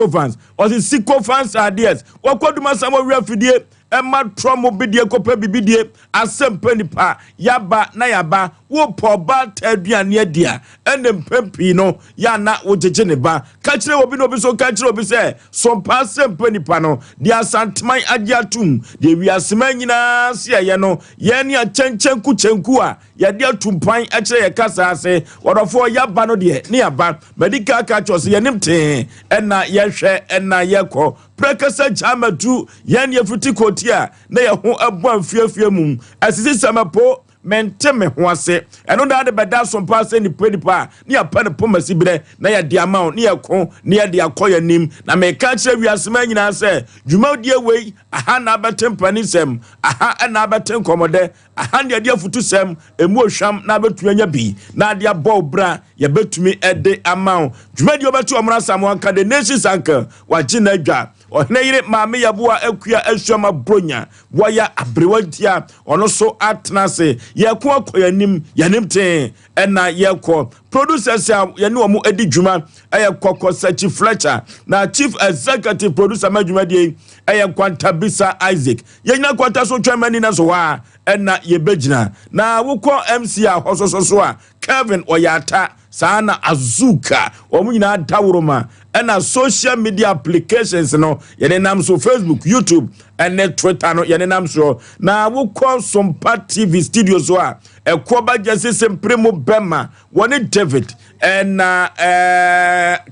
Sycophants ɔsi sycophants ideas wɔkɔ duma sa wɔ wia fidie ɛma trɔ mo bidie kɔpɛ bibidie asɛm pɛ nipa yaba na yaba wopɔ ɔba ta aduane adi a ɛne mpɛn pii no yɛana wogyegye ne ba ka kyerɛ obi na obi so ka kyerɛ obi sɛ sompa asɛm pɛ nipa no deɛ Asanteman agye atum deɛ wiasema nyinaa se ɛyɛ no yɛn ne akyɛnkyɛnku kyɛnku a yɛde atu mpan kyerɛ yɛ kasa ase. Wɔdɔfoɔ, yɛaba no deɛ ne yɛaba madi ka ka kyerɛ sɛ yɛnim tee ɛna yɛhwɛ ɛna yɛkɔ prɛkɛsɛ gyamatu yɛn yɛfiti kɔti a na yɛho ɛbɔ amfiafia mu asisi sɛmɛpo mente me ho ase ɛno daa de bɛda asompa sɛ nipa nipa a ne yɛpɛ no poma si berɛ na yɛde ama wo ne yɛko ne yɛde akɔ yɛn anim. Na meka kyerɛ wiasema nyinaa sɛ dwumadie wei aha na abɛte mpani sɛm, aha ɛna abɛte nkɔmmɔdɛ, aha ne yɛde afutu sɛm emu ohwam na abɛtumi anya bi na ade abɔ wo bra yɛbɛtumi ɛde ama wo. Dwumadie wobɛto ɔmono Asamoah the nation's uncle wagye n'adwa ɔhene yere maame yɛboa akua asuama bronya wɔyɛ aberewa ntia ɔno so atena ase. Yɛko akɔ yɛnim yɛnim tee ɛna yɛkɔ. Producers a yɛne wɔn adi dwuma ɛyɛ Kɔkɔ Sɛkyi Fletcher, na chief executive producer ma dwumadie yi ɛyɛ Kwantabisa Isaac. Yɛnyina kwanta so twɛn mani na so hɔ a ɛna yɛbɛgyina na wokɔ MC a hɔ soso so a Kevin ɔyɛ ata saa na Azuka wɔn nyinaa daworoma. Ɛna social media applications no yɛde nam so, Facebook, YouTube ɛne Twitter no yɛde nam so. Na wokɔ Sompa TV studio so a ɛkɔ ba gyesi sempere mu bɛma wɔne David ɛna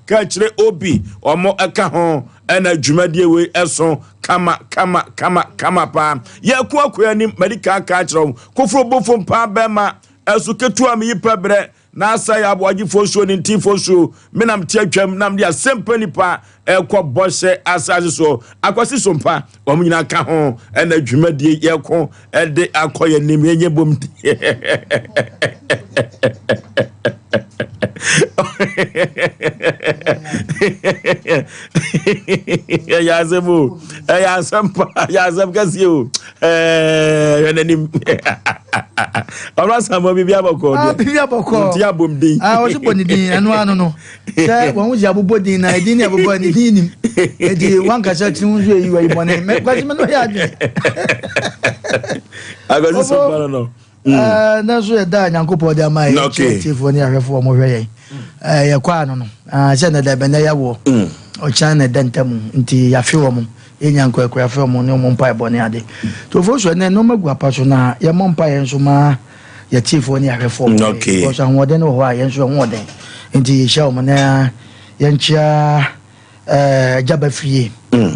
kakyire obi wɔn ɛka ho ɛna dwumadie wei ɛso kama kama kama kama paa. Yɛko akɔ anim mɛdi kan ka kyerɛ wɔn koforo bofo paa bɛma ɛso ketewa mi yi pɛ brɛ na asa yɛ aboagyefoɔ suo ne ntifoɔ suo menam te atwam nam de asɛmpa nipa ɛkɔ bɔhyɛ asase so akwasi sompa wɔn nyinaa ka ho ɛna dwumadie yɛko ɛde akɔ yɛn nim yɛnyɛ bom. Ɛyɛ asɛm o, ɛyɛ asɛm pa, ɛyɛ asɛm kɛseɛ o. Ɛɛ hwɛ n'anim ɔno asamɔ biribi abɔkɔ deɛ biribi abɔkɔ nti abom din. Ah, wɔsi bɔ ne din ɛno ano no sɛ wɔn ho si abobɔ din na ɛdin ne abobɔ ne din nim eti wankasa tiri ho nso eyi wɔ yi bɔne mɛ kwasi mɛ no yɛ adwene. Akwasi so no. Ɛɛ nanso yɛda Nyankopɔn de ama yɛ tiefoɔ ne ahwɛfoɔ ɔmo hwɛ yɛn. Ɛɛ yɛkɔ ano no sɛ ne dɛ bɛnɛ yɛwɔ ɔkyɛn ne dɛ ntam nti yɛafe wɔn yɛnya nkɔɛkɔ yɛafe wɔn ne wɔn mpa ɛbɔ ne ade tofo so ɛnɛ nneɛma gu apa so na yɛmmɔ mpa yɛn nso ma yɛtiefoɔ ne ahwɛfoɔ ɔmo hwɛ because ahoɔden wɔ hɔ a yɛn nso ɛhoɔden nti yɛhyia wɔn na yɛnkyia agya ba firie,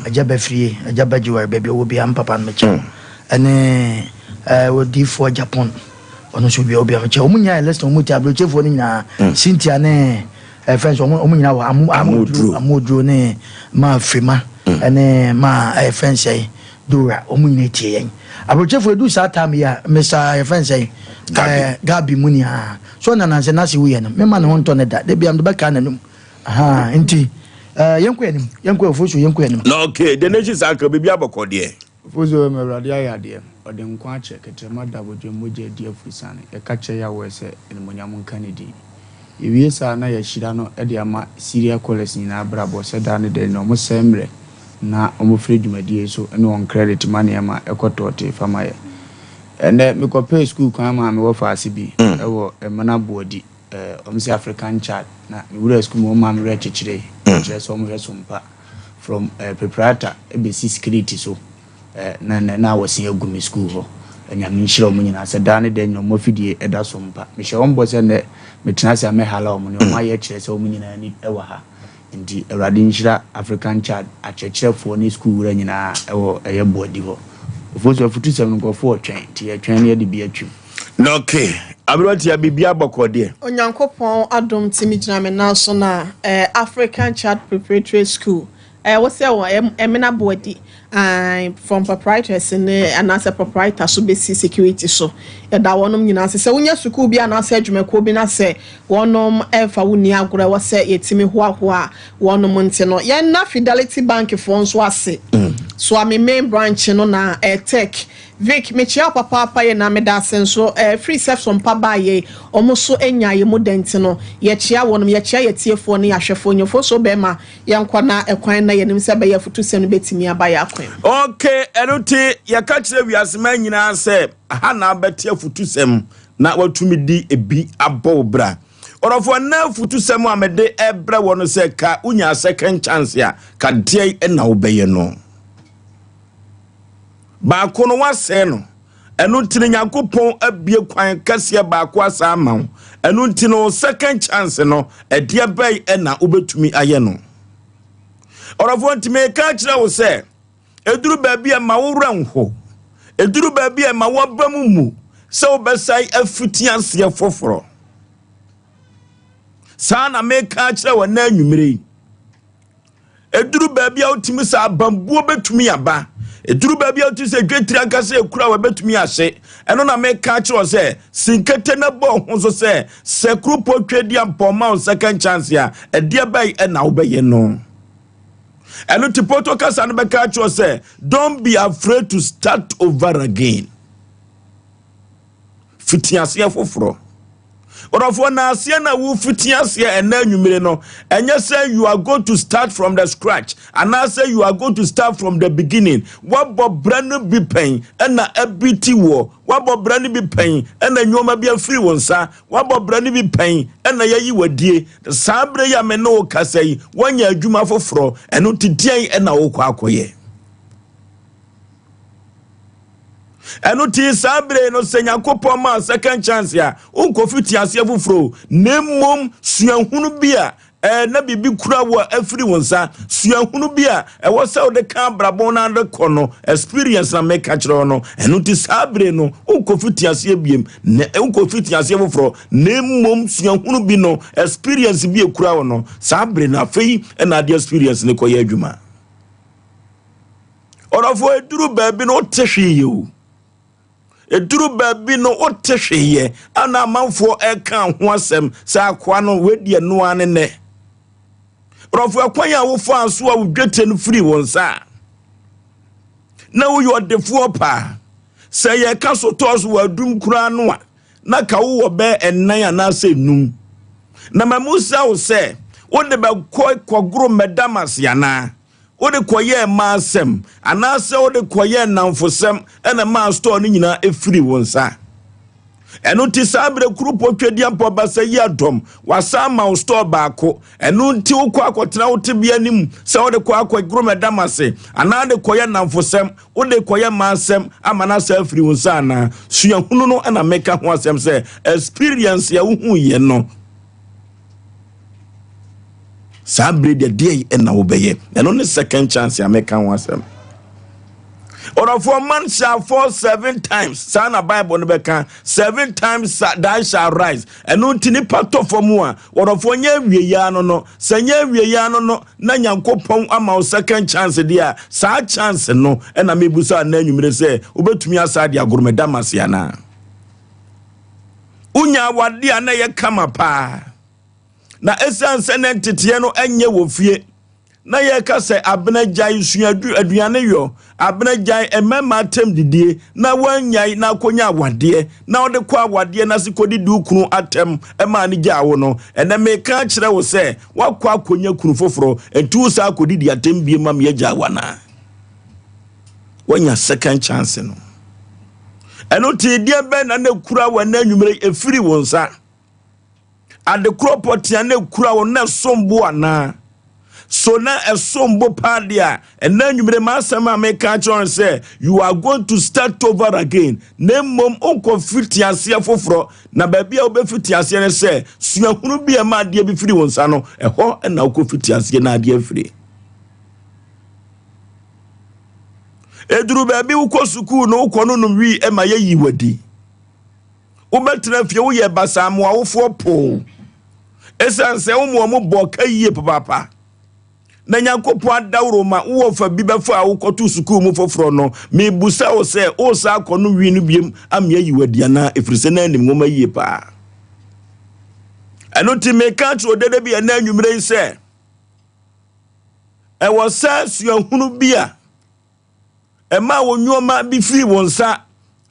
agya ba firie, agya ba jiwari baabi ɔwɔ bia mpapa no mekyɛ ɛne odiifoɔ Japan ɔno nso bia obia mekyɛ wɔn nyinaa yɛ list wɔn ti aburokyefoɔ no nyinaa Cynthia ne friends wɔn nyinaa wɔ amu amuduro amuduro ne maa firima ɛne maa friends yɛ Dora wɔn nyinaa tie yɛn. Aburokyefoɔ edu saa time yi a Mr yɛ friends yɛ Gabi mu ni ha so nanansɛ nase wuyɛ no mema ne ho ntɔ ne da de bia mede bɛka n'anum. Aha nti yɛnkɔ anim, yɛnkɔ afuo so, yɛnkɔ anim. Na okay, the nation's uncle biribi abɔkɔ deɛ. Foso ma Awurade ayɛ adeɛ, ɔde nkwa akyɛ kɛtrɛma da abɔdwe mogya adi afurusane. Yɛka kyerɛ Yahweh sɛ animonyam nka ne din. Yɛwie saa na yɛahyira no de ama Syria callers nyinaa brabɔ sɛ daa ne da nyinaa ɔmo sɛe mmerɛ na ɔmo frɛ dwumadie so ne wɔn credit ma nneɛma ɛkɔ tɔɔte fama yɛ. Ɛnɛ mekɔpɛɛ school kwan maa mewɔ faase bi ɛwɔ Ɛmana Boadi, ɔmo sɛ African Child na mewura school mu ɔmo maa me werɛ kyekyere kyerɛ sɛ ɔmo hwɛ so mpa from preparatory ɛbɛsi security so na na na wɔsi agu me school hɔ. Nyame nhyira ɔmo nyinaa sɛ daa ne da nyinaa ɔmo afidie ɛda so mpa. Mehyɛ wɔn bɔ sɛ nnɛ metena ase a mɛhala ɔmo ne ɔmo ayɛ kyerɛ sɛ ɔmo nyinaa ni ɛwɔ ha. Nti Awurade nhyira African Child akyerɛkyerɛfoɔ ne school wura nyinaa ɛwɔ ɛyɛ Boadi hɔ. Ofo so afutu sɛm no nkurɔfoɔ ɔtwɛn nti yɛtwɛn ne yɛde bi atwim. Na okay, aberanteɛ biribi abɔkɔ deɛ. Onyankopɔn adom timi gyina me nan so na African Child Preparatory School wɔsɛ wɔ Ɛmena Boadi from proprietors ne anaasɛ proprietor so bɛsi security so yɛda wɔnom nyinaa sɛ wonya sukuu bi anaasɛ adwumakuo bi na sɛ wɔnom ɛmfa wo ni agorɔ ɛwɔ sɛ yɛtumi hoahoa wɔnom. Nti no yɛnna Fidelity Bank foɔ nso ase. Suame main branch no na eh, tech. Vic, mekyia wo papaapa yɛ na meda ase nso eh, firi sɛ sompa baa yei, ɔmo so nya yɛ mu dɛ nti no, yɛkyia wɔnom, yɛkyia yɛ tiefoɔ ne yɛ ahwɛfoɔ, nyɛfoɔ so bɛɛma yɛnkɔ na ɛkwan na yɛnim sɛ ɛbɛyɛ afutusɛm no bɛtumi aba yɛ akwan mu. Ok, ɛno nti yɛka kyerɛ wiaseman nyinaa sɛ ha na abɛte afutusɛm na watumi de ebi abɔ wo bra. Ɔdɔfoɔ, nnɛ afutusɛm a mede ɛbrɛ wɔ no sɛ ka wonya second chance a, ka deɛn na wobɛyɛ no? Baako no woasɛe no, ɛno nti no Nyankopɔn abue kwan kɛseɛ baako asa ama wo. Ɛno nti no second chance no, ɛdeɛ bɛn na wobɛtumi ayɛ no? Ɔdɔfoɔ, nti meka kyerɛ wo sɛ ɛduru baabi a ma wo werɛ nho, ɛduru baabi a ma woaba mu mu sɛ wobɛsan afiti aseɛ foforɔ. Saa na meka kyerɛ wɔ nnɛ anwummere yi. Ɛduru baabi a wotumi sɛ abambuo bɛtumi aba. Ɛduru baabi a wotumi sɛ dwetiri ankasa ekura wɔ bɛtumi ahye. Ɛno na meka kyerɛ wɔ sɛ sinkete na bɔ ho so sɛ sɛ kuropɔ twɛ di ampɔn ma wo second chance a, ɛdeɛ bɛn ɛna wobɛyɛ no. Ɛno ti poto kasa no bɛka kyerɛ sɛ don't be afraid to start over again. Fiti aseɛ foforɔ. Ɔdɔfoɔ, na aseɛ na wofiti aseɛ ɛnɛ anwummere no, ɛnyɛ sɛ you are going to start from the scratch anaasɛ you are going to start from the beginning. Wabɔ brɛ no bi pɛn ɛna ɛbi ti wɔ, wabɔ brɛ no bi pɛn ɛna nneɛma bi afiri wo nsa, wabɔ brɛ no bi pɛn ɛna yɛyi wadie. Saa berɛ yi a me ne wo kasa yi, woanya adwuma foforɔ, ɛno nti deɛn ɛna wokɔ akɔyɛ? Ɛno ti saa bere no sɛ Nyankopɔn ma second chance a, wonkɔfi te aseɛ foforɔ, na mmom suahunu bi a na biribi kura wo a afiri wo nsa, suahunu bi a ɛwɔ sɛ wode ka abrabɔ no ade kɔ no, experience na meka kyerɛ wo no. Ɛno nti saa bere no wonkɔfi te aseɛ biem, na wonkɔfi te aseɛ foforɔ, na mmom suahunu bi no, experience bi ekura wo no, saa bere no afei ɛna ade experience no kɔyɛ adwuma. Ɔdɔfoɔ, ɛduru baabi no wote hwee yɛ o. Ɛduru baabi no wote hwee yɛ ana amanfoɔ ɛka ho asɛm sɛ akoa no wedeɛ noa ne nɛ. Ɔdɔfoɔ, ɛkwan a wofaa so a wo dwetɛ no firi wo nsa a, na woyɛ ɔdefoɔ paa. Sɛ yɛka so tɔɔ so wɔ adum koraa no a, na ka wowɔ bɛɛ ɛnan anaasɛ enum. Na ma musa wo sɛ, wode bɛkɔ kɔgoro mmɛdam ase anaa? Wode kɔyɛɛ mmaa asɛm anaasɛ wode kɔyɛɛ nnamfosɛm ɛna maa store no nyinaa ɛfiri wo nsa? Ɛno nti saa berɛ kuropɔ twadiampɔ basa yi adɔm wasa ama wo store baako. Ɛno nti wokɔ akɔtena wo tebea no mu sɛ wode kɔ akɔgoro mmɛdam ase anaa wode kɔyɛ nnamfosɛm, wode kɔyɛ mmaa asɛm ama no asa afiri wo nsa anaa? Suahunu no ɛna meka ho asɛm sɛ experience a wohuiɛ no, saa bere deɛ deɛ ɛna wobɛyɛ. Ɛno ne second chance a meka ho asɛm. Ɔdɔfoɔ, man shall fall 7 times, saa na Bible no bɛka, 7 times thou shall rise. Ɛno nti nipa tɔ fam a, ɔdɔfoɔ, nyɛ awie ya no no, sɛ nyɛ awie ya no no na Nyankopɔn ama wo second chance deɛ a, saa chance no ɛna mebusa na anwummere sɛ wobɛtumi asa de agoromeda mase anaa? Wonya awadeɛ a na ɛyɛ kama paa, na ɛsiane sɛ na nteteɛ no ɛnyɛ wɔ fie, na yɛka sɛ abena gyae sua aduane yɔ, abena gyae mmarima atɛm didie, na wanyae na akɔnya awadeɛ, na ɔde kɔ awadeɛ no ase kɔdidi wo kunu atɛm ɛmaa no gyaa wo no, ɛnɛ meka akyerɛ wo sɛ woakɔ akɔnya kunu foforɔ, nti wo saa akɔdidi atɛm bie ma meagyaa wo anaa? Woanya second chance no. Ɛno nti deɛ bɛn na na ekura wɔ ɛnɛ anwummere efiri wo nsa? Ade korɔ pɔtea na ekura wo na ɛsom bo anaa? So na ɛsom bo paa deɛ a, ɛnɛ anwummere m'asɛm a meka akyerɛ wo sɛ you are going to start over again. Na mmom wonkɔfiti aseɛ foforɔ, na baabi a wobɛfiti aseɛ ne sɛ suahunu bi a ɛma adeɛ bi firi wo nsa no, ɛhɔ na wokɔfiti aseɛ na adeɛ afiri. Ɛduru baabi wokɔ sukuu no wokɔ no nom wii ɛma yɛyi wadi. Wobɛtena fie woyɛ basaa ma w'awofoɔ poo. Ɛsiane sɛ wo ma wɔn bɔ ka yie papaapa. Na Nyankopɔn adaworo ma wowɔ fa bi bɛfa a wokɔto sukuu mu foforɔ no, mebusa wo sɛ wosa akɔ no wii no biem ama yɛayi wadi anaa? Ɛfiri sɛ na anim nwoma yie paa. Ɛno nti meka kyerɛ odede bi ɛnɛ anwummerɛ yi sɛ ɛwɔ sɛ suahunu bi a ɛmaa wo nneɛma bi firi wo nsa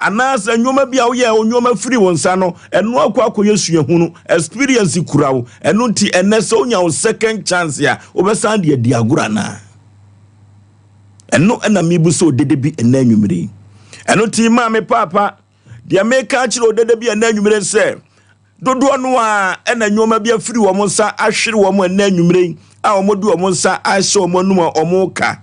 anaasɛ nneɛma bi a woyɛ wo nneɛma firi wo nsa no, ɛno akɔ akɔyɛ suahunu, experience kura wo. Ɛno nti ɛnɛ sɛ wonya wo second chance a, wobɛsan de adi agorɔ anaa? Ɛno ɛna mebu sɛ odede bi ɛnɛ anwummere yi. Ɛno nti maame paapa, deɛ meka akyerɛ odede bi ɛnɛ anwummere sɛ dodoɔ no a ɛna nneɛma bi afiri wɔn nsa ahwere wɔn ɛnɛ anwummere yi a wɔn de wɔn nsa ahyɛ wɔn anum a wɔn ka.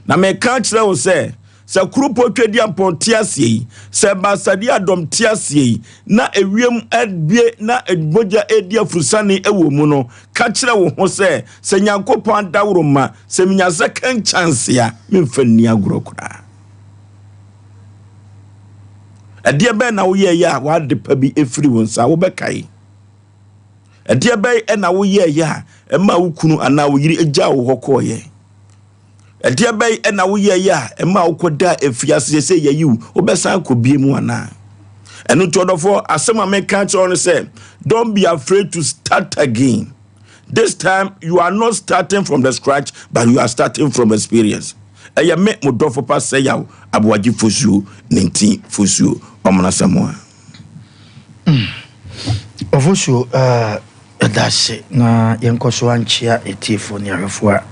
Na meka akyerɛ wo sɛ sɛ kuropɔ Twediampɔn te aseɛ yi, sɛ Basadeɛ Adɔm te aseɛ yi, na ewiem abue na mogya edi afurusane wɔ mu no, ka kyerɛ wo ho sɛ, sɛ Nyankopɔn adaworo ma, sɛ menya second chance a, memfa nni agorɔ koraa. Ɛdeɛ bɛn na woyɛeɛ a w'ade pa bi efiri wo nsa, wobɛkae? Ɛdeɛ bɛn na woyɛeɛ a ɛma wo kunu anaa wo yere gyaa wo hɔ kɔɔeɛ? Ɛdeɛ bɛn na woyɛeɛ a ɛma wokɔda afiase sɛ yɛyi wo, wobɛsan akɔ bie mu anaa? Ɛno nti ɔdɔfoɔ, asɛm a meka kyerɛ wo no sɛ, don't be afraid to start again. This time you are not starting from the scratch, but you are starting from experience. Ɛyɛ me mo dɔfo pa sɛ yaw aboagye fosuo ne nti fosuo ɔmonasamoa. Ɔfosuo, ɛda ase na yɛnkɔ so ankyea etiefoɔ ne ahwɛfoɔ a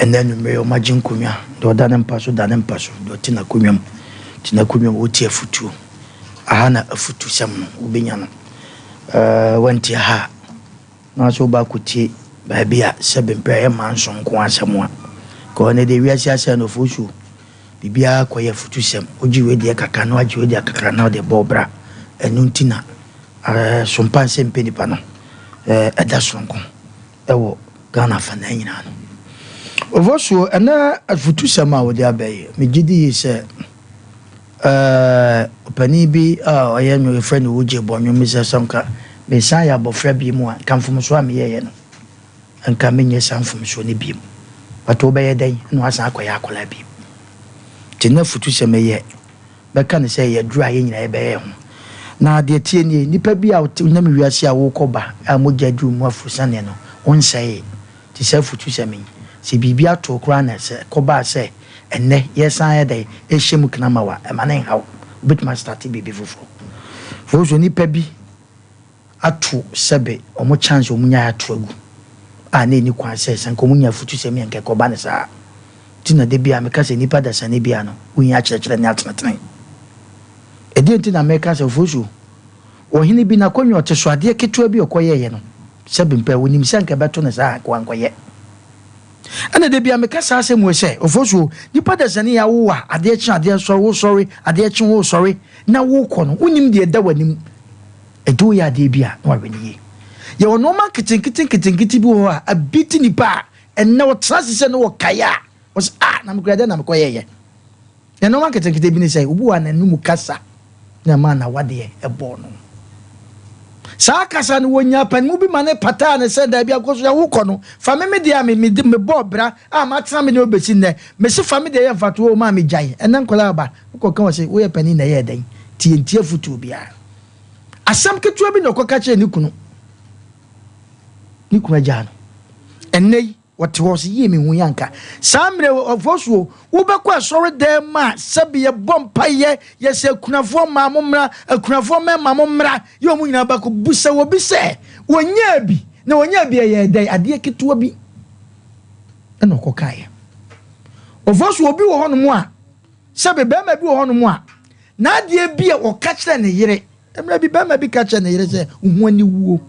ɛnɛ anwummerɛ ɔmo agye nkonnwa. Deɛ ɔda ne mpa so da ne mpa so, deɛ ɔte n'akonnwa mu te n'akonnwa mu, ɔtie afutuo. Aha na afutusɛm no wobɛnya no. Wantie ha a, na sɛ woba akɔtie baabi a sɛbe mpɛ ɛyɛ mma nso nko asɛm a, ka ɔno deɛ wiase asɛe no. Ɔfosuo, biribiara kɔyɛ afutusɛm. Wogye wei deɛ kakra na wagye wei deɛ kakra na wode bɔ bra. Ɛno nti na sompa nsɛm mpɛ nipa no ɛda soronko ɛwɔ Ghana afanan nyinaa no. Ɔfosuo, ɛnɛ afutusɛm a wode aba yi, megye di yi sɛ ɔpanin bi a ɔyɛ no yɛfrɛ no Wogye bɔ nnwom sɛ sɛ nka mesan yɛ abɔfra bi mu a, nka mfomsoɔ a meyɛeɛ no, nka menyɛ saa mfomsoɔ no bio. But wobɛyɛ dɛn na wasan akɔyɛ akwadaa bio? Nti na afutusɛm yɛ bɛka no sɛ yɛduru a yɛn nyinaa yɛbɛyɛ ho. Na deɛ tie nie, nipa bi a wonam wiase a wokɔ ba a mogya duru mu afurusane no, wonsɛee. Nti sɛ afutusɛm yi, sɛ biribi ato koraa na sɛ kɔbaa sɛ ɛnnɛ yɛsan yɛ dɛn ɛhyɛ mu kena ma wa, ɛma ne nhaw. Wobɛtumi astart biribi foforɔ. Foforɔ nipa bi ato sɛbe ɔmo chance ɔmo nya ato agu a na ɛni kwan sɛ sɛ nka ɔmo nya afutusɛm yɛ nka ɛkɔba ne saa. Nti na da bi a meka sɛ nipa dasani bi a no wohia akyerɛkyerɛ ne atenetene. Ɛdeɛ nti na meka sɛ Ofosuo, ɔhene bi n'akonnwa ɔte so, adeɛ ketewa bi ɔkɔyɛeɛ no, sɛbe mpɛ onim sɛ nka ɛbɛto ne saa nka wankɔyɛ. Ɛna da bi a meka saa asɛm wei sɛ Ofosuo, nipa dasani a wowɔ a adeɛ kye adeɛ sɔre, wosɔre adeɛ kye wosɔre na wokɔ no, wonim deɛ ɛda w'anim. Ɛnti woyɛ adeɛ bi a na wahwɛ ne yie. Yɛwɔ nneɛma nketenkete nketenkete bi wɔ hɔ a abi ti nipa a ɛnnɛ ɔtena ase sɛ ne wɔkaeɛ a ɔsɛ a na mekura dɛn na mekɔyɛeɛ. Na nneɛma nketenkete bi ne sɛ obi wɔ a n'anum kasa na ɛma n'awadeɛ ɛbɔɔ no. Saa kasa no wɔnya panimu bi ma ne pataa ne sɛ daabi akɔ so yɛ wokɔ no fa me me deɛ a me me mebɔɔ bra a matena me ne obɛsi nnɛ mesi fa me deɛ yɛ mfatoɔ ma megyae. Ɛnɛ nkɔlaa aba wokɔka wɔ sɛ woyɛ panin na ɛyɛ dɛn tie ntie afotuo biara. Asɛm ketewa bi na ɔkɔka kyerɛ ne kunu, ne kunu agyaa no. Ɛnnɛ yi wɔte hɔ sɛ yie mehu yɛ anka saa mmerɛ ɔfosuo wobɛkɔ asɔre dan mu a sɛbi yɛbɔ mpayɛ yɛsɛ akunafoɔ mmaa mo mmra, akunafoɔ mmarima mo mmra, yɛ ɔmo nyinaa bɛkɔ busa wɔ bi sɛ wɔnyaa bi na wɔnyaa bi ɛyɛ dɛn adeɛ ketewa bi ɛna ɔkɔkaeɛ. Ɔfosuo, obi wɔ hɔnom a sɛbi bɛrima bi wɔ hɔnom a n'adeɛ bi a ɔka kyerɛ ne yere, mmerɛ bi bɛrima bi ka kyerɛ ne yere sɛ ho ani wuo.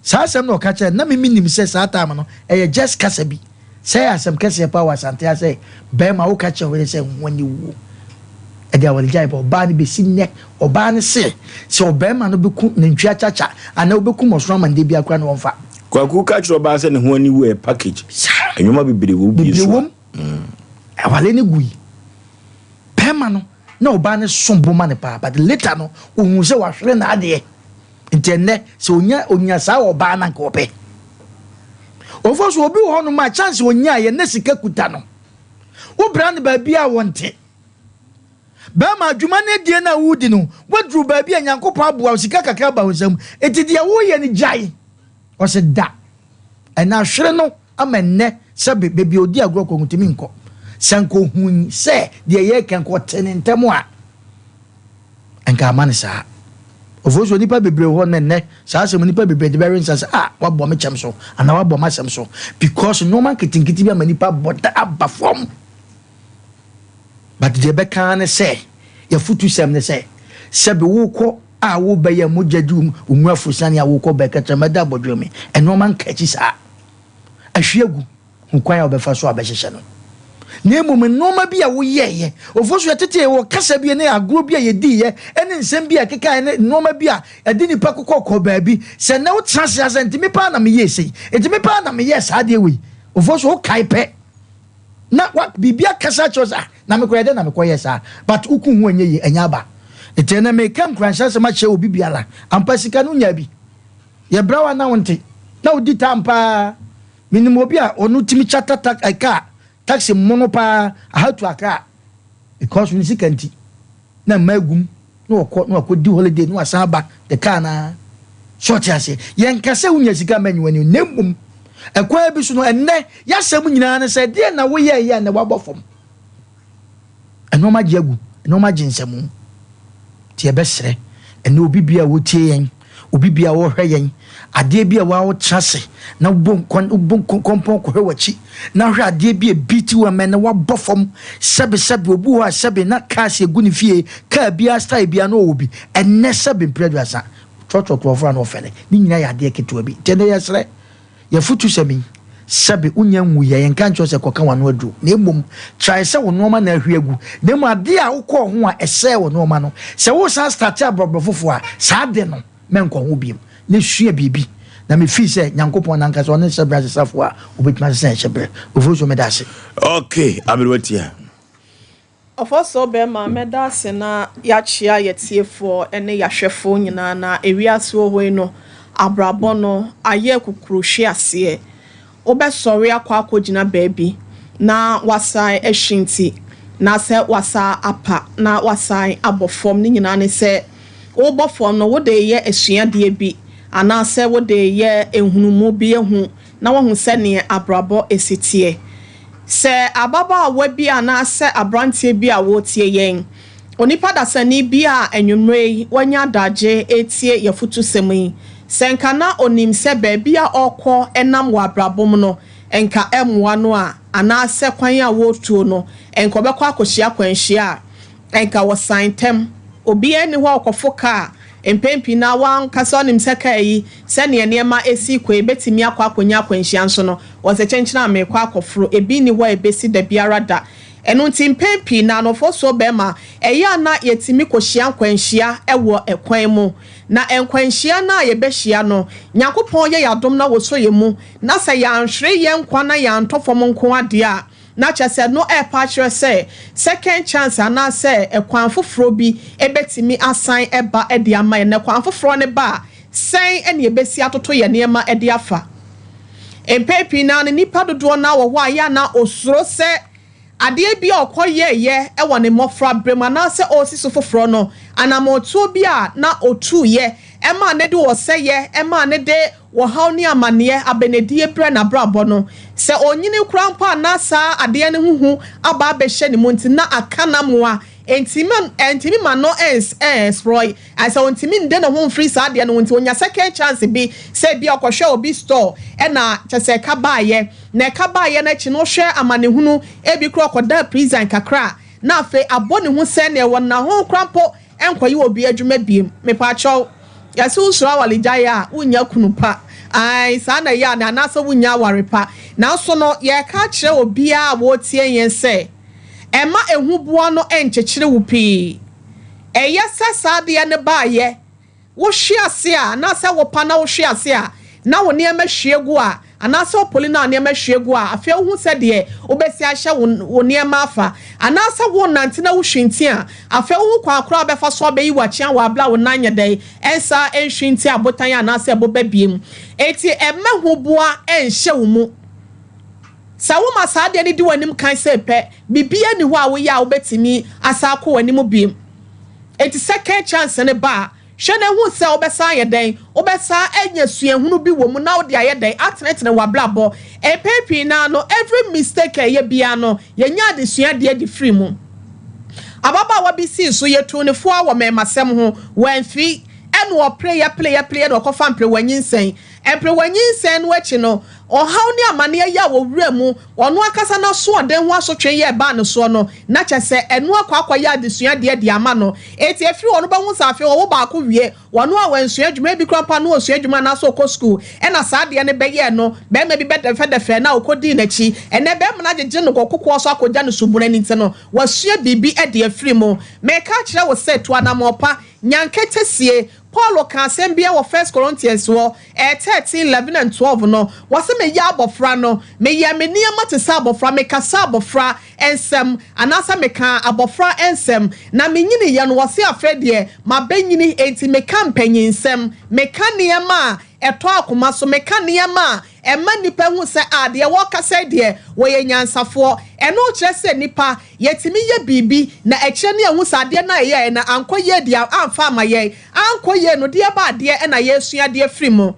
Saa asɛm na ɔka kyerɛ na mimi nim sɛ saa time no ɛyɛ just kasa bi sɛ ɛyɛ asɛm kɛseɛ paa wɔ Asante ha sɛ bɛrima woka kyerɛ wo yere sɛ ho ani wuo ɛde awaregyae bɛ ɔbaa no bɛsi nnɛ. Ɔbaa no se sɛ ɔbɛrima no bɛku nantwi akyakya anaa wobɛku mɔsono amande bi akora na wɔmfa. Kwaku ka kyerɛ ɔbaa sɛ ne ho ani wu ɛyɛ package. Saa. Nneɛma bebree wɔ bie bebree so a. Wɔm awale no gu yi bɛrima no na ɔbaa no som bo ma ne paa, but later no ohun sɛ wahwere n'adeɛ. Nti ɛnnɛ sɛ onya saa ɔbaa na nka ɔpɛ ɔfɔ so. Obi wɔ hɔnom a chance onya yɛ ne sika kuta no, wobra no baabi a wɔnte bɛrima adwuma no adie no a wodi no, waduru baabi a Nyankopɔn aboa wo, sika kakra ba wo nsam, nti deɛ woyɛ no gyae. Ɔsɛ da ɛna ahwere no ama nnɛ sɛ baabi a ɔdi agorɔ kɔ ntumi nkɔ. Sɛ anka ɔhui sɛ deɛ yɛreka nka ɔte ne ntɛm a, anka amma no saa. Ofosuo, nnipa bebree wɔ hɔ nnɛ, nnɛ, saa asɛm nnipa bebree de bɛwe nsa sɛ, ah, wabɔ me kyɛm so, anaa wabɔ m'asɛm so. Because nneɛma nketenkete bi ama nnipa abɔ da aba fam. But deɛ ɛbɛka ara ne sɛ, yɛafotusɛm ne sɛ, sɛbe wokɔ a wobɛyɛ mogya di wo mu afurusane a wokɔ bɛkɛtrɛ mɛda abɔdweme, nneɛma nka akyi saa. Ahwie agu. Hu kwan a wobɛfa so abɛhyehyɛ no, na mmom nnoɔma bi a woyɛeɛ. Ofosu, yɛtetee wɔ kasa bi ne agorɔ bi a yɛdiiɛ ne nsɛm bi a yɛkekaeɛ ne nnoɔma bi a ɛde nnipa kokɔkɔɔ baabi. Sɛ nnɛ wotena ase a sɛ, nti me paa na meyɛɛ sei, nti me paa na meyɛɛ saa adeɛ wei. Ofosu, wokae pɛ na wa biribi akasa akyerɛ wo sɛ, ah, na mekɔyɛ dɛn na mekɔyɛɛ saa? But woku ho ɛnyɛ yie, ɛnyɛ aba. Nti ɛnnɛ meka nkuranhyɛ asɛm akyerɛ obi biara, ampa sika no wonyaa bi. Yɛbrɛ wo a na wonte, na wodi tam paa. Menim obi a ɔno tumi charter ta eh, car taxi mono paa aha to Accra because ne sika nti na mma agum na ɔkɔ na wakɔ di holiday na wasan aba the car na so ɔte aseɛ. Yɛnka sɛ wonya sika mma nyi w'ani na mmom ɛkwan bi so no ɛnnɛ yɛasɛm nyinaa ne sɛ deɛ na woyɛɛyɛ a na wabɔ fam. Nnoɔma gye agu, nnoɔma gye nsamu. Nti yɛbɛsrɛ ɛnɛ obi biara a ɔtie yɛn, obi biara a ɔhwɛ yɛn, adeɛ bi a waa wotena ase na wobɔ nkɔn wobɔ nkɔmpɔn kɔhwɛ w'akyi na hwɛ adeɛ bi a ebi ti wɔ mɛ na wabɔ fam sɛbe sɛbe obi wɔ hɔ a sɛbe na cars egu ne fie car biara style biara na ɔwɔ bi ɛnɛ sɛbe mpere aduasa trɔtrɔ kurɔfoɔ a na ɔfɛle ne nyinaa yɛ adeɛ ketewa bi nti ɛnɛ yɛsrɛ Y'afutusɛm yi, sɛbe wonnya nwui a, yɛnka nkyerɛ wo sɛ kɔka w'ano aduro, na mmom trae sɛ wo nnoɔma na ahwie agu, na mmom adeɛ a wokɔɔ ho a ɛsɛɛ wo nnoɔma no, sɛ woresan starte abrɔbrɔ foforɔ a, saa ade no mɛnkɔ ho biom, na sua biribi, na me feel sɛ Nyankopɔn no ankasa ɔne hyɛbrɛ asesafoɔ a ɔbɛtumi asesa yɛn hyɛbrɛ. Ofosuo meda ase. Ok, aberewa tia. Ɔfɔsɔɔ bɛɛma mɛda ase na yakyea yɛtiefoɔ ne yahwɛfoɔ nyinaa na ewiase wɔ hɔ yi no abrabɔ no ayɛ kukuruhwe aseɛ wobɛsɔre akɔ akɔgyina baabi na wasan ahwinti na sɛ wasan apa na wasan abɔ fam ne nyinaa ne sɛ wobɔ fam no wode reyɛ asuadeɛ bi anaasɛ wode reyɛ nhunumu bi ahu na wahu sɛdeɛ abrabɔ si teɛ. Sɛ ababaawa bi anaasɛ aberanteɛ bi a woretie yɛn, onipa dasani bi a anwummerɛ yi wanya adagye retie y'afutusɛm yi, sɛ nka na ɔnim sɛ baabi a ɔrekɔ nam wɔ abrabɔ mu no nka ɛmmoa no a, anaasɛ kwan a wɔretuo no nka ɔbɛkɔ akɔhyia akwanhyia a, Nka wɔsan ntɛm. Obiara nni hɔ a ɔkɔfo kaa. Mpɛn pii no ara w'ankasa wonim sɛ kaa yi, sɛnea nneɛma si rekɔ yi, ebetumi akɔ akonya akwanhyia nso no, wɔsɛ kyenkyen a merekɔ akɔforo. Ebi nni hɔ a ebesi da biara da. Ɛno nti, mpɛn pii no ara no, ɔfɔsuo barima, ɛyɛ a na yɛtumi kɔhyia nkwanhyia wɔ kwan mu. Na nkwanhyia no a yɛbɛhyia no, Nyankopɔn yɛ yɛn adom na ɔsɔ yɛn mu, na sɛ yɛanhwere yɛn nkwa na yɛantɔ fam nko ara deɛ a, Na kyerɛ sɛ no ɛrepa akyerɛ sɛ second chance anaasɛ ɛkwan foforɔ bi bɛtumi asan ba de ama yɛn. Na kwan foforɔ no ba a, sɛn na yɛbɛsi atoto yɛn nneɛma de afa? Mpɛn pii no ara no, nnipa dodoɔ no ara wɔ hɔ a ɛyɛ a na ɔsuro sɛ adeɛ bi a ɔkɔyɛeɛ wɔ ne mmɔfra berɛ mu anaasɛ ɔresi so foforɔ no, anammɔntuo bi a na ɔtuiɛ maa no de ɔsɛeɛ maa no de Ɔhaw ne amaneɛ, abɛnadie berɛ n'abrabɔ no. Sɛ ɔnyini koraa mpo a na saa adeɛ no ho hu aba abɛhyɛ ne mu nti na aka n'amoa ɛntimi ɛntimi ma no ɛns ɛnsprɔe ayɛ sɛ ɔntimi nde ne ho mfiri saa adeɛ no ho nti ɔnya second chance bi sɛ ebia ɔkɔhwɛ obi store ɛna kyɛ sɛ ɛka baeɛ na ɛka baeɛ no akyi no wohwɛ amanehunu ebi koraa ɔkɔdaa prison kakra a na afei abɔ ne hu sɛ neɛ wɔ nna ho koraa mpo Ɛnkɔyɛ obi adwuma biem. Mepakyɛw, yɛse wo suro awaregyaeɛ a, wonnya kunu pa. Ae, saa na ɛyɛ a, anaasɛ wonnya aware pa. Nanso no, yɛreka akyerɛ obiara a ɔretie yɛn sɛ, ɛmma ahuboa no nnkyekyere wo pii. Ɛyɛ sɛ saa adeɛ no baeɛ Wohwe ase a, anaasɛ wopa na wohwe ase a, na wo nneɛma hwie gu a, anaasɛ wopoli na wo nneɛma hwie gu a, afei wohu sɛdeɛ wobɛsi ahyɛ wo wo nneɛma afa. Anaasɛ worenante na wohwinti a, afei wohu kwan korɔ a wobɛfa so abɛyi w'akyea wɔ abere a wo nan nyɛ dɛn, ɛnsa nhwinti abotan anaasɛ ɛboba biem. Enti mma huboa nhyɛ wo mu. Sɛ woma saa adeɛ no di w'anim kan sei pɛ, biribiara nni hɔ a woyɛ a wobɛtumi asan akɔ w'anim biem. Enti second chance no ba a, Hwɛ na hu sɛ wobɛsan ayɛ dɛn? Wobɛsan anya suahunu bi wɔ mu na wode ayɛ dɛn? Atenetene w'abrabɔ. Mpɛn pii no ara no, every mistake a ɛyɛ biara no, yɛnya adesua deɛ de firi mu. Ababaawa bi sii so, yɛtuu no fo ara wɔ mmarimasɛm ho, wamfiri, ɛna ɔpereeɛ pereeɛ pereeɛ na ɔkɔfa mperewa nyinsɛn. Mperewa nyinsɛn no akyi no, ɔhaw ne amaneɛ yɛ a wɔwura mu, ɔno ankasa n'asoɔden ho asotwe yɛ ɛbaa ne soɔ no, na kyerɛ sɛ ɛno akɔ akɔyɛ adesua deɛ de ama no. Enti ɛfiri hɔ no, wobɛhu sɛ afei ɔwo baako wie, ɔno a wansua adwuma, ebi koraa mpo a na ɔsua adwuma anaasɛ ɔkɔ sukuu, ɛna saa adeɛ no bɛyɛɛ no, barima bi bɛdɛfɛdɛfɛɛ no a ɔkɔdii n'akyi. Ɛnnɛ barima no agyegye no kɔ kokoɔ so akɔgya no subunu no nti no, wasua biribi de afiri mu. Mereka akyerɛ wo sɛ, tu anammɔn pa, nya nketesie. Paulo kaa asɛm bi wɔ First Corinthians hɔ, ɛɛ 13, 11 and 12 no, ɔse, Meyɛ abɔfra no, meyɛɛ me nneɛma te sɛ abɔfra, mekasa abɔfra nsɛm, anaasɛ mekaa abɔfra nsɛm, na menyiniiɛ no, ɔse afei deɛ mabɛnyini, enti meka mpanyinsɛm, meka nneɛma a ɛtɔ akoma so, meka nneɛma a ɛma nnipa hu sɛ, ah, deɛ wɔrekasa yi deɛ, wɔyɛ nyansafoɔ. Ɛno kyerɛ sɛ nnipa, yɛtumi yɛ biribi, na akyire no yɛhu sɛ adeɛ no a yɛyɛeɛ no ankɔ yie deɛ amfa amma yɛn. Ankɔ yie no, deɛ ɛba adeɛ na yɛresua adeɛ firi mu.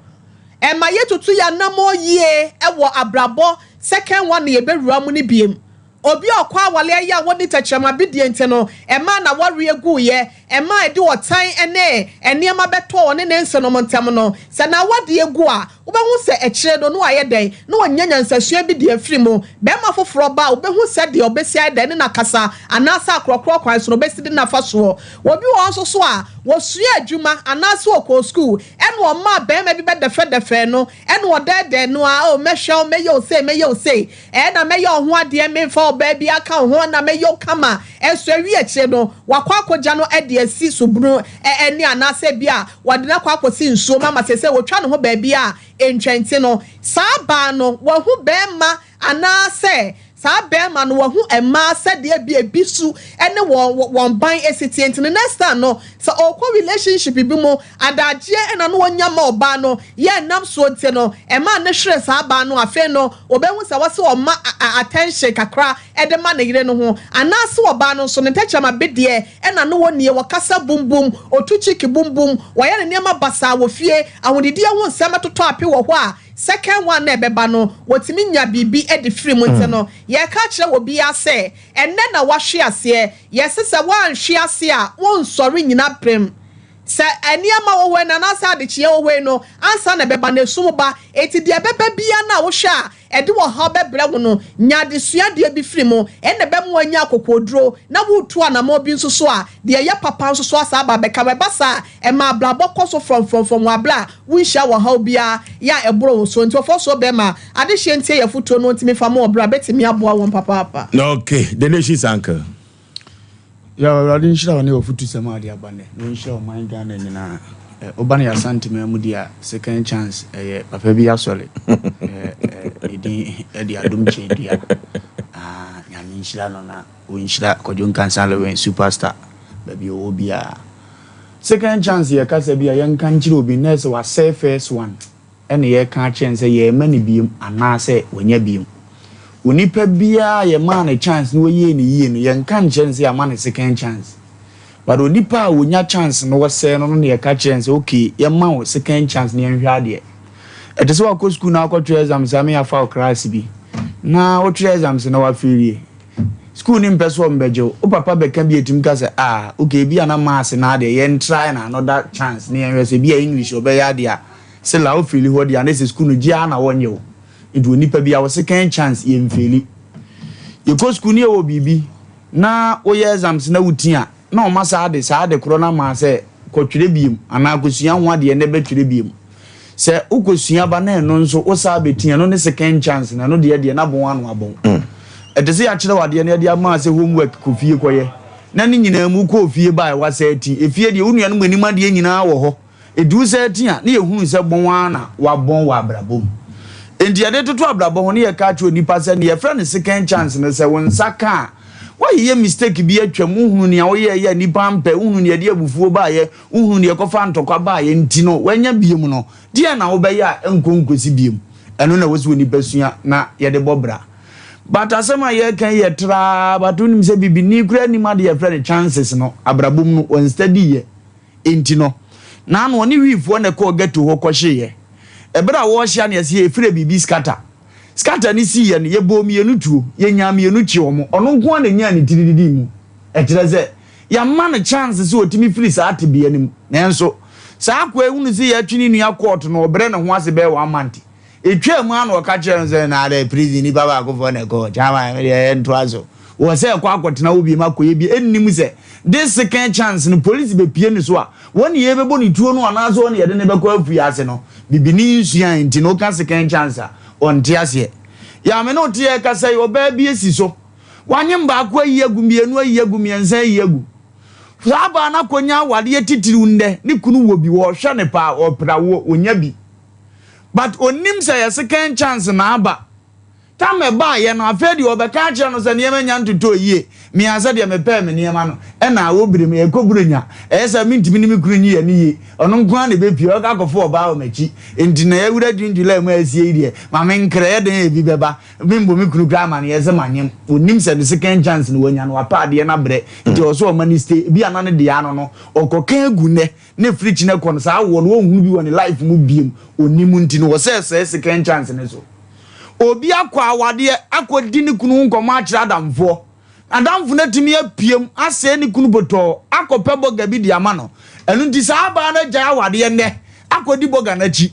Ɛma yɛtutu yɛn anammɔn yie wɔ abrabɔ second one na yɛbɛwura mu no biem. Obi a ɔkɔ aware ayɛ a wɔnni tɛkyerɛma bidie nti no, ɛmaa n'awareɛ guiɛ, ɛmaa ɛde ɔtan ne nneɛma bɛtɔɔ ɔne ne nsenom ntam no. Sɛ n'awadeɛ gu a, wobɛhu sɛ akyire no na wayɛ dɛn? Na wanya nyansasua bi de afiri mu. Barima foforɔ ba a, wobɛhu sɛdeɛ ɔbɛsi ayɛ dɛn ne no akasa, anaasɛ akorɔkorɔ kwan so no ɔbɛsi de no afa soɔ. Obi wɔ hɔ nso so a, wɔsua adwuma anaasɛ ɔkɔɔ sukuu, ɛna ɔmaa barima bi bɛdɛfɛdɛfɛɛ no, ɛna ɔdɛɛdɛɛ no ara, oh, mɛhwɛ wo, mɛyɛ wo sei, mɛyɛ wo sei, ɛna mɛyɛ wo ho adeɛ, memfa ɔbaa biara ka wo ho, ɛna mɛyɛ wo kama. Nso awie akyire no, wakɔ akɔgya no de asi subunu ani anaasɛ ebia wɔde no akɔ akɔsi nsuo mu ama seesei wɔtwa ne ho baabi a ntwa nti no, saa baa no wahu barima anaasɛ saa barima no wahu mmaa sɛdeɛ ebia ebi su ne wɔn wɔn ban si teɛ nti no next time no sɛ ɔrekɔ relationship bi mu adagyeɛ na no ɔnya ma ɔbaa no yɛ nam soɔ nti no ɛmaa no hwere saa baa no afei no ɔbɛhu sɛ wɔse ɔma attention kakra de ma ne yere no ho anaase ɔbaa no nso ne tɛkyerɛma bedeɛ na no ɔnie ɔkasa bum bum ɔtu kyiki bum bum ɔyɛ ne nneɛma basaa wɔ fie ahonidie ho nsɛm totɔ ape wɔ hɔ a second one na ɛbɛba no wɔtumi nya biribi de firi mu nti no yɛreka akyerɛ obiara sɛ ɛnnɛ na wahwe aseɛ yɛse sɛ woanhwe ase a wonsɔre nyina prem sɛ nneɛma wɔ hɔ yi no anaasɛ adekyeɛ wɔ hɔ yi no ansa na ɛbɛba no esum ba enti deɛ ɛbɛba biara no a wohwɛ a ɛde ɔhaw bɛbrɛ wo no, nya adesuadeɛ bi firi mu. Ɛnna ɛbɛma woanya akokoɔduro, na woretu anammɔn bi nso so a, deɛ ɛyɛ papa nso so asan aba abɛka wo. Ɛba saa a, ɛma abrabɔ kɔ so frɔmfrɔmfrɔm wɔ aberɛ a wonhyia ɔhaw biara yɛ a ɛboro wo so. Nti ɔfɔsoɔ bɛrima, adehyeɛ ntie yɛn afotuo na ɔntumi mfa ma ɔbrɛ a, bɛtumi aboa wɔn papaapa. Okay, the nation's uncle. Yaw Awurade nhyira wo ne w'afutusɛm a wode aba nnɛ na ɔnhyira ɔman Ghana nyinaa. Woba no yɛ Asanteman mu deɛ a second chance ɛyɛ papa bi asɔre ne din ɛde Adom Kyɛdua. Ah, Nyame nhyira no na ɔnhyira Kwadwo Nkansah Lewin superstar baabi ɔwɔ biara. Second chance yɛ kasa bi a yɛnka nkyerɛ obi na ɛsɛ wasɛe first one. na yɛreka akyerɛ no sɛ yɛrema no biom anaasɛ wanya biom. Onipa biara a yɛmaa no chance na ɔyɛɛ no yie no, yɛnka nkyerɛ no sɛ yɛama no second chance. But onipa a ɔnya chance na ɔsɛe no no na yɛka kyerɛ no sɛ okay, yɛma wo second chance na yɛnhwɛ adeɛ. Ɛte sɛ wakɔ sukuu na akɔtwerɛ exams ama yɛafa wo class bi na wotwerɛ exams na wafeelie. Sukuu no mpɛ sɛ ɔmbɛgye wo. Wo papa bɛka bi a ɛtumi ka sɛ ah okay ebi a na maths no adeɛ yɛn try no another chance na yɛnhwɛ sɛ ebi a English ɔbɛyɛ adeɛ a. Se la wo feeli hɔ deɛ a na ɛsɛ sukuu no gye ara na wɔnyɛ wo. Nti onipa biara wo second chance yɛ nfeeli. Yɛkɔ sukuu no yɛwɔ biribi na woyɛ exams na wo ti a na wɔma saa de saa ade korɔ no ama sɛ kɔ twerɛ biem anaa kɔ sua ho adeɛ na bɛ twerɛ biem. Sɛ wo kɔ sua ba na ɛno nso wo saa bɛ ti a ɛno ne second chance no ɛno deɛ deɛ na bɔn ano abɔn. Ɛte sɛ yɛakyerɛ wo adeɛ na yɛde ama wo sɛ homework kɔ fie kɔyɛ na ne nyinaa mu wokɔɔ fie baeɛ woasan ati. Efie deɛ wo nuanom anim adeɛ nyinaa wɔ hɔ. Eduu saa ti a, na yɛhunu sɛ bɔn ara na wabɔn wɔ abrabɔ mu. Enti yɛde toto abrabɔ ho na yɛka kyerɛ onipa sɛ nea yɛfrɛ no second chance no, sɛ wo nsa ka a, woayeyɛ mistake bi atwam, wohunu nea woyɛeɛ a nnipa ampɛ, wohunu nea ɛde abufuo baeɛ, wohunu nea ɛkɔfaa ntɔkwa baeɛ nti no, woanya biom no, deɛn na wobɛyɛ a ɛnkɔ nkɔsi biom? Ɛno na ɛwɔ sɛ onipa sua na yɛde bɔ bra. But asɛm a yɛreka yi yɛ traa, but wonim sɛ bibini koraa nnim adeɛ a yɛfrɛ no chances no, abrabɔ mu no, wɔnstudy yɛ. Enti no, Naano ɔne wiifoɔ na ɛkɔɔ ghetto hɔ kɔhyeeɛ. Ɛberɛ a wɔrehyia no yɛse yɛfrɛ biribi scatter. Scatter no siiɛ no yɛbɔɔ mmienu tuo, yɛnyaa mmienu kyee wɔn. Ɔno nko ara na ɛnyaa ne tiri didii mu. Ɛkyerɛ sɛ yɛama no chance sɛ ɔtumi firi saa tebea no mu. Nanso saa akoa yi hunu sɛ yɛatwe ne nua kɔɔto no ɔbrɛ ne ho ase bɛyɛ one month. Etwaa mu ara na ɔka kyerɛɛ no sɛ, Na adɛn, prison nnipa baakofoɔ na ɛkɔ hɔ, chairman, me deɛ ɛntoa so. Wɔ sɛ ɛkɔ akɔtena hɔ biom akɔyɛ bi, ɛnnim sɛ this second chance no polisi bɛpue ne so a, wɔn ne yɛbɛbɔ ne tuo no anaasɛ wɔn ne yɛde no bɛkɔ afie ase no, bibini nsuae nti no woka second chance a, ɔnte aseɛ. Yaa me ne wo te yɛrekasa yi, ɔbaa bi asi so, wanyem baako ayi agu, mmienu ayi agu, mmiɛnsa ayi agu. Saa baa no akɔnya awadeɛ titiriw nnɛ, ne kunu wɔ bi, wɔrehwɛ no paa, ɔrepere awoɔ, ɔnya bi. But onim sɛ yɛ second chance na aba. Tam ɛbaayɛ no afei deɛ ɔbɛka akyerɛ no sɛ nneɛma nya ntotɔɔ yie. Me ara sɛdeɛ mepɛɛ me nneɛma no ɛna awɔ bere mu yɛkɔ Buronya. Ɛyɛ sɛ mentumi ne me kunu nyi yɛn ani yie. Ɔno nko ara na ɛbɛpue ɔbɛkɔ akɔfa ɔbaa wɔ m'akyi. Nti na yɛawura June July mu a asie yi deɛ ma menkra ɛyɛ dɛn a ebi bɛba. Memmɔ me kunu koraa amaneɛ sɛ manyem. Ɔnim sɛ ne second chance no wanya no wapɛ adeɛ no abrɛ nti ɛwɔ sɛ ɔma no stay. Ebia na ne deɛ ano no ɔkɔka agu nnɛ. Ne firi kyinɛ kɔ no saa awoɔ no ɔnhunu bi wɔ ne life mu biom, ɔnim nti no ɔsɛ sɛɛ second chance no so. Obi akɔ awadeɛ akɔ di ne kunu ho nkɔmmɔ akyerɛ adamfoɔ, nadamfo no atumi apiem asɛe ne kunu potɔɔ akɔ pɛ bɔga bi de ama no, ɛno nti saa abaa no agyae awadeɛ nnɛ akɔ di bɔga no akyi.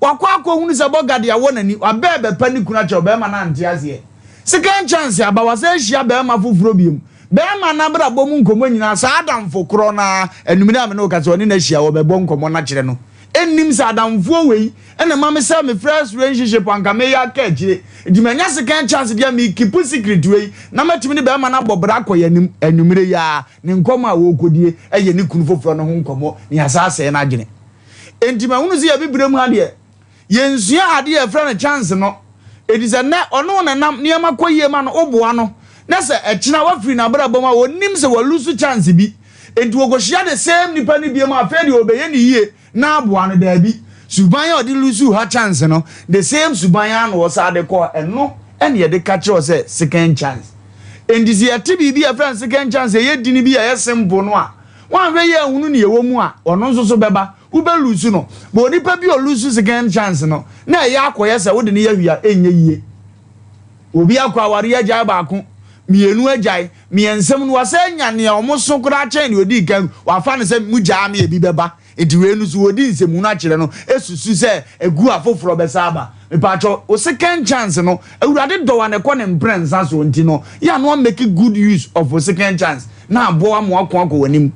Wakɔ akɔhunu sɛ bɔga de awɔ n'ani, wabɛɛ bɛpa ne kunu akyɛw, bɛɛma no ante aseɛ. Second chance aba, wasan ahyia bɛɛma foforɔ biom. Bɛɛma no abrabɔ mu nkɔmmɔ nyinaa, saa adamfo korɔ no ara, anwumerɛ a me ne wo kasa, ɔne no ahyia, wɔbɛbɔ nkɔmmɔ no akyerɛ no. Ɛnnim sɛ adamfoɔ wei na ɛma me sɛɛ me first relationship a anka meyɛ aka akyire. Nti manya second chance deɛ me keep secret wei na matumi ne bɛɛma no abɔ bra akɔ yɛn anim. Anwumerɛ yi ara, ne nkɔmmɔ a wɔrekɔdie yɛ ne kunu foforɔ no ho nkɔmmɔ na yɛasan asɛe n'adwene. Enti mahunu sɛ yɛn berɛ mu ha deɛ, yɛnsua adeɛ a yɛfrɛ no chance no. Enti sɛ nnɛ ɔne wo nenam, nneɛma kɔ yie ma no, woboa no, na sɛ ɛkyena wafiri n'abrabɔ mu a, ɔnnim sɛ walusu chance bi. Enti ɔkɔhyia the same nipa no biom a, afei deɛ ɔbɛyɛ no yie na aboa no? Daabi. Suban a ɔde lusuu ha chance no, the same suban ara na ɔsan de kɔ. Ɛno na yɛde ka kyerɛ wo sɛ second chance. Enti sɛ yɛte biribi a yɛfrɛ no second chance, ɛyɛ dini bi a ɛyɛ simple no a, Woanhwɛ yie anhunu nea ɛwɔ mu a, ɔno nso so bɛba. Wobɛ lose no. But onipa bi a ɔlose second chance no, na ɛyɛ akɔyɛ sɛ wode no yɛ hwee a, ɛnyɛ yie. Obi akɔ awareɛ agyae baako, mmienu agyae, mmiɛnsa mu no, wasan anya nea wɔso koraa kyɛn nea ɔdii kan. Wafa no sɛ mogyaa me a ebi bɛba. Nti wei no so wɔdi nsɛmhunu akyerɛ no susu sɛ egu a foforɔ bɛsa aba. Mepaakyɛw, wo second chance no, Awurade dɔ wo a na ɛkɔ ne mprɛnsa soɔ nti no, yɛ a na wa make good use of wo second chance na aboa wo ama woako akɔ w'anim.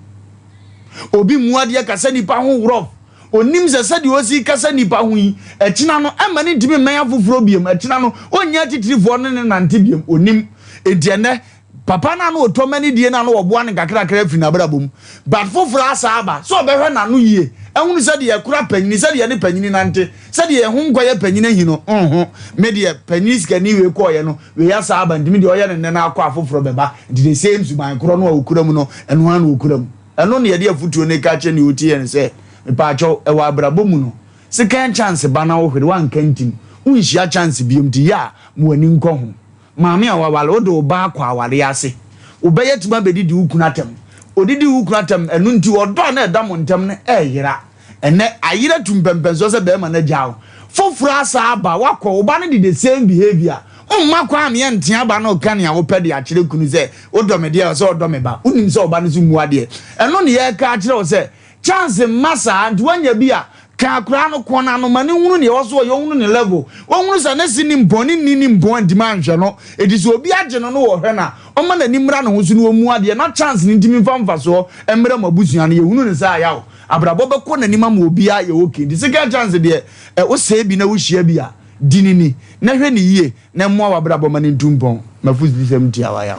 Obi mmu adeɛ kasa nipa ho rough, ɔnnim sɛ sɛdeɛ ɔsi kasa nipa ho yi, ɛkyena no ɛmma no ntumi mmɛn afoforɔ biom, ɛkyena no ɔnnya atitirifoɔ ne no nante biom, ɔnnim. Nti ɛnnɛ Papa no a na ɔtɔ ma no die no a na wɔboa no nkakrakra afiri n'abrabɔ mu. But foforɔ asa aba sɛ ɔbɛhwɛ n'ano yie ahunu sɛdeɛ ɛkora panyini, sɛdeɛ ɛne panyini nante, sɛdeɛ ɛho nkɔ yɛ panyini ahi no. Nho, me deɛ panyini sikani wei kɔɔeɛ no, wei asa aba nti me deɛ ɔyɛ no nnɛ no akɔ a foforɔ bɛba. Nti the same suban korɔ no a ɔkura mu no, ɛno ara na ɔkura mu. Ɛno na yɛde afotuo no reka akyerɛ nea ɔtie yɛn sɛ, mepaakyɛw, ɛwɔ abrabɔ mu no, second chance ba na wohwere, woanka ntim, wonhyia chance biom nti yɛ a ma w'ani nkɔ ho. Maame a waware, wode wo ba akɔ awareɛ ase. Wo ba yi atumi abɛdidi wo kunu atɛm. Ɔdidi wo kunu atɛm, ɛno nti ɔdɔ a na ɛda mo ntam no reyera. Ɛnnɛ, ayere atu mpɛmpɛnsoɔ sɛ barima no agyaa wo. Foforɔ asan aba, woakɔ, wo ba no de the same behaviour. Womma kwan ma yɛntea ba no reka nea wopɛ de akyerɛ kunu sɛ, wodɔ me deɛ, ɔsɛ ɔdɔ me ba. Wonim sɛ ɔba no nso mmu adeɛ. Ɛno na yɛreka akyerɛ wo sɛ, Chance mma saa nti wanya bi a, ka akwadaa no kɔn ano ma no nhunu nea ɛwɔ so ɔyɛ, ɔnhunu ne level, ɔnhunu sɛ ne se ne mpɔn, ne nni ne mpɔn antumi anhwɛ no, enti sɛ obi agye no na ɔhwɛ no a, ɔmma n'ani mmra ne ho so na ɔmmu adeɛ na chance no ntumi mfa mfasoɔ mmrɛ mo abusua no, yɛhunu no saa a yaw, abrabɔ bɛkɔ n'anim ama obiara ayɛ okay, nti second chance deɛ ɛ, wosɛe bi na wohyia bi a, di no ni na hwɛ no yie na ɛmmoa w'abrabɔ ma no ntu mpɔn. M'afotusɛm tiawa yaw.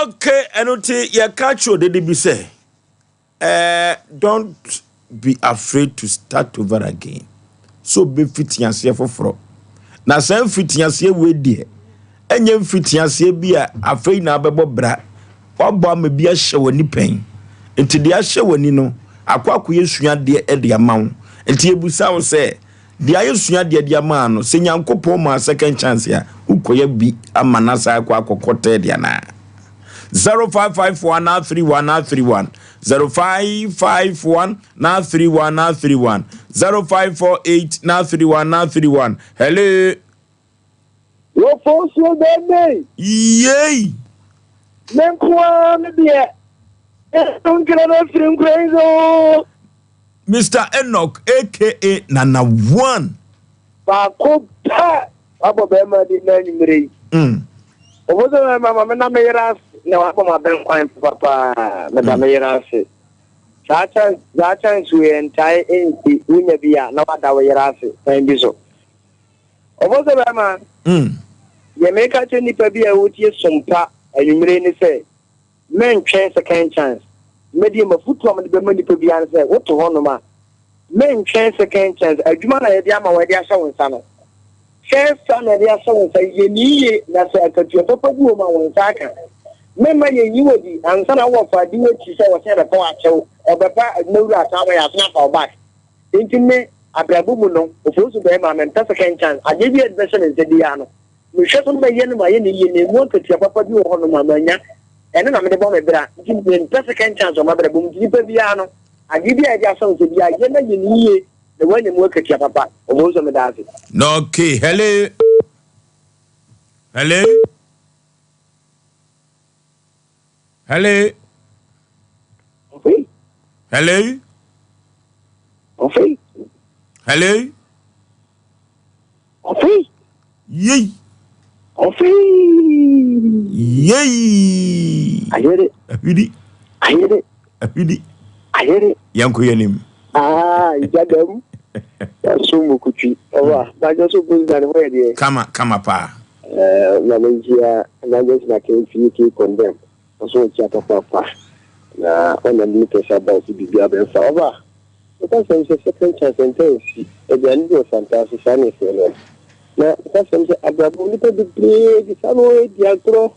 Okay, ɛno nti yɛka kyerɛ odede bi sɛ Eh don't be afraid to start over again. Sɛ obɛfiti aseɛ foforɔ. Na saa mfiti aseɛ wei deɛ, ɛnyɛ mfiti aseɛ bi a afei na abɛbɔ bra. Wabɔ ama bi ahyɛ w'ani pɛn. Nti deɛ ahyɛ w'ani no, akɔ akɔyɛ suadeɛ de ama wo. Nti yɛbusa wo sɛ, deɛ ayɛ suadeɛ de ama no, sɛ Nyankopɔn maa second chance a, wokɔyɛ bi ama no asan akɔ akɔkɔ third anaa? 0551 931 931, 0551 931 931, 0548 931 931. Hello. Wɔfɔ nsuo bɛɛmɛi. Yei. Me nko ara me deɛ. Nkira no afiri nkura yi so. Mr. Enoch aka Nana One. Baako pɛ wabɔ bɛrima di na anwummerɛ yi. Ɔfo sɛ bɛrima ma me na me yere ase na wabɔ ma bɛn kwan papapaa. Meda me yere ase. Saa chance saa chance wei ntae nsi wonya bi a na wada wo yere ase kwan bi so. Ɔfo sɛ bɛrima. Deɛ meka kyerɛ nnipa bi a wɔtie sompa anwummerɛ ne sɛ mentwɛn second chance. Mɛdeɛ mafotu a mede bɛma nnipa biara ne sɛ wote hɔnom a mentwɛn second chance. Adwuma na yɛde ama wo yɛde ahyɛ wo nsa no. First time na yɛde ahyɛ wo nsa yɛ ne yie na sɛ akatua papa bi wɔ mu a wo nsa aka. Mɛma yɛnyi wɔ di ansa na wowɔ fa di w'akyi sɛ wɔsɛ yɛbɛpa wo akyɛw ɔbɛpa adwumawura asan ama yɛ asan afa wo back. Nti me abrabɔ mu no ofosu bɛrima mempɛ second chance. Adeɛ bi a yɛde bɛhyɛ me nsa biara no mehwɛ so mɛyɛ no ma yɛ ne yie na emu akatua papa bi wɔ hɔnom a manya. Ɛno na mede bɔ me bra. Nti mempɛ second chance wɔ m'abrabɔ mu. Nti nipa biara no adeɛ bi a yɛde ahyɛ wo nsa biara yɛ na yɛ ne yie na woanya mu akatua papa. Ofosu meda ase. Okay, hello. Hello. Hello. Ofi. Hello. Ofi. Hello. Ofi. Yei. Ofi. Yei. Ayere. Ahwidi. Ayere. Ahwidi. Ayere. Yanko yanim. Ah, ijagam. Yaso mukutwi. Owa, bajo so president ho ye. Kama kama pa. Na menjia evangelist na kenfi ki condemn. So ntia papa pa. Na ona ni pesa ba si bibia be fa. Oba. Because I'm second chance and tensi. Aduane bi wɔ Santase saa ne ɛfrɛ no. Na kasɛm sɛ abrabɔ nipa bebree de saa na wɔyɛ di agorɔ.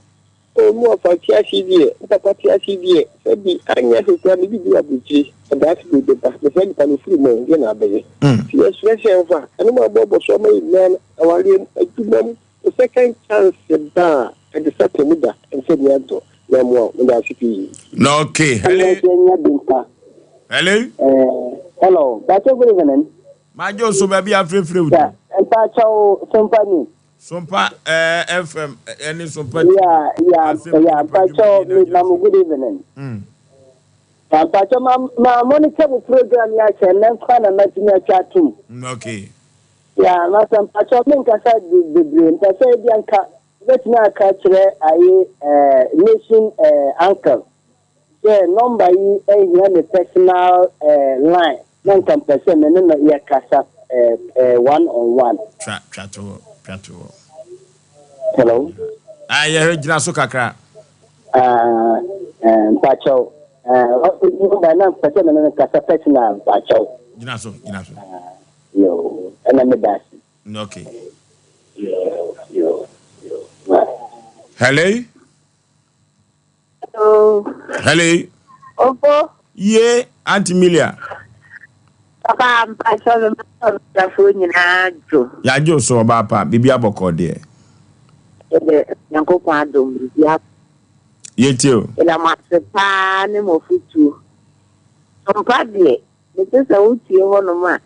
O mu ɔfa te ase deɛ, wo papa te ase deɛ, sɛbi anyɛ hwee koraa me bibi aburokyire, ɔdaase bi bɛba, mesɛ nipa no firi mu deɛ na abɛyɛ. Nti yɛsrɛ sɛ mfa, ɛno ma bɔbɔ so ama yɛ nyinaa no, awareɛ mu, adwuma mu, wo second chance ba a, ɛde sata mu da, ɛnsɛ ni adɔ, na mmoa wo, meda ase pii. Okay, hello. Hello. Hello, Bacho, good evening. Majo so baabi afrɛfrɛ wo. Yeah, Mpacho Sompa ni. Sompa FM ɛne Sompa. Yeah, Mpacho me good evening. Mpacho ma monitor mo program ya che na nkwa na matumi atwa atum. Okay. Yeah, ma Mpacho me nkasa bebree mpasa bi anka betumi aka kyerɛ aye nation uncle. Yeah, number yi ehia me personal line. Na nka mpɛ me ne no yɛ kasa one on one. Twa twa to twa to. Hello. Ah, yɛ gyina so kakra. Ah, Mpacho. Number na mpɛ sɛ me ne no kasa personal Mpacho. Gyina so, gyina so. Yo, ɛna me da ase. Okay. Yo, yo, yo. Hello. Hello. Hello. Opo. Ye, Auntie Milia. Papa, mpacho me ma nyinaa dwo. Ya dwo so oba pa, bibi abɔkɔ deɛ. Ede Nyankopɔn adom bibi ab. Yɛtie o. Ela mo ase paa ne mo futuo. Sompa deɛ, mete sɛ wotie hɔnom a,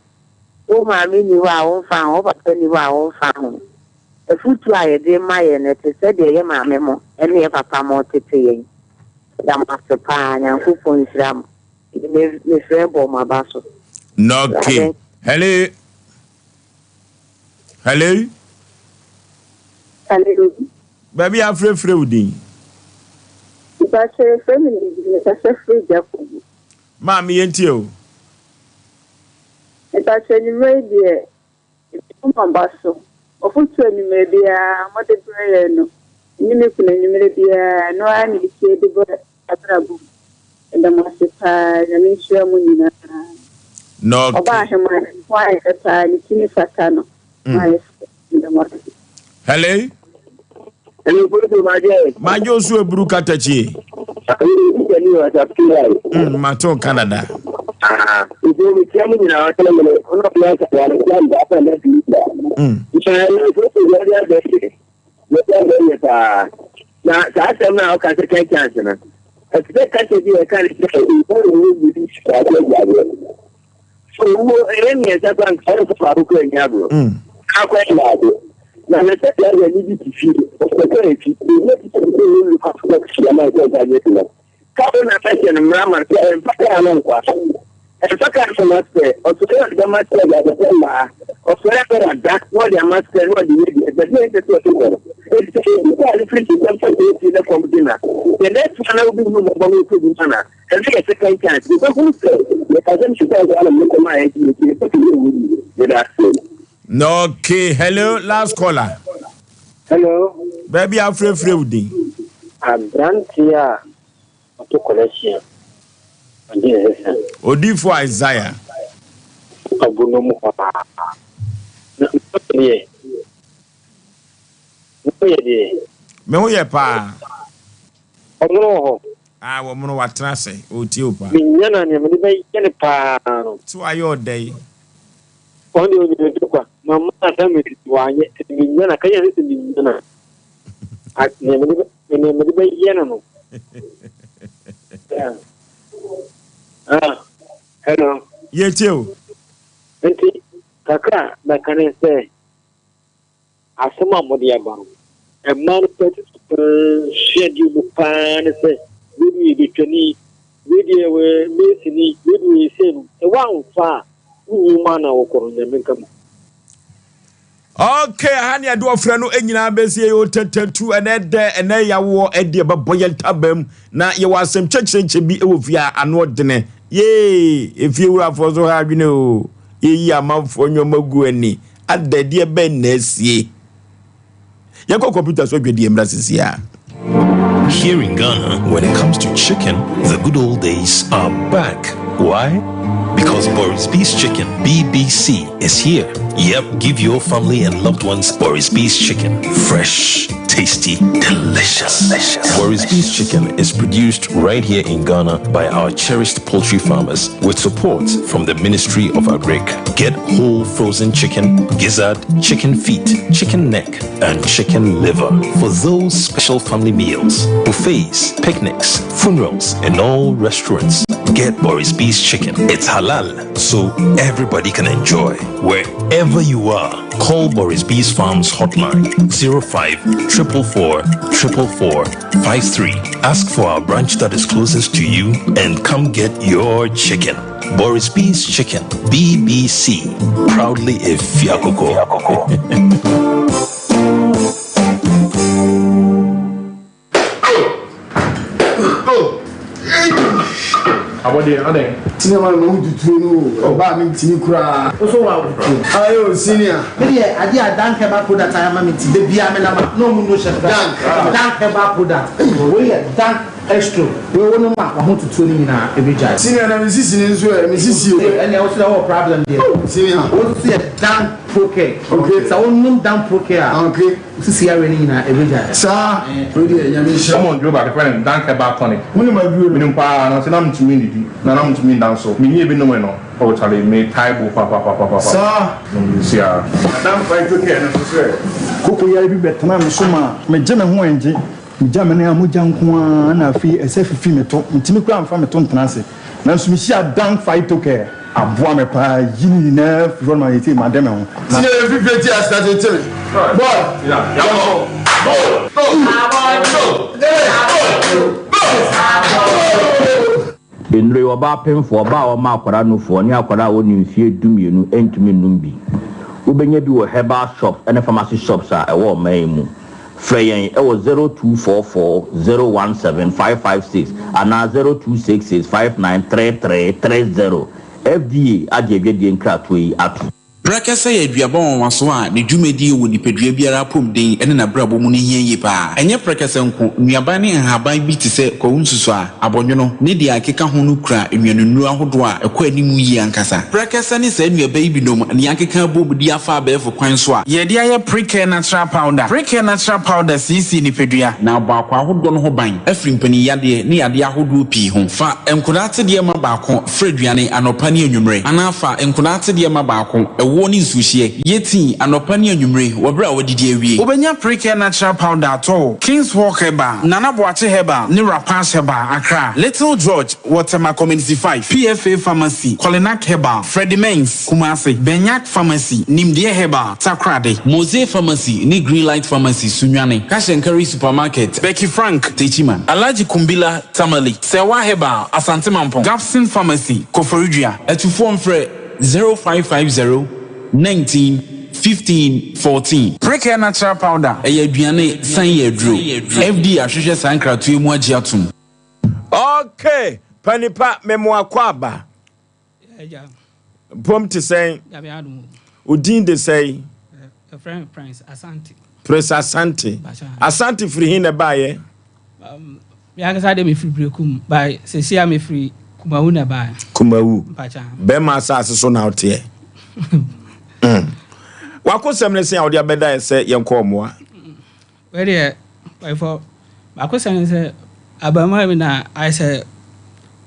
wo maame ni hɔ a womfa ho, wo papa ni hɔ a womfa ho. Afutuo a yɛde ma yɛn no te sɛ deɛ yɛ maame mo ne yɛ papa mo tete yɛn. Ela mo ase paa, Nyankopɔn nhyira mo. Me frɛ bɔ mo aba so. Okay. Hello. Hello. Hello. Baabi afrɛfrɛ wo din. Mpacho efrɛ me ne kasa firi Jacob. Maame yɛntie o. Mpacho anwummerɛ deɛ mo aba so. Ɔfotu anwummerɛ biara mode brɛ yɛn no. Ɛne me kunu anwummerɛ biara no ara na etie de bɔ abrabɔ mu. Ɛda mo ase paa, Nyame nhyira mo nyinaa. No. Ɔbaa ahema ho ayɛ fɛ paa, ne ti ne fata no. Ho ayɛ fɛ. Ɛda mo ase. Hello. Hello, Fosu Maje. Maje osu eburu katachi. Mato Canada. Ah, nti mi tia mu nyinaa ɔtɛlɛ mu no, ɔno ɔno asa wa no tia mu afa na fi da. Nfa no Fosu yɛ de abɛ yɛ de abɛ yɛ paa. Na saa asɛm no a ɔka second chance no, ɛte sɛ kasa bi a ɛka ne sɛ owuo wɔ hɔ bi baako adi agorɔ. So owuo ɛyɛ mmiɛnsa koraa nka ɔmfa baako koraa nni agorɔ. Akɔ yɛ baako. Na hwɛ sɛ driver ni bi te fie, ɔkɔkɔ akyi, obi ati sɛ sɛ ɔwɔ lu akɔ hyia ma ɛsɛ nsa nyɛ adwuma. Kaa no na ɛhyɛ no mmara ma sɛ ɛmfa kaa no nkwa. Ɛmfa kaa no mma sɛ ɔsɔre a ɔde bɛma sɛ ɔde abɛpɛ mmaa. Ɔsɔre a na wada na ɔde ama sɛ na ɔde yɛ deɛ ɛsɛ sɛ ɛsɛ sɛ ɔde yɛ no. Enti sɛ obi kaa no firi sesɛm sɛ ɔkɔɔ fie na kɔm de no a, the next one a wobɛhunu mmɔbɔ no ɔkɔ bi ma no a, ɛno yɛ second chance. Yɛbɛhunu sɛ yɛka sɛ mesesa nkoa na mekɔ maa ɛnti meti ne sɛ yɛ wu bi. Meda ase. Okay, hello, last caller. Hello. Baabi afrɛfrɛ wo din. Aberanteɛ a ɔto kɔlɛhyia ɔgye nsesa. Odifo Isaiah. Ɔbo no mu hɔ paa. Na deɛ. Wo yɛ deɛ. Me ho yɛ paa. Ɔmono wɔ hɔ. Ah, wɔmono watena ase. Ɔretie wo paa. Menya na nea mede bɛyɛ no paa no. So ayɛ ɔdɛ yi. Ɔno deɛ ɔnim ne kwa. Mama assignment nti wanyɛ. Nti menya na ka yɛ sɛ menya na. Nea mede nea mede bɛyɛ no no. Ah, hello. Yɛtie o. Nti kakra mɛka ne sɛ asɛm a mode aba no, mmaa no pɛ titiriw paa nsuadeɛ mu paa ne sɛ, wei deɛ yɛbɛtwani, wei deɛ wɔyɛ masoni, wei deɛ wɔyɛ sei no, sɛ woamfa a, wonyi wo maa no a wɔkɔ no, Nyame nka mu. Okay, aha ne ɛde ɔfrɛ no nyinaa bɛsi yɛ otetetu ɛnɛ dɛ ɛnɛ yawoɔ ɛde ɛbɛbɔ yɛn ntabam na yɛwɔ asɛm kyɛkyerɛnkyɛ bi ɛwɔ fie a ano ɔdene yee efie wurafoɔ so ha adwene o yɛyi amanfoɔ nneɛma gu ani Ada deɛ bɛn na asie? Yɛnkɔ kɔmputa so adwadie mmra sisi a. Here in Ghana, when it comes to chicken, the good old days are back. Why? Because Boris B's Chicken, BBC, is here. Yep, give your family and loved ones Boris B's Chicken. Fresh, tasty, delicious. delicious. Boris B's Chicken is produced right here in Ghana by our cherished poultry farmers with support from the Ministry of Agric. Get whole frozen chicken, gizzard, chicken feet, chicken neck, and chicken liver for those special family meals, buffets, picnics, funerals, and all restaurants. Get Boris B's chicken. It's halal, so everybody can enjoy. Wherever you are, call Boris B's Farms hotline 05 444 444 53. Ask for our branch that is closest to you and come get your chicken. Boris B's Chicken, BBC. Proudly a Fiakoko. Abɔdeɛ adɛn? Senior man ma wo tutuo no o, ɔbaa me ntimi koraa. Wo so wa tutuo. Ayo senior. Me deɛ adeɛ a Dank herbal product ayɛ ama me nti da biara me nam a na ɔmo no hyɛ koraa. Dank. Dank herbal product. Wei yɛ Dank Estro. Wei wo nom a wahotutuo no nyinaa ɛbɛgyae. Senior na me sisi no nso ɛ, me sisi o. Ɛnneɛ wo so deɛ wowɔ problem deɛ. Senior. Wo nso yɛ Dank Procare. Okay. Sɛ wo nom Dank Procare a. Okay. Wo sisi yareɛ no nyinaa ɛbɛgyae. Saa, wei deɛ Nyame nhyira. Wɔn duro baako yɛfrɛ no Dank Herbal Tonic. Wonim aduro no? Menim paa, nanso na mentumi nnidi, na na mentumi nda nso. Menyɛɛ bi nomee no, oh charlie, metae bo papapapapa. Saa. Nom nsuo ara. Na Dank Phyto Care no nso sɛ. Koko yare bi bɛtenaa me so maa megye me ho ɛngye. Megya me nan a mogya nko ara na afei ɛsɛ fifi me to. Mentumi koraa mfa me to ntena ase. Nanso mehyiaa Dank Phytocare. Aboa me paa yi ne nyinaa firi hɔ no ma seesei made me ho. Na. Senior yɛ fifire ti ase tete me boy yɛnkɔ go go go go go. Nnuro yi, ɔbaa pemfoɔ, ɔbaa a ɔma akwadaa nufoɔ, ne akwadaa a ɔnni mfeɛ dumienu ntumi nnom bi. Wobɛnya bi wɔ herbal shops ne pharmacy shops a ɛwɔ ɔman yi mu. Frɛ yɛn wɔ 0244 017 556 anaa 0266 593330. FDA agye adwadie nkratoɔ yi atom. Prɛkɛsɛ yɛ aduaba nwanwaso a ne dwumadie wɔ nipadua biara apɔmuden ne n'abrabɔ mu no hia yie pa ara. Ɛnyɛ prɛkɛsɛ nko, nnuaban ne nhaban bi te sɛ kwawu nsusuaa, abɔnwono, ne deɛ ɛkeka ho no kura nnuanennuro ahodoɔ a ɛkɔ anim yie ankasa. Prɛkɛsɛ ne saa nnuaba yi binom na yɛakeka abom de afa abɛɛfo kwan so a. Yɛde ayɛ Precare Natural Powder. Precare Natural Powder siesie nipadua. Na abɔ akwaa ahodoɔ no ho ban afiri mpaninyadeɛ ne yadeɛ ahodoɔ pii ho. Fa nkwadaa atedeɛ ma baako. Fra aduane anɔpa ne anwummere, anaa fa nkwadaa atedeɛ ma baako, ɛwoɔ. Ɛwoɔ ne nsuohyeɛ. Yɛ tea anɔpa ne anwummere wɔ berɛ a woadidi awie. Wobɛnya Precare Natural Powder atɔ wɔ Kings Walk Herbal, Nana Boakye Herbal ne Rapash Herbal, Accra, Little George wɔ Tema Community 5, PFA Pharmacy, Kolinak Herbal, Freddie Mens, Kumasi, Benyak Pharmacy, Nimdeɛ Herbal, Takoradi. Mose Pharmacy ne Greenlight Pharmacy, Sunyani, Cash and Carry Supermarket, Becky Frank, Techiman. Alhaji Kumbila, Tamale, Serwaa Herbal, Asante Mampong, Gabson Pharmacy, Koforidua. Atufoɔ mfrɛ 0550 19 15 14. Precare Natural Powder. Ɛyɛ aduane san yɛ aduro. FDA ahwehwɛ saa nkratoɔ yi mu agye atom. Okay, panipa memoa kɔ aba. Mpom te sɛn? Wo din de sɛn? Yɛfrɛ me Prince Asante. Prince Asante. Asante firi he na ɛbaeɛ? Um, me ankasa deɛ mefiri Berekum, by sɛsi a mefiri Kumawu na ɛbaeɛ. Kumawu. Bɛrima asase so na woteɛ. mm. Wakosɛm ne sɛn a wode abɛda yɛ sɛ yɛnkɔ ɔmoa? Wei deɛ ɛfɔ baako sɛ ne sɛ abarimaa bi na ayɛ sɛ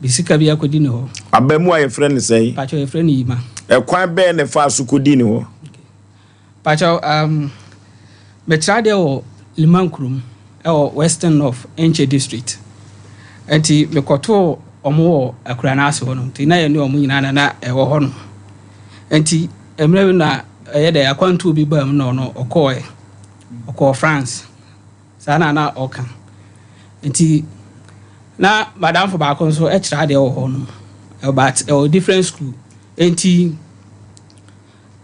de sika bi akɔdi ne hɔ. Abarimaa a yɛfrɛ no sɛn? Pakyɛ yɛfrɛ no Yima. Ɛkwan bɛn na ɛfaa so kɔdii ne hɔ? Pakyɛ um, metra deɛ wɔ Liman kurom ɛwɔ Western North Enche district. Nti mekɔtoo ɔmo wɔ akura no ase hɔ no nti na yɛne ɔmo nyinaa na na ɛwɔ hɔ no. Nti mmerɛ bi na ɛyɛ dɛ akwantuo bi baa mu na ɔno ɔkɔɔɛ. Ɔkɔɔ France. Saa na na ɔka. Nti na madamfo baako nso kyerɛ adeɛ wɔ hɔ nom. But ɛwɔ different school. Nti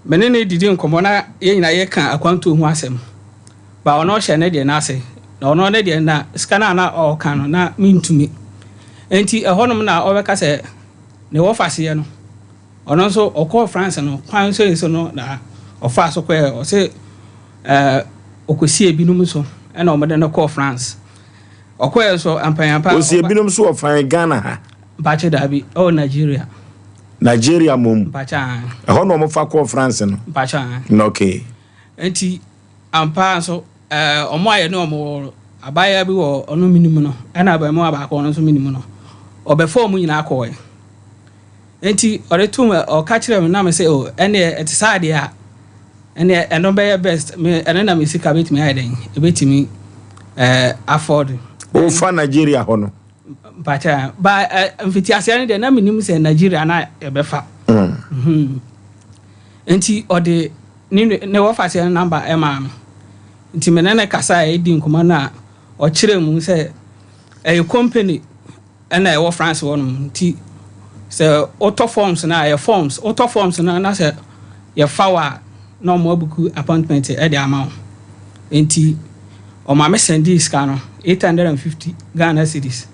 me ne no didi nkɔmmɔ na yɛn nyinaa yɛka akwantuo ho asɛm. Ba ɔno ɔhyɛ ne deɛ no ase. Na ɔno ne deɛ na sika no a na ɔka no na mentumi. Nti ɛhɔnom na ɔbɛka sɛ ne wɔfaseɛ no ɔno nso ɔkɔɔ France no kwan so so no na ɔfaa so kɔɛ ɔse Ɛɛ, ɔkɔsi ebinom so ɛna wɔde no kɔɔ France. Ɔkɔɛ nso ampanyampa. Ɔsi ebinom so wɔ fan Ghana ha. Mpakyɛ daabi, ɛwɔ Nigeria. Nigeria mom. Mpakyɛ an. Ɛhɔ na wɔn fa kɔɔ France no. Mpakyɛ an. Na okay. Nti ampa nso ɛɛ wɔn a yɛne wɔn wɔ abaayewa bi wɔ ɔno minim no ɛna abarimaa baako ɔno nso minim no ɔbɛfa wɔn nyinaa kɔɛ. Nti ɔde to me ɔka kyerɛ me na me sɛ o ɛneɛ ɛte saa deɛ a ɛneɛ ɛno bɛyɛ best me ɛno na me sika bɛtumi ayɛ dɛn ɛbɛtumi ɛɛ afford. Wofa Nigeria hɔ no. Mpakyɛ ba ɛ mfitiaseɛ no deɛ na menim sɛ Nigeria na ɛbɛfa. Mm. Nti ɔde ne ne wɔfaseɛ no namba ɛmaa me nti me ne ne kasa a ɛdi nkɔmmɔ no a ɔkyerɛ mu sɛ ɛyɛ company ɛna ɛwɔ France hɔ nom nti sɛ wotɔ forms no a ɛyɛ forms wotɔ forms no na sɛ yɛfa wo a na ɔmo abuku appointment ɛde ama wo nti ɔma me sɛndii sika no 850 Ghana cedis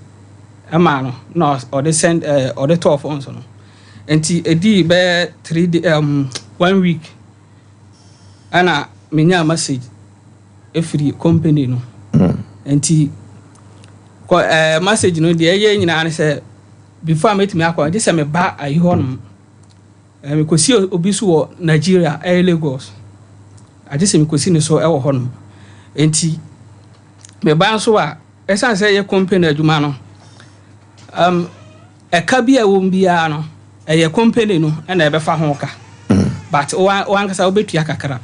ɛmaa no na ɔde send ɛɛ ɔde tɔɔ forms no nti ɛdii bɛyɛ 3 day 1 week ɛna menyaa message ɛfiri company no nti kɔ ɛɛ message no deɛ ɛyɛ nyinaa ne sɛ before a mɛtumi akɔ gye sɛ meba ayi hɔ nom ɛɛ mekɔsi obi so wɔ Nigeria ɛyɛ Lagos agye sɛ mekɔsi ne so ɛwɔ hɔ nom nti meba nso a ɛsiane sɛ ɛyɛ company adwuma no um, ɛka bi a ɛwɔ mu biara no ɛyɛ company no ɛna ɛbɛfa ho ka but wankasa wobɛtua kakra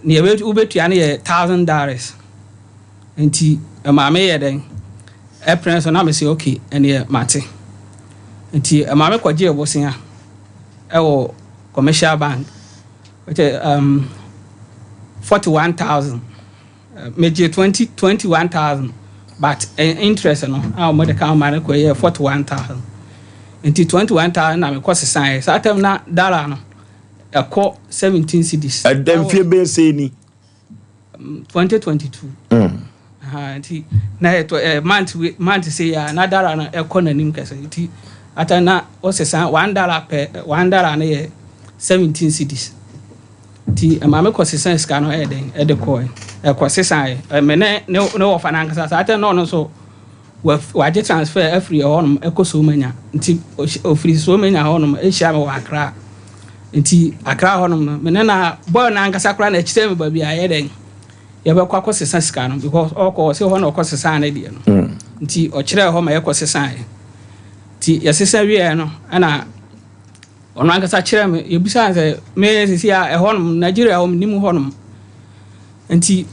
nea wobɛtua no yɛ $1,000 nti maame yɛ dɛn ɛpere so na me sɛ okay ɛneɛ mate nti maame kɔgye bosea ɛwɔ commercial bank which 41,000 megye 21,000 but interest no a wɔde ka ma no kɔ yɛ 41,000 nti 21,000 na mekɔ sesaeɛ saa time na dollar no ɛkɔ 17 cedis. Ɛdɛ mfie bɛyɛ sɛ ni. 2022. Nti na ɛtɔ month month sɛ yɛ na dollar no ɛkɔ n'anim kɛse nti ata na ɔsesa $1 pɛ $1 no yɛ 17 cedis nti maame kɔ sesa sika no ɛyɛ dɛn ɛde kɔɛ ɛkɔ sesa yɛ ɛmɛ ne ne ne wɔfa n'ankasa saa ata na ɔno nso wagye transfer afiri ɛhɔnom ɛkɔ Somanya nti ofiri Somanya hɔnom ehyia mi wɔ Accra nti Accra hɔnom no mene na boy n'ankasa koraa na ɛkyerɛ mi baabi a ɛyɛ dɛn yɛbɛkɔ akɔ sesa sika no because ɔkɔ ɔsɛ hɔ na ɔkɔ sesa ne deɛ no nti ɔkyerɛ hɔ ma yɛkɔ sesa yɛ nti yɛsesa wieɛ no ɛna. Ɔno ankasa kyerɛɛ me, yɛbisaa no sɛ, me sisi a ɛhɔnom, Nigeria hɔ, mennim hɔnom. Nti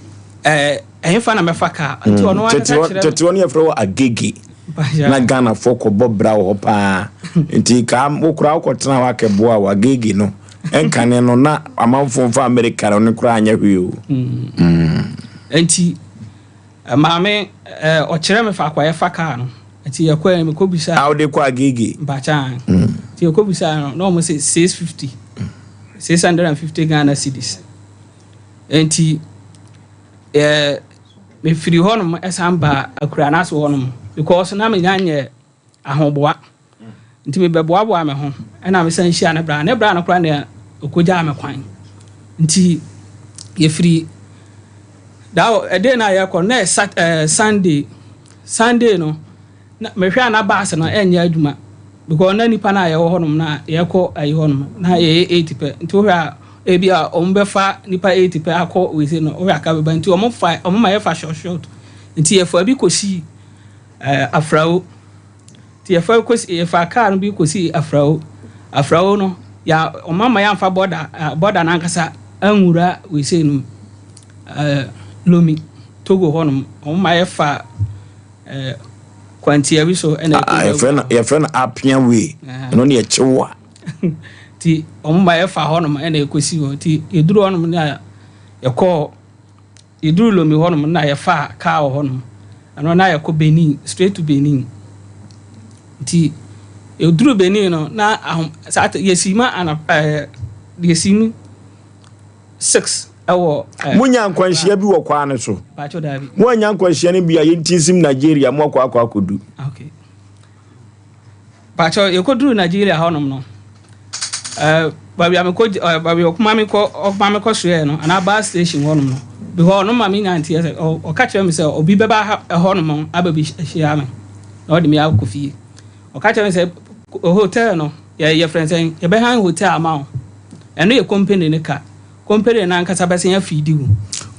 ɛɛ ɛhefa na mɛfa kaa? Nti ɔno mm, ankasa kyerɛ me. Tete hɔ no yɛfrɛ hɔ Agege. Na Ghanafoɔ kɔbɔ bra wɔ hɔ paa. Nti kaa wokora wokɔtena hɔ akɛboa wɔ Agege no. Ɛnkane no na amanfoɔ mfa Amerika no koraa anyɛ hwee o. Mm. Mm. Nti Maame, eh, ɔkyerɛ me faako a yɛfa kaa no. Nti yɛkɔɛ no, mekɔbisaa. A wode kɔ Agege? Mpakyɛ, mm. Nti yɛkɔbisaa no, na wɔn se 650. 650 Ghana cedis. Nti, eh, mefiri hɔnom ɛsan baa akura no ase hɔnom because na menya nyɛ ahoboa. Nti mebɛboaboaa me ho na mesan hyiaa ne bra. Ne bra no koraa na ɔkɔgyaa me kwan. Nti yɛfiri da ɛde no a yɛkɔ no na yɛ sat ɛɛ Sunday. Sunday no na mehwɛ a na baase no ɛnyɛ adwuma because na nipa no a yɛwɔ hɔnom na yɛkɔ ayi hɔnom na yɛyɛ eight pɛ. Nti wohwɛ a ebi a wɔn bɛfa nipa eight pɛ akɔ wei no wohwɛ aka bɛba nti wɔn fa wɔn ma yɛfa short short. Nti yɛfa bi kɔsii ɛɛ Afrao. Nti yɛfa kɔsi yɛfaa kaa no bi kɔsii Afrao. Afrao no, yɛ wɔn amma yɛamfa bɔda bɔda no ankasa anwura weisei no mu, ɛɛ Lome, Togo hɔnom. Wɔn ma yɛfa ɛɛ kwantia bi so ɛna ɛkɔ. Yɛfrɛ no yɛfrɛ no Apia way. Ɛno ne yɛkyew a. Nti wɔn ma yɛfa hɔnom ɛna ɛkɔsi hɔ. Nti yɛduru hɔnom na yɛkɔɔ. Yɛduruu Lome hɔnom no na yɛfaa kaa wɔ hɔnom. Ɛno na yɛkɔ Benin, straight to Benin. Nti yɛduruu Benin no na ahom saa yɛsii mu ana ɛɛ yɛsii mu six ɛwɔ ɛɛ. Monya nkwanhyia bi wɔ kwaa no so? Baakyɛ daabi. Moanya nkwanhyia no bi a yɛnti nsim Nigeria mo akɔ akɔ akɔdu. Okay. Pakyɛw, yɛkɔduruu Nigeria hɔnom no, eh, baabi a mekɔ, eh, baabi a ɔkoma me kɔ, ɔkoma me kɔ soɛɛ no, anaa bus station hɔnom no, because ɔno ma me nya nteɛ sɛ, ɔka kyerɛ me sɛ obi bɛba ha, ɛhɔnom aba bi hyia me, na ɔde me akɔ fie. Ɔka kyerɛ me sɛ, hotel no, yɛ, yɛfrɛ no sɛn, yɛbɛhan hotel ama wo. Ɛno yɛ company no ka. Company no ankasa bɛsen afiidi wo.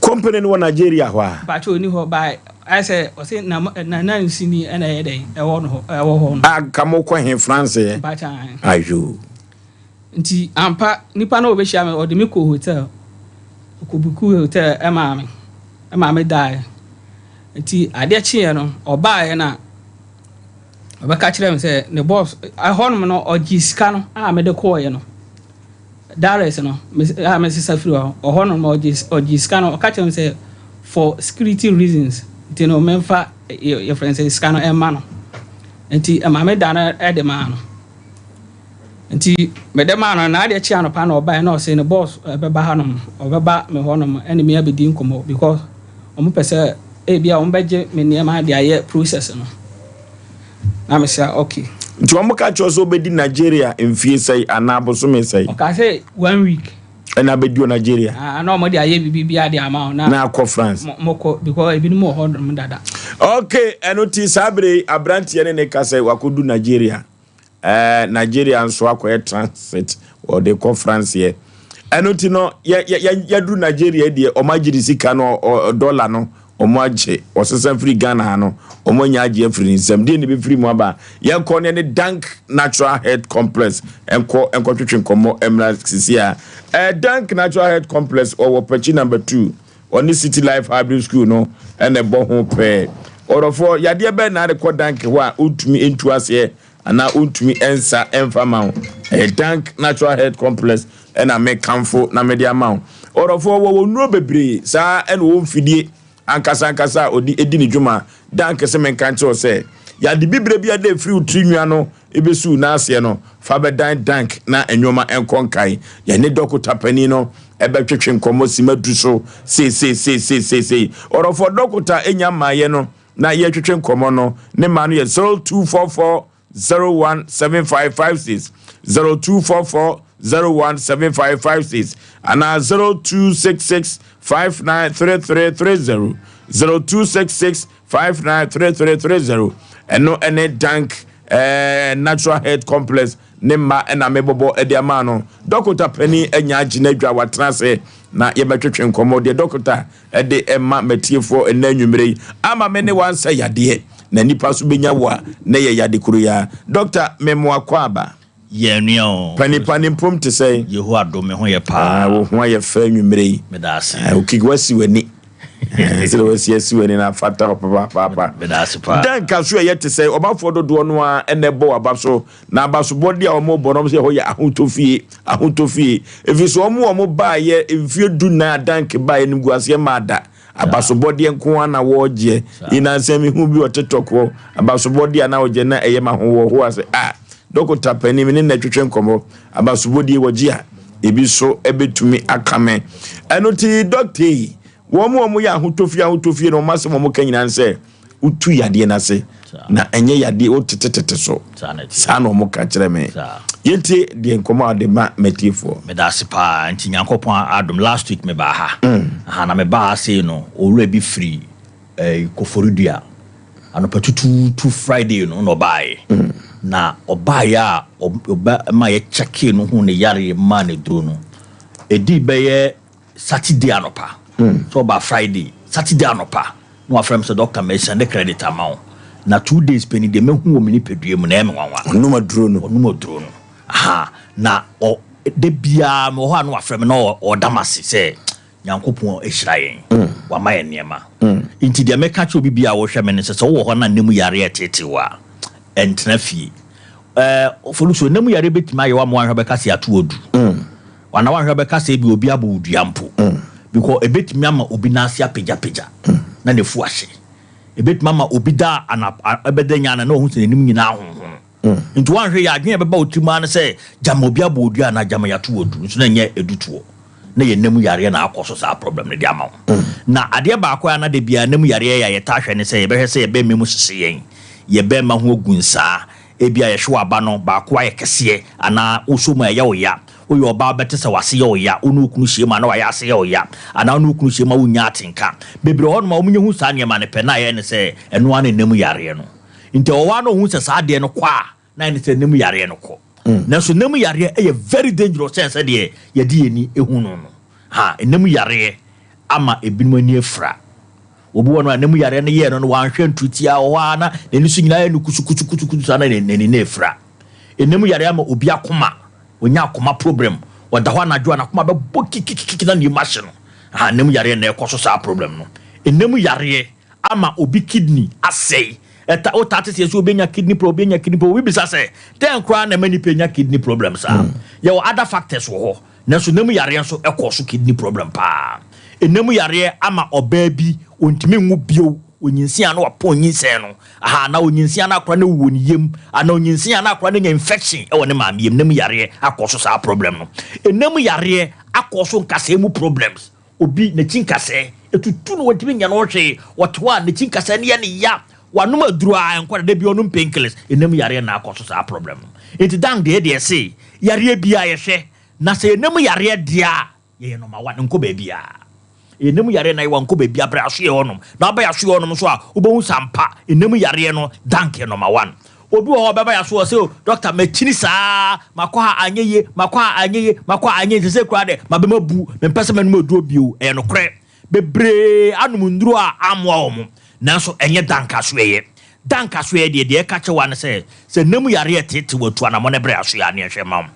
Company no wɔ Nigeria hɔ a? Mpakyɛw ɔni hɔ, but ayɛ sɛ ɔse na na nansini ɛna ɛyɛ dɛn ɛwɔ no hɔ ɛwɔ hɔ no. A nka mo kɔ he France ɛ? Mpakyɛw ahe. Ayoo. Nti ampa nipa no a ɔbɛhyia me ɔde me kɔɔ hotel, ɔkɔ bukuu hotel ɛmaa me ɛmaa me daeɛ. Nti adeɛ kyeeɛ no ɔbaaeɛ na ɔbɛka kyerɛɛ me sɛ ne boss ɛhɔnom no ɔgye sika no a mede kɔɔeɛ no. Darius no, a mesesa firi hɔ, ɔhɔ no ma ɔgye ɔgye sika no, ɔka kyerɛ me sɛ for security reasons nti no memfa yɛfrɛ no sɛ sika no ɛmma no. Nti ɛma me da no ɛde maa no. Nti mede maa no na adeɛ kye anɔpa na ɔbaeɛ na ɔse ne boss ɛbɛba hanom, ɔbɛba me hɔnom ɛne me abɛdi nkɔmmɔ because wɔn pɛ sɛ ebia wɔn bɛgye me nneɛma de ayɛ process no. Na me sɛ okay. Nti wɔn ka kyerɛ sɛ ɔbɛdi Nigeria mfie sɛe anaa bosome sɛe? Ɔka sɛ one week. Ɛna abɛdi wɔ Nigeria? Ah, na wɔn de ayɛ biribi bi ade ama wɔn. Na akɔ France. Mo kɔ because ebinom wɔ hɔ nom dada. Okay, ɛno ti saa bere yi aberanteɛ ne ne ka sɛ wakɔdu Nigeria. Ɛɛ Nigeria nso akɔyɛ transit wɔde kɔ France yɛ. Ɛno nti no yɛ yɛ yɛduru Nigeria deɛ wɔn agye ne sika no dɔla no wɔn agye wɔsesa firi Ghana ha no wɔn anya agye afiri ne nsam deɛ ne bɛfiri mu aba yɛnkɔ ne ne Dank Natural Health Complex nkɔ nkɔtwetwe nkɔmmɔ mmra sisi a ɛɛ Dank Natural Health Complex ɔwɔ Pɛkyi number two Ɔne City Life Hybrid School no na ɛbɔ ho pɛɛ. Ɔdɔfoɔ, yadeɛ bɛn na rekɔ Dank hɔ a ɔntumi ntu aseɛ anaa ɔntumi nsa mfa ma wo? Ɛyɛ Dank Natural Health Complex na mekamfo na mede ama wo. Ɔdɔfoɔ, wɔwɔ nnuro bebree saa ɛna wɔwɔ mfidie ankasa ankasa a ɔde di ne dwuma. Dank se menka nkyerɛ wo sɛ, yade bibire bi a ɛda ɛfiri wo tiri nwi ano bɛsi wo nan aseɛ no, fa bɛdan Dank na nnoɔma nkɔ nkan. Yɛne dɔkota panin no bɛtwetwe nkɔmmɔ sima du so seiseiseiseiseisei. Ɔdɔfoɔ, dɔkota nya mmaeɛ no na yɛretwetwe nkɔmmɔ no, ne mma no yɛ 0244 017556, 0244 017556 anaa 0266 593330, 0266 593330. Ɛno ne Dank eh, Natural Health Complex ne mma ɛna mebɔbɔ de ama no. Dɔkota panin anya agye n'adwa watena ase na yɛbɛtwetwe nkɔmmɔ deɛ dɔkota de ɛma matiefoɔ ɛnɛ anwummerɛ yi ama me ne wansa yadeɛ na nipa so bɛnya wo a na yɛ yade koro yi ara. Dɔkta memoa kɔ aba. Yɛ nua o. Panipa ne mpom te sɛn? Yehowa dom me ho yɛ paa. Ah, wo ho ayɛ fɛ anwummere yi. Meda ase. Ah, okiki wasi w'ani. Sɛdeɛ wasi asi w'ani no afata hɔ papaapa. Meda ase paa. Dan ka so ɛyɛ te sɛ ɔbafoɔ dodoɔ no ara ɛna ɛbɔ w'aba so na abasobɔdeɛ a wɔbɔ no wɔn sɛ ɛhɔ yɛ ahotɔ fie ahotɔ fie ɛfiri sɛ wɔn a wɔn baayɛ mfeɛ du nan a dank baayɛ no guaseɛ maa da abasobɔdeɛ nko ara na wɔregyeɛ yi nansa mehu bi wɔ tiktok hɔ abasobɔdeɛ a na wɔgye na ɛyɛ ma ho wɔ hɔ ase a dɔkota panin me ne na twetwe nkɔmmɔ abasobɔdeɛ wɔgye a ebi so ɛbɛtumi aka me ɛno ti dɔkta yi wɔn a wɔyɛ ahotɔfie ahotɔfie no wɔn asɛm a wɔka nyinaa sɛ wotu yadeɛ no ase na ɛnyɛ yadeɛ wotetetete so saa na wɔn ka kyerɛ me yɛntie deɛ nkɔmmɔ a wɔde ma matiefoɔ. Meda ase paa nti Nyankopɔn adom last week mebaa ha aha na mebaa ha sei no owura bi firi eh, Koforidua anɔpa tutuutu Friday no na ɔbaeɛ na ɔbaeɛ a ɔba ma yɛkyɛkee no hu ne yareɛ maa ne duro no ɛdii bɛyɛ Saturday anɔpa sɛ ɔba Friday Saturday anɔpa na wafrɛ me sɛ doctor mɛsɛnde credit ama wo na 2 days pɛ ni deɛ mɛhu wɔ me nipadua mu na ɛyɛ me nwanwa. Ɔnom aduro no. Ɔnom aduro no aha na ɔ da biara mewɔ hɔ a na wafrɛ me na ɔda m ase sɛ Nyankopɔn ahyira yɛn wama yɛn nneɛma nti deɛ mɛka kyerɛ obi bi a wɔhwɛ me no sɛ sɛ wowɔ hɔ na nna mu yareɛ ɛtete wo a ɛntena fie ɛɛ foluso nna mu yareɛ bɛtumi ayɛ wo ama wanhwɛ bɛka sɛ yɛato adu wana wanhwɛ bɛka sɛ ebi obi abɔ wo dua mpo because ebɛtumi ama obi n'ase apagyapagya na n'afu ahye ebɛtumi ama obi da ana ɛbɛda nya na na ɔho sɛ n'anim nyinaa honhono nti wanhwɛ yɛ adwene a ɛbɛba wo tirim ara ne sɛ gyama obi abɔ wo dua anaa gyama yɛato wo adu nso na ɛnyɛ edutoɔ na yɛ nam yareɛ na akɔ so saa problem no de ama wo na adeɛ baako a na de biara nam yareɛ yɛ a yɛtaa hwɛ ne sɛ yɛbɛhwɛ sɛ yɛbɛn mu hyehye yɛn yɛbɛn ho agu nsaa ebi a yɛhwɛ waba no baako ayɛ kɛseɛ anaa wosɔ mu a ɛyɛ wo ya woyɛ ɔbaa bɛte sɛ wase yɛ wo ya wo ne wo kunu hyia mu anaa wayɛ ase yɛ wo ya anaa wo ne wo kunu hyia mu a wonnya atenka bebree wɔ hɔnom a wɔnyɛ hu saa nneɛma no pɛ na ayɛ ne sɛ ɛno ara ne nam yareɛ no nti ɔwɔ hɔ a na ɔhu sɛ saa adeɛ no kɔ a na ayɛ ne sɛ nam yareɛ no kɔ nanso nam yareɛ yɛ very dangerous kyɛn sɛ deɛ yɛde yɛn ani ehu no no ha nam yareɛ ama ebinom ani afira obi wɔ no a nam yareɛ no yɛɛ no no wanhwɛ ntutia wɔ hɔ a na n'ani so nyinaa yɛ no kusukusukusukusu saa na n'ani na efira nam yareɛ ama obi akoma onya akoma problem ɔda hɔ anadwo a n'akoma bɛbɔ kikikiki na nneɛma ahye no ha nam yareɛ na ɛkɔ so saa problem no nam yareɛ ama obi kidney asɛe ɛta o ta te sɛ obi nya kidney problem obi nya kidney problem obi bisa sɛ dɛn koraa na ɛma nipa nya kidney problem saa yɛwɔ other factors wɔ hɔ nanso nam yareɛ nso ɛkɔ so kidney problem paa enam yareɛ ama ɔbaa bi ontumi nwo bio onyinsia na wapɔ onyinsɛn no aha na onyinsia na akora no wɔ ne yam ana onyinsia na akora no nya infection ɛwɔ ne maame yam nam yareɛ akɔ so saa problem no enam yareɛ akɔ so nkasɛɛ mu problems obi n'akyi nkasɛɛ etutu no wɔntumi nya no hwee wɔte hɔ a n'akyi nkasɛɛ no yɛ ne ya wanom aduro a nkɔ dada bi ɔnom painkillers enam yareɛ na akɔ so saa problem no nti dan deɛ deɛ se yareɛ bi a yɛhwɛ na sɛ enam yareɛ deɛ a yɛyɛ number one nkɔ baabi a enam yareɛ na yɛwɔ nkɔ baabi a brɛ aso yɛ hɔnom na ɔbɛ aso yɛ hɔnom nso a wobɛhu sampa enam yareɛ no dank yɛ number one obi wɔ hɔ ɔbɛba yɛ so wɔ sɛ o doctor makyini saa makɔ ha anyɛ yie makɔ ha anyɛ yie makɔ ha anyɛ yie sɛ kura dɛ mabɛma bu mempɛ sɛ mɛnom aduro bio ɛyɛ nokorɛ bebree anom nnuro a amoa wɔn nanso ɛnyɛ danka so ɛyɛ danka so ɛyɛ deɛ deɛ ɛka kyɛ wa no sɛ sɛ nam yareɛ tete watu anamɔ ne brɛ aso yɛ aneɛ hwɛ ma wo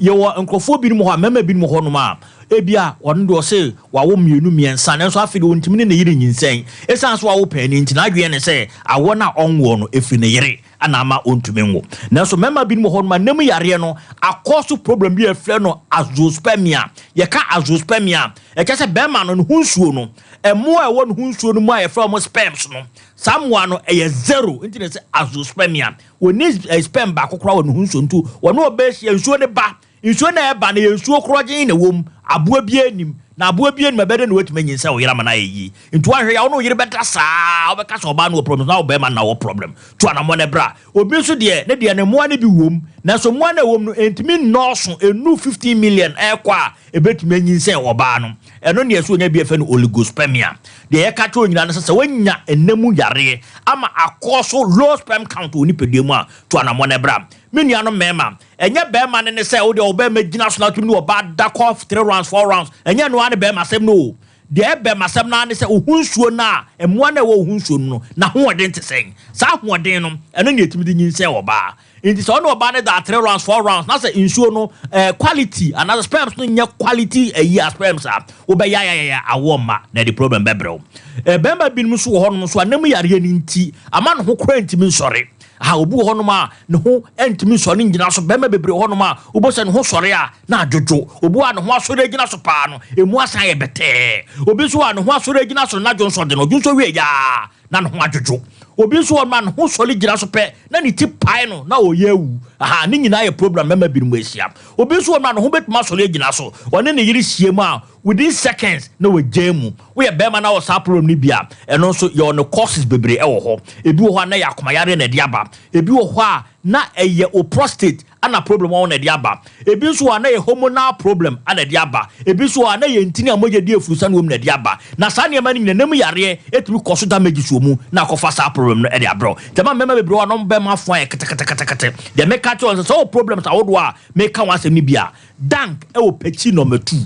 yɛwɔ nkurɔfoɔ binom hɔ a mmarima binom hɔ nom a ebi a ɔno deɛ ɔse wawo mmienu mmiɛnsa nanso afei deɛ ɔntumi ne ne yere nyinsɛn ɛsiane so wawo paani nti n'adwene ne sɛ awɔ no a ɔnwoɔ no ɛfiri ne yere ana ama ɔntumi nwo nanso mmarima binom hɔ nom a nam yareɛ no akɔ so problem bi a ɛfrɛ no azoospermia yɛka azoospermia ɛkyɛ sɛ bɛrima no ne ho nsuo no ɛmmoa a ɛwɔ ne ho nsuo no mu a yɛfrɛ wɔn sperms no saa mmoa no ɛyɛ zero nti na sɛ azoospermia wɔni sperm baako koraa wɔ ne ho nsuo nti wɔne ɔbɛhyia nsuo ne ba nsuo na ɛba no yɛ nsuo korɔgyen na ɛwɔ mu aboa bi anim na aboa bi anim ɛbɛdɛ na watumi anyinsɛn wo yere ama no ayɛ yie nti woahwɛ yɛ wo ne wo yere bɛda saa wobɛka sɛ ɔbaa no wɔ problem na wo bɛrima no na wɔ problem to anammɔ no bra obi nso deɛ ne deɛ ne mmoa no bi wɔ mu nanso mmoa no ɛwɔ mu no ɛntumi nnɔɔso ɛnu 15 million ɛkɔ a ɛbɛtumi anyinsɛn ɔbaa no ɛno ne ɛso onya bi ɛfɛ no oligospermia deɛ yɛka kyerɛ onyina no sɛ sɛ woanya ɛnam yareɛ ama akɔ so low sperm count wɔ nipadua mu a to anammɔ no bra me nuanom mmarima ɛnyɛ bɛrima no ne sɛ wode ɔbɛrima gyina so na atumi ne ɔbaa da kɔ three rounds, four rounds. Ɛnyɛ no ara ne bɛrima asɛm no o. Deɛ ɛbɛrima asɛm no ara ne sɛ ohu nsuo no a mmoa no a ɛwɔ ohu nsuo no no n'ahoɔden te sɛn. Saa ahoɔden no ɛno ne ɛtumi de nyinsɛn ɔbaa. Nti sɛ ɔne ɔbaa no da 3 rounds, 4 rounds na sɛ nsuo no eh, quality anaasɛ sperms no nyɛ quality ayi a sperms a, wobɛyayayaya awoɔ mma na ɛde problem bɛbrɛ wo. Eh, bɛrima binom nso wɔ hɔnom nso a nam yareɛ no nti ama ne ho koraa ntumi nsɔre. Aha, obi wɔ hɔnom a ne ho ntumi nsɔre ngyina so. Bɛrima bebree wɔ hɔnom a wobɛhu sɛ ne ho sɔre a na adwodwo. Obi wɔ a ne ho asɔre agyina so paa no, emu asan ayɛ bɛtɛɛ. Obi nso wɔ a ne ho asɔre agyina so no, n'adwonsɔ de no, ɔdwonsɔ wie yaa na ne ho adwodwo. Obi nso wɔ hɔnom a ne ho sɔre gyina so pɛ na ne ti pae no na ɔreyɛ awu. Aha, ne nyinaa yɛ problem mmarima binom ahyia. Obi nso wɔ hɔnom a ne ho bɛtumi asɔre agyina so. Ɔne ne yere hyia mu a, within seconds na wagyaa mu. Woyɛ barima na wɔ saa problem no bi a, ɛno nso yɛwɔ no causes bebree wɔ hɔ. Ebi wɔ hɔ a na ɛyɛ akomayareɛ na ɛde aba. Ebi wɔ hɔ a na ɛyɛ wo prostate ana problem wɔ hɔ na ɛde aba. Ebi nso wɔ hɔ a na ɛyɛ hormonal problem ana ɛde aba. Ebi nso wɔ hɔ a na ɛyɛ ntini a mogya di afurusa no wɔ mu na ɛde aba. Na saa nneɛma no nyinaa, nam yareɛ tumi kɔ so damages wɔ mu na akɔfa saa problem no de abrɛ wo. Nti ɛma mmarima bebree wɔ hɔ a na wɔn bɛrima afoa yɛ keteketekete. Deɛ meka kyerɛ wɔn sɛ, sɛ wowɔ problems ahodoɔ a meka ho asɛm no bi a, Dank wɔ Pekyi Nɔma Tu.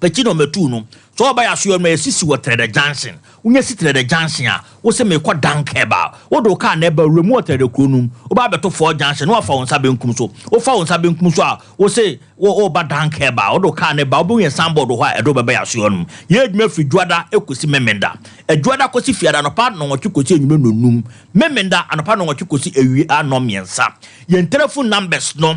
Pekyi Nɔma Tu no, sɛ wɔba yɛ asoɛ no, yɛsisi wɔ Trɛdɛ Junction. Wonya si Trɛdɛ Junction a, wose merekɔ Dank Herbal. Wode wo kaa na ɛba, wura mu wɔ Trɛdɛ kuro no mu. Woba abɛto Four Junction na woafa wo nsa benkum so. Wofa wo nsa benkum so a, wose woreba Dank Herbal. Wode wo kaa no ba, wobɛhu yɛn signboard wɔ hɔ a ɛde wo bɛba yɛn asoɛ no mu. Yɛyɛ adwuma firi Dwoada kɔsi Memenda. Dwoada kɔsi Fiada anɔpa nnɔnwɔtwe kɔsi anwummerɛ nnɔnnum. Memenda anɔpa nnɔnwɔtwe kɔsi awia nnɔnmiɛnsa. Yɛn telephone numbers no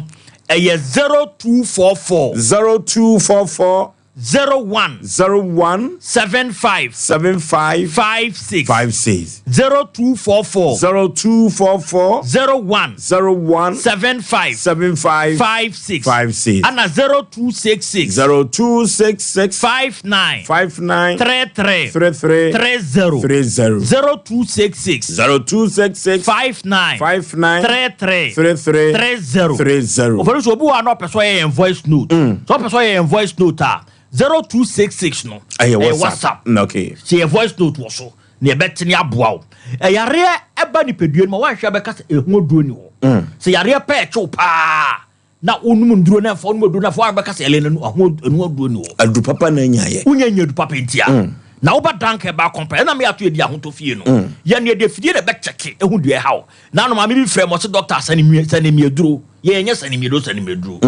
Ɛyɛ 0244. 0244. 01. 01. 75. 75. 56. 56. 0244. 0244. 01. 01. 75. 75. 56. 56. Ana 0266. 0266. 59. 59. 33. 33. 30. 30. 0266. 0266. 59. 59. 33. 33. 30. 30. Ofori so obi wɔ a na ɔpɛ sɛ ɔyɛ yɛn voice note. Sɛ ɔpɛ sɛ ɔyɛ yɛn voice note a, 0266 no. Ɛyɛ WhatsApp. Okay. Sɛ yɛ voice note wɔ so na yɛbɛte ne aboa wo. Ɛyareɛ ɛba nipadua no mu a woanhwɛ bɛka sɛ ɛho aduro ni hɔ. Sɛ yareɛ pɛ ɛkyew paa na wonom nduro na ɛfa wonom aduro na ɛfa woanhwɛ bɛka sɛ ɛlɛ no ɛho ɛno aduro ni hɔ. Aduro papa na anyaeɛ. Wonya nya aduro papa nti a. Na woba danka ɛba kɔmpa ɛna me ato yɛdi ahotɔ fie no. Yɛn yɛde afidie na ɛbɛkyɛke ɛho deɛ ɛha wo. Nanom maame bi frɛ me ɔse doctor sɛne me sɛne me aduro. Yɛn yɛnyɛ sɛne me aduro sɛne me aduro.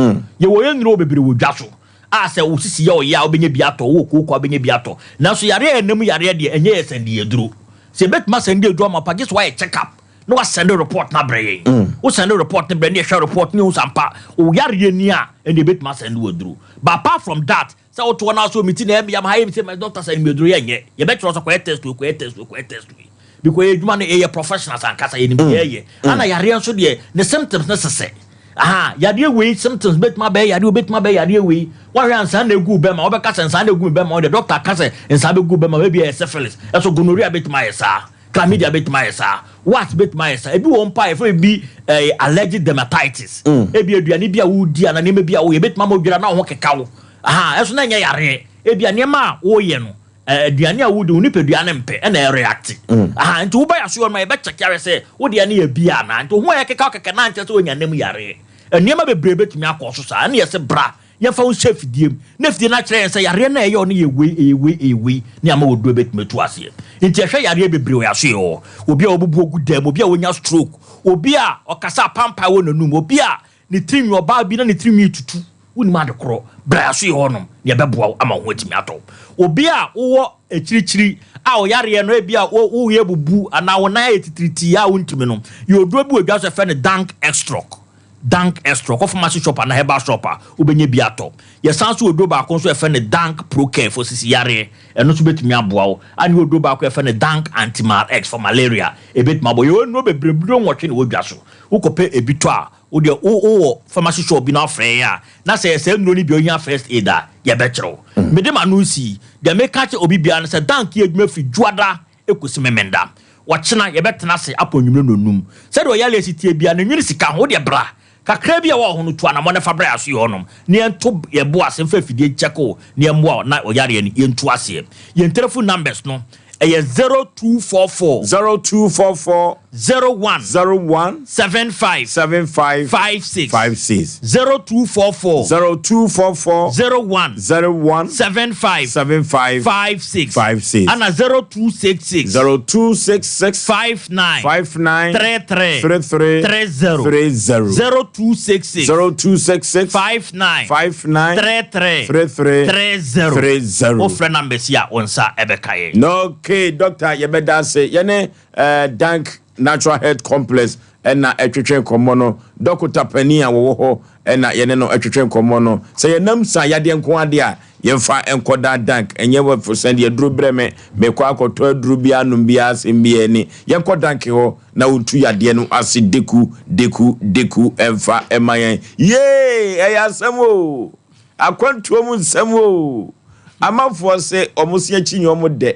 Yɛwɔ yɛn nnuro bebree wɔ dwa so a sɛ wo sisi yɛ ɔyɛ a wobɛnya bi atɔ, wowɔ kooko a wobɛnya bi atɔ. Nanso yareɛ a ɛnam yareɛ deɛ ɛnyɛ yɛ sɛnde aduro. Sɛ yɛbɛtumi asɛnde aduro ama wo pa gye sɛ woayɛ check up na woasɛnde report no abrɛ yɛn. Wo sɛnde report no brɛ ne yɛhwɛ report no yɛhu sɛ ampa wo yareɛ ni a ɛnde yɛbɛtumi asɛnde wo aduro. But apart from that sɛ wote hɔ na so me ti na ɛyɛ me ya ma ayɛ me sɛ my doctor sɛ me aduro yɛnyɛ. Yɛbɛkyerɛ wo sɛ kɔyɛ test wei kɔyɛ test wei kɔyɛ test wei. Because yɛ adwuma no yɛyɛ professionals ankasa yɛnim deɛ yɛyɛ. Ana yareɛ nso deɛ ne symptoms no sesɛ. Aha yareɛ wei symptoms bɛtumi abɛyɛ yareɛ wei bɛtumi abɛyɛ yareɛ wei. Woahwɛ a nsaa na egu wo bɛma wobɛka sɛ nsaa na egu me bɛma wo deɛ doctor ka sɛ nsaa bɛgu wo bɛma ebi ɛyɛ syphilis. Ɛso gonorrhea bɛtumi ayɛ saa. Chlamydia bɛtumi ayɛ saa. Warts bɛtumi ayɛ saa. Ebi wɔ hɔ mpo a yɛfrɛ bi ɛɛ allergic dermatitis. Ebi aduane bi a wodi anaa nneɛma bi a woyɛ bɛtumi ama odwira na wo ho keka wo. Aha ɛso na ɛnyɛ yareɛ. Ebi a nneɛma a woyɛ no aduane a wodi wo nipadua no mpɛ ɛna ɛreacte. Aha nti woba yɛaso yɛ no ma yɛbɛkyɛke ahwɛ sɛ wo deɛ no yɛ bi anaa. Nti wo ho a ɛkeka wo kɛkɛ na ankyerɛ sɛ woanya nam yareɛ. Nneɛma bebree bɛtumi akɔ so saa. Ɛna yɛse bra yɛmfa wo nhyɛ afidie mu na afidie no akyerɛ yɛn sɛ yareɛ no a ɛyɛ wo no yɛ wei, ɛyɛ wei, ɛyɛ wei ne ama wɔduro bɛtumi atu aseɛ. Nti yɛhwɛ yareɛ bebree wɔ yɛaso yɛ hɔ. Obi a wɔbubu ogu dan mu, obi a wɔnya stroke, obi a ɔkasa apampae wɔ n'anum, obi a ne tirinwi, ɔbaa bi na ne tirinwi tutu, wonim ade korɔ, bra yɛaso yɛ hɔnom na yɛbɛboa wo ama wo ho atumi atɔ wo. Obi a wowɔ akyirikyiri a ɔyareɛ no ebi a woyɛ bubu anaa wo nan ayɛ titiritii a wontumi no, yɛ oduro bi wɔ dwa so yɛfrɛ no dank extrock. Dank Extra, kɔ pharmacy shop anaa herbal shop a, wobɛnya bi atɔ. Yɛsan nso wɔ duro baako nso a yɛfrɛ no Dank Procare for sisi yareɛ, ɛno nso bɛtumi aboa wo. Ɛne wɔ duro baako a yɛfrɛ no Dank Antimal X for malaria, ɛbɛtumi aboa. Yɛwɔ nnuro bebree, nnuro nwɔtwe na ɛwɔ dwa so. Wokɔpɛ ebi tɔ a, wo deɛ wo wowɔ pharmacy shop bi na wofrɛ yɛn a, na sɛ ɛyɛ saa nnuro no bi a wohia first aid a, yɛbɛkyerɛ wo. Mede m'ano resi yi, deɛ meka akyerɛ obi biara ne sɛ Dank yɛ adwuma firi Dwoada Ekosi Memenda. Ɔkyena yɛbɛtena ase akɔ anwummere nnɔnnum. Sɛdeɛ ɔyareɛ si teɛ biara no, nwene sika ho. Wo deɛ bra. Kakra bi a ɛwɔ wo ho no, tu anammɔn na fa bra yɛn asoɛeɛ hɔnom, na yɛnto yɛn bo ase mfa afidie nkyɛke wo na yɛmmoa wo na ɔyareɛ no yɛntu aseɛ. Yɛn telephone numbers no, Ɛyɛ 0244. 0244. 01. 01. 75. 75. 56. 56. 0244. 0244. 01. 01. 75. 75. 56. 56. Ana 0266. 0266. 59. 59. 33. 33. 30. 30. 0266. 0266. 59. 59. 33. 33. 30. 30. Wofrɛ numbers yi a, wo nsa ɛbɛka yɛn. Okay, doctor, yɛbɛda ase. Yɛne eh, Dank Natural Health Complex ɛna ɛtwetwe nkɔmmɔ no. Dɔkota panin a wɔwɔ hɔ ɛna yɛne no ɛtwetwe nkɔmmɔ no. Sɛ yɛnam sa yadeɛ nko adeɛ a, yɛmfa nkɔda Dank. Ɛnyɛ wɔ sɛn deɛ aduro brɛ me, mekɔ akɔtɔ aduro bi anom bi asɛm bi ani. Yɛnkɔ Dank hɔ na wɔntu yadeɛ no ase deku, deku, deku ɛmfa ɛma yɛn. Yee, ɛyɛ asɛm o. Akwantuo mu nsɛm o. Amanfoɔ se wɔn se akyi nyɛ wɔn dɛ.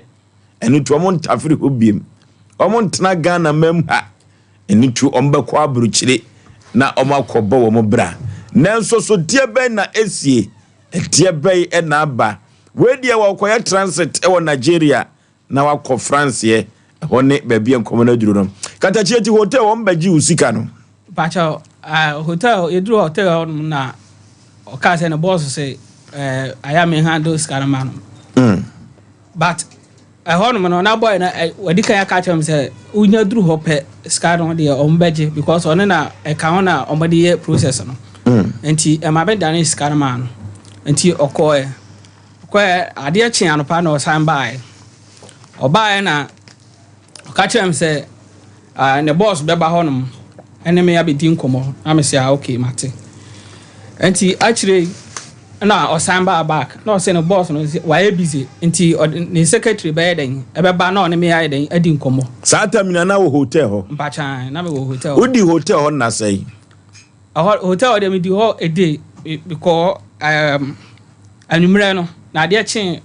Ɛno nti wɔn ntafere hɔ biem. Wɔn ntena Ghana mam ha. Ɛno nti wɔn bɛkɔ aburokyire na wɔn akɔbɔ wɔn bra. Nanso so deɛ bɛn na esie? Ɛdeɛ bɛn na aba? Wei deɛ wɔkɔyɛ transit wɔ Nigeria na wakɔ France yɛ. Ɛhɔ ne baabi a nkɔmɔ no aduru no. Katakyie ti hotel wɔn bɛgye wo sika no. Pakyɛ uh, hotel yɛduru hotel hɔ nom na ɔkaa sɛ ne bɔɔso sɛ uh, ayɛ me handle sika no ma no. But ɛhɔ nom no na boy no wadi kan aka akyerɛ me sɛ wonya duru hɔ pɛ sika no deɛ ɔmo bɛgye because ɔno na ɛka ho na ɔmo de yɛ process no. Nti ɛma bɛdane sika no maa no. Nti ɔkɔɛ ɔkɔɛ adeɛ kye anɔpa na ɔsan baeɛ. Ɔbaeɛ na ɔka kyerɛ me sɛ ah, ne boss bɛba hɔnom ɛne me abɛdi nkɔmmɔ na me sɛ ah, okay mate. Nti akyire na ɔsan baa back na ɔsɛ ne boss no wayɛ busy nti ɔde ne secretary bɛyɛ dɛn ɛbɛba na ɔne me ayɛ dɛn adi nkɔmmɔ. Saa time na na wɔ hotel hɔ. Mpakyan na mewɔ hotel hɔ. Wodi hotel hɔ nna sɛn? Ɛhɔ hotel hɔ deɛ medi hɔ a day mekɔ anwummerɛ no na adeɛ kyee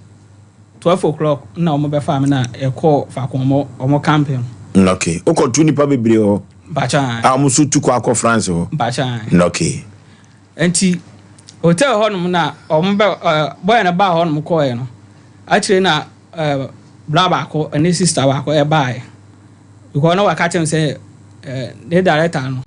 12 o'clock na wɔn bɛfaa me na yɛkɔɔ faako wɔn wɔn camp no. Okay. Wokɔto nnipa bebree hɔ? Mpakyan. A wɔn nso tu kɔ akɔ France hɔ? Mpakyan. Okay. Nti hotel hɔnom na wɔn bɛ ɛɛ boy no baa hɔnom kɔɔɛ no akyire na ɛɛ bra baako ne sister baako ɛbaeɛ because na waka kyerɛ me sɛ ɛɛ ne director no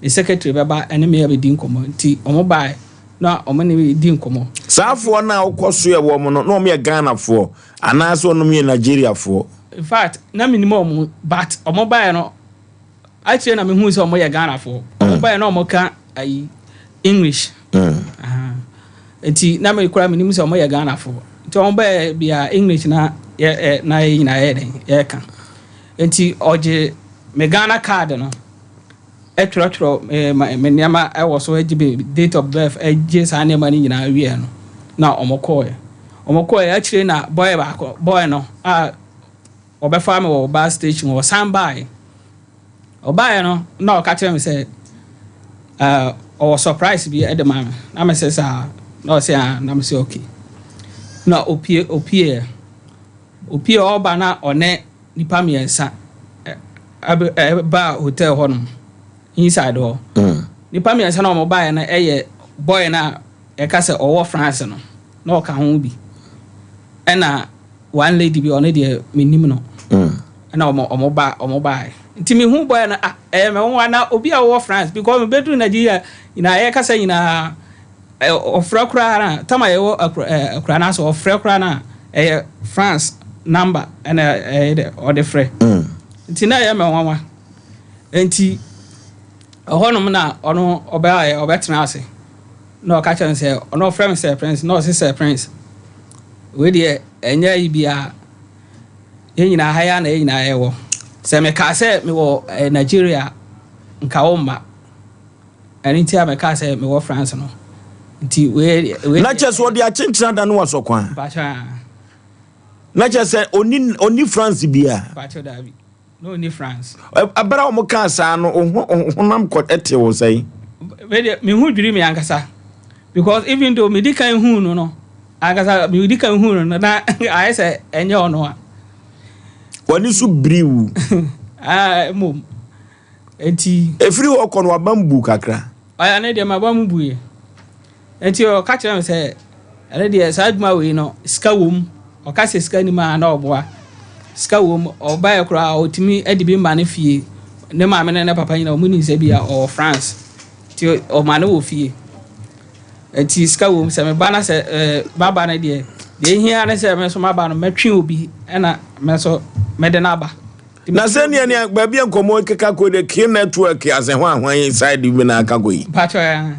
ne secretary bɛba ɛne me abɛdi nkɔmmɔ nti wɔn baeɛ na wɔn ne me di nkɔmmɔ. Saa foɔ no a wokɔ soɛ wɔn no na wɔn yɛ Ghanafoɔ anaasɛ wɔn yɛ Nigeriafoɔ? In fact na menim wɔn but wɔn baeɛ no Akyire na mehuu sɛ wɔyɛ Ghanafoɔ. Wɔn baeɛ na wɔka ayi English. Nti na me koraa menim sɛ wɔyɛ Ghanafoɔ. Nti wɔn baeɛ bia English na yɛ ɛ na yɛ nyinaa yɛ dɛn yɛka. Nti ɔgye me Ghana card no ɛtwerɛtwerɛ me me nneɛma ɛwɔ so ɛgye me date of birth ɛgye saa nneɛma no nyinaa wieɛ no na wɔn kɔɔɛ. Wɔn kɔɔɛ akyire na boy baako boy no a Wɔbɛfaa me wɔ bus station hɔ, ɔsan baeɛ. Ɔbaeɛ no na ɔka kyerɛ me sɛ uh, ɔwɔ surprise bi de ma me. Na me sɛ saa, na ɔsɛ ah, na me sɛ okay. Na opie opieɛ. Opie ɔba na ɔne nipa mmiɛnsa ɛbaa hotel hɔnom inside hɔ. Nipa mmiɛnsa na wɔn baeɛ no ɛyɛ boy no a ɛka sɛ ɔwɔ France no na ɔka ho bi. Ɛna one lady bi ɔno deɛ menim no ɛna ɔmo ɔmo ba ɔmo baeɛ nti mehu bɔyɛ no ah ɛyɛ me nwa na obi a ɔwɔ France because mebɛduru Nigeria nyinaa yɛkasa nyinaa ɔfrɛ koraa na tam a yɛwɔ akura ɛɛ akura no ase ɔfrɛ koraa na ɛyɛ France number ɛna ɛyɛ dɛ ɔde frɛ nti na ɛyɛ me nwanwa nti ɛhɔnom na ɔno ɔbɛayɛ ɔbɛtena ase na ɔka kyerɛ me sɛ ɔno ɔfrɛ me sɛ Prince na ɔse sɛ Prince Wei deɛ ɛnyɛ ayi biara. Yɛn nyinaa ha yi ara na yɛn nyinaa yɛwɔ. Sɛ mekaa sɛ mewɔ eh, Nigeria a, nka womma. Ɛno nti a mekaa sɛ mewɔ France no. Nti wei wei Na kyerɛ sɛ ɔde akyenkyena da no wasɔ kwan. Mpakyɛ a. Na kyerɛ sɛ ɔni ɔni France biara. Mpakyɛ daabi. Na ɔni France. Ɛberɛ a wɔn kaa saa no, wo ho wo honam kɔ ɛte wo sɛn? Me deɛ me ho dwiri me ankasa because even though me di kan huu no no ankasa me di kan huu no no na ayɛ sɛ ɛnyɛ ɔno a. W'ani so biri wo. Ah mmom eti. Efiri hɔ kɔ no w'abam bu kakra. Ɔyɛ ne deɛ m'abam bu yɛ. Enti ɔka kyerɛɛ me sɛ, Ɛno deɛ, saa adwuma wei no, sika wom. Ɔka sɛ sika nnim a, na ɔboa. Sika wɔ mu. Ɔbaeɛ koraa ɔtumi de bi ma ne fie. Ne maame ne ne papa nyinaa wɔn nim sɛ bi a ɔwɔ France. Nti ɔma no wɔ fie. Nti sika wɔ mu sɛ meba na sɛ ɛɛ maba no deɛ deɛ ehia ne sɛ me nso maba no mɛtwe obi ɛna me nso mɛde no aba. Na sɛ nea nea baabi a nkɔmmɔ keka kɔ de K network ase ho ahwan side bi na aka kɔ yi. Mpakyɛ ɛɛ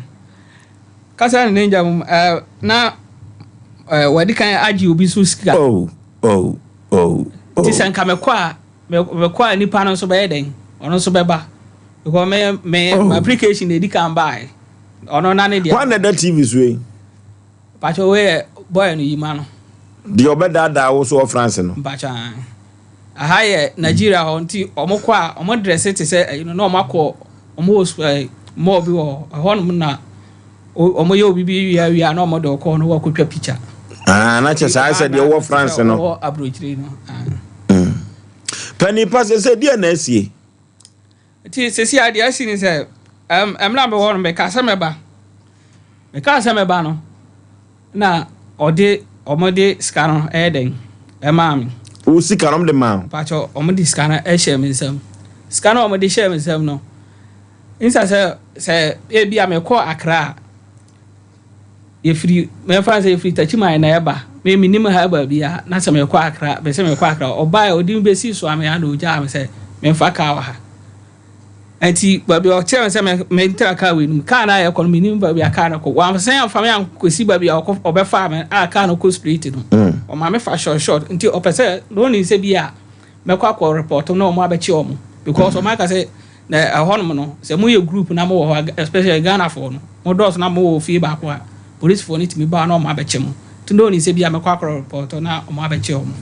kasa ne ninja mu ɛɛ na ɛɛ wɔde kan agye obi so sika. Oh oh oh. oh. Ti sɛ nka mekɔ a mekɔ a nipa no nso bɛyɛ dɛn ɔno nso bɛba because me me oh. application na edi kan baa ɔno na ne deɛ. Wɔn na ɛda TV so yi. Mpakyɛ wei yɛ boy no yima no. Deɛ ɔbɛdaadaa wo so wɔ France no. Mpakyɛ ae. Aha yɛ Nigeria hɔ nti ɔmo kɔ a ɔmo dresse te sɛ ɛyi no na ɔmo akɔ ɔmo wɔ ɛɛ mall bi wɔ hɔ ɛhɔ nom na ɔmo yɛ obi bi wia wia na ɔmo de ɔkɔ na wakɔ twa picture. Ah na kyɛ saa sɛ deɛ ɔwɔ France no. Ɔwɔ aburokyire no. Panin pa sɛ sɛ deɛ na asie. Nti seesei a deɛ asi ne sɛ, ɛm, mmerɛ a mewɔ no, mekaa sɛ mɛba. Mekaa sɛ mɛba no, na ɔde, wɔde sika no ɛyɛ dɛn, ɛmaa me. Wo sika no wɔde maa wo? Mpakyɛ, wɔde sika no ɛhyɛɛ me nsam. Sika no a wɔde hyɛɛ me nsam no, nsa sɛ, sɛ ebi a mekɔ Accra a, Yɛfiri, mɛmfa no sɛ yɛfiri Takyiman na ɛba. Me mennim ha baabiara, na sɛ merekɔ Accra, mese merekɔ Accra. Ɔbaeɛ, ɔde me bɛsii Suame ha na ɔgyaa me sɛ memfa kaa wɔ ha. Nti baabi a ɔkyerɛ me sɛ mentra kaa wei no mu, kaa no a yɛkɔ no mennim baabi a kaa no kɔ. Wansan amfa me ankɔsi baabi a ɔkɔ ɔbɛfaa me a kaa no kɔ straight no. Ɔma me fa short short. Nti ɔpɛ sɛ, na ɔnim sɛ bi a mɛkɔ akɔ report na wɔn abɛkye wɔn because wɔn aka sɛ na ɛhɔnom no sɛ moyɛ group na mowɔ hɔ especially Ghanafoɔ no mo dɔɔso na mowɔ fie baako a polisifoɔ no tumi ba na wɔn abɛkye mo nti na ɔnim sɛ bi a mɛkɔ akɔ report na wɔn abɛkye wɔn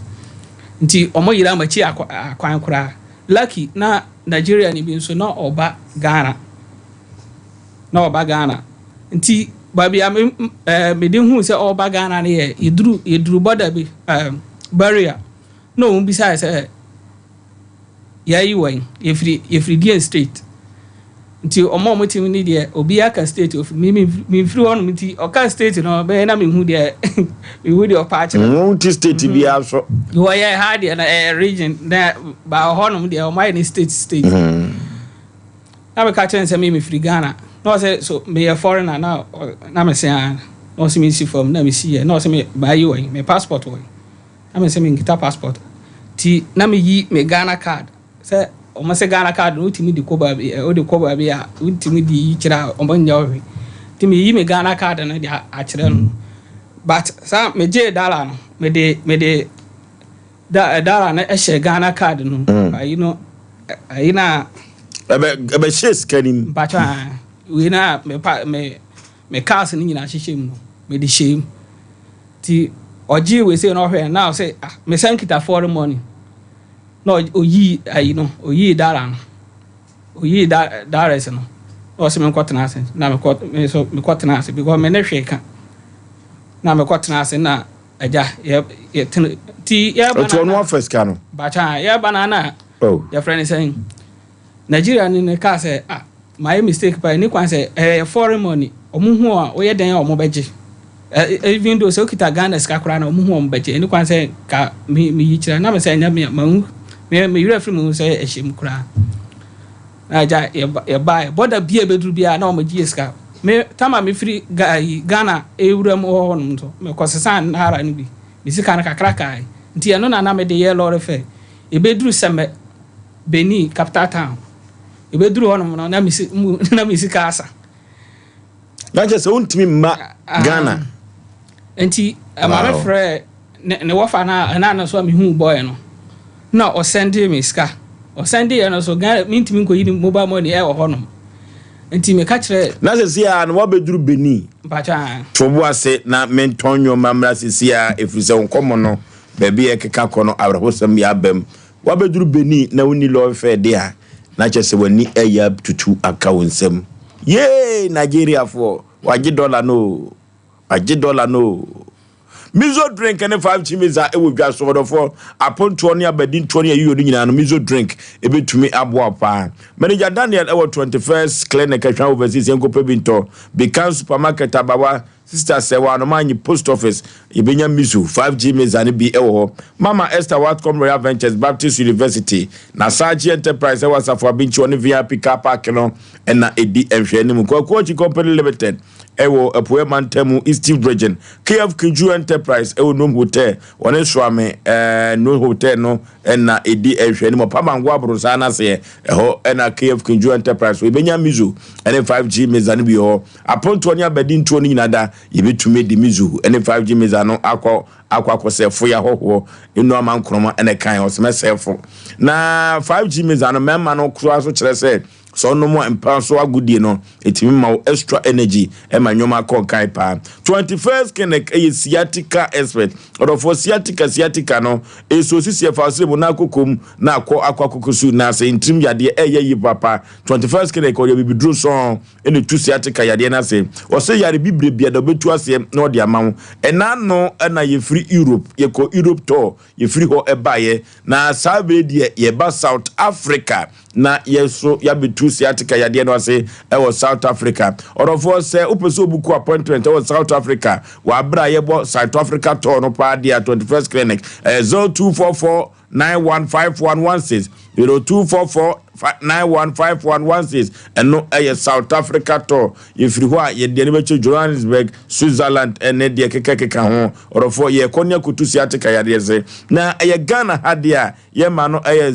nti wɔn yera m'akyi akwan koraa lucky na Nigeria ni bi nso na ɔba Ghana na ɔba Ghana nti baabi a me ɛɛ mede hu sɛ ɔba Ghana no yɛ yɛduru yɛduru border bi ɛɛ barrier Na wɔn bisae sɛ, Yɛayi wɔn, yɛfiri, yɛfiri deɛn state? Nti wɔn a wɔte mu no deɛ, obiara ka state ofiri, me memfiri hɔnom nti ɔka state no bɛyɛ na mehu deɛ, mehu deɛ ɔpa akyerɛ. Wonte state biara so. Wɔyɛ ha deɛ no ɛyɛ region, na ba hɔnom deɛ wɔn ayɛ no state state. Na meka kyerɛ no sɛ me mefiri Ghana. Na ɔsɛ so meyɛ foreigner na na mese aa. Na ɔsɛ mensi fam na mesiiɛ. Na ɔsɛ me baayi wɔ he, me passport wɔ he. Na me se menkita passport nti na meyi me Ghana card sɛ wɔn se Ghana card no wotumi de kɔ baabi ɛ wode kɔ baabi a wotumi de yi kyerɛ a wɔn nyɛ wo hwee nti meyi me Ghana card no de akyerɛ no but saa megyee dollar no mede mede da dollar no hyɛ Ghana card no mm. ayi no ayi na ɛbɛ ɛbɛhyɛ sika no mu mpakyɛ wei na me pa me me cars no nyinaa hyehyɛ mu no mede hyɛ mu Nti ɔgyee wei sei na ɔhwɛɛ na ɔse ah mesan kita foreign money na ɔyii ayi no ɔyii dara no ɔyii da dollars no na ɔse menkɔ tena ase na mekɔ me nso mekɔ tena ase because me ne hwee ka na mekɔ tena ase na agya yɛ yɛ tena nti yɛba na ɔno afa sika no bakya yɛba na na oh. yɛfrɛ ne sɛn Nigeria ni no kaa sɛ ah mayɛ mistake paa ɛni kwan sɛ ɛyɛ foreign money ɔmo hu a woyɛ dɛn a ɔmo bɛgye even though sɛ okita Ghana sika koraa na ɔmo hu ɔmo bɛgye ɛni kwan sɛ ka me me yi kyerɛ na me sɛ ɛnyɛ me ma hu me me werɛ firi me ho sɛ ɛhyɛ mu koraa na agya yɛba bɔda bia ebeduru bia na ɔmo gye sika me tama me firi Ghana ewura mu hɔ nom nso mekɔ sesa naira no bi me sika no kakra kae nti ɛno na na mede yɛ lɔre fɛ ebeduru sɛmɛ Benin capital town. Ebeduru hɔnom no na me si mu na me sika asa. Na kyerɛ sɛ wontumi mma ah, Ghana. Nti ɛma me frɛ ne ne wɔfa na ɛna no so a mehu bɔɛ no. Na ɔsɛnde me sika. Ɔsɛnde yɛ no so Ghana mentumi nkɔyi ne mobile money ɛwɔ hɔnom. Nti meka kyerɛ. Na sɛsi a no wabɛduru Benin. Mpakyɛ. To bo ase na mentɔn nneɛma mmra sɛsi a ɛfiri sɛ wo nkɔmmɔ no baabi a ɛkeka kɔ no awerɛhosɛm yɛ aba mu. Woabɛduru Benin na wonni lɔre fare de a, na kyerɛ sɛ w'ani reyɛ atutu aka wo nsam. Yee! Nigeriafoɔ, wɔagye dɔla no o! Wɔagye dɔla no o! Mizo drink ne 5G Miza ɛwɔ dwa so ɔdɔfoɔ. Apontoɔ ne abadintoɔ ne ayiyɔ no nyinaa no Mizo drink ɛbɛtumi aboa paa. Manager Daniel ɛwɔ 21st Clinic Ahwa Overseas yɛnkɔpɛ bi ntɔ. Bikan Supermarket Abawa Sister Sɛwa Anomanyi Post Office yɛbɛnya Mizo 5G Miza no bi ɛwɔ hɔ. Mama Esther Watcom Royal Ventures Baptist University na Sachi Enterprise ɛwɔ Asafo Abinkyi ɔne VIP car park no ɛna ɛdi nhwɛanim. Kwaku Akyi Company Limited ɛwɔ Apueɛ Mantam Eastern Region. KF Kinju Enterprise ɛwɔ Nom Hotel wɔne Soame ɛɛ Nom Hotel no ɛna ɛdi nhwɛanim. Ɔpamango Aborosaa no aseɛ ɛhɔ ɛna KF Kinju Enterprise yɛbɛnya Mizo ɛne 5G Miza no bi wɔ hɔ. Apontoɔ ne abadintoɔ no nyinaa da yɛbɛtumi de Mizo ɛne 5G Miza no akɔ akɔ akɔsɛfo yɛ ahɔhoɔ enu ama nkorɔma ɛna ɛkan ɔsɛmɛsɛfo na 5G Miza no mmarima no koraa so kyerɛ sɛ sɛ ɔnom a mpa so agodie no ɛtumi ma wo extra energy ɛma nnwoma akɔ nkan paa. 21st Clinic ɛyɛ sciatica expert ɔdɔfoɔ. Sciatica, sciatica no ɛso sisi ɛfa ɔsere mu na akokɔ na akɔ akɔ akokɔ so na sɛ ntirim yadeɛ ɛyɛ yi papa. 21st Clinic ɔyɛ bibiduro sɔn ɛna tu sciatica yadeɛ no ase. Ɔsɛ yare bibire bia da ɔbɛtu aseɛ na ɔde ama wo. Ɛna no ɛna yɛfiri Europe, yɛkɔ Europe tour, yɛfiri hɔ ɛbaeɛ na saa bere deɛ yɛba South Africa na yɛso yɛabɛtu sciatica yadeɛ no ase ɛwɔ South Africa. Ɔdɔfoɔ, sɛ wopɛ sɛ wobook appointment ɛwɔ South Africa wɔ aberɛ a yɛbɔ South Africa tour no paa deɛ a, 21st Clinic ɛyɛ 0244 915116, 0244 915116. Ɛno ɛyɛ South Africa tour. Yɛfiri hɔ a yɛde ani bɛkyɛ Johannesburg, Switzerland ɛne deɛ kekakeka ho. Ɔdɔfoɔ, yɛkɔ ne akoto sciatica yadeɛ se na ɛyɛ Ghana ha deɛ a yɛma no ɛyɛ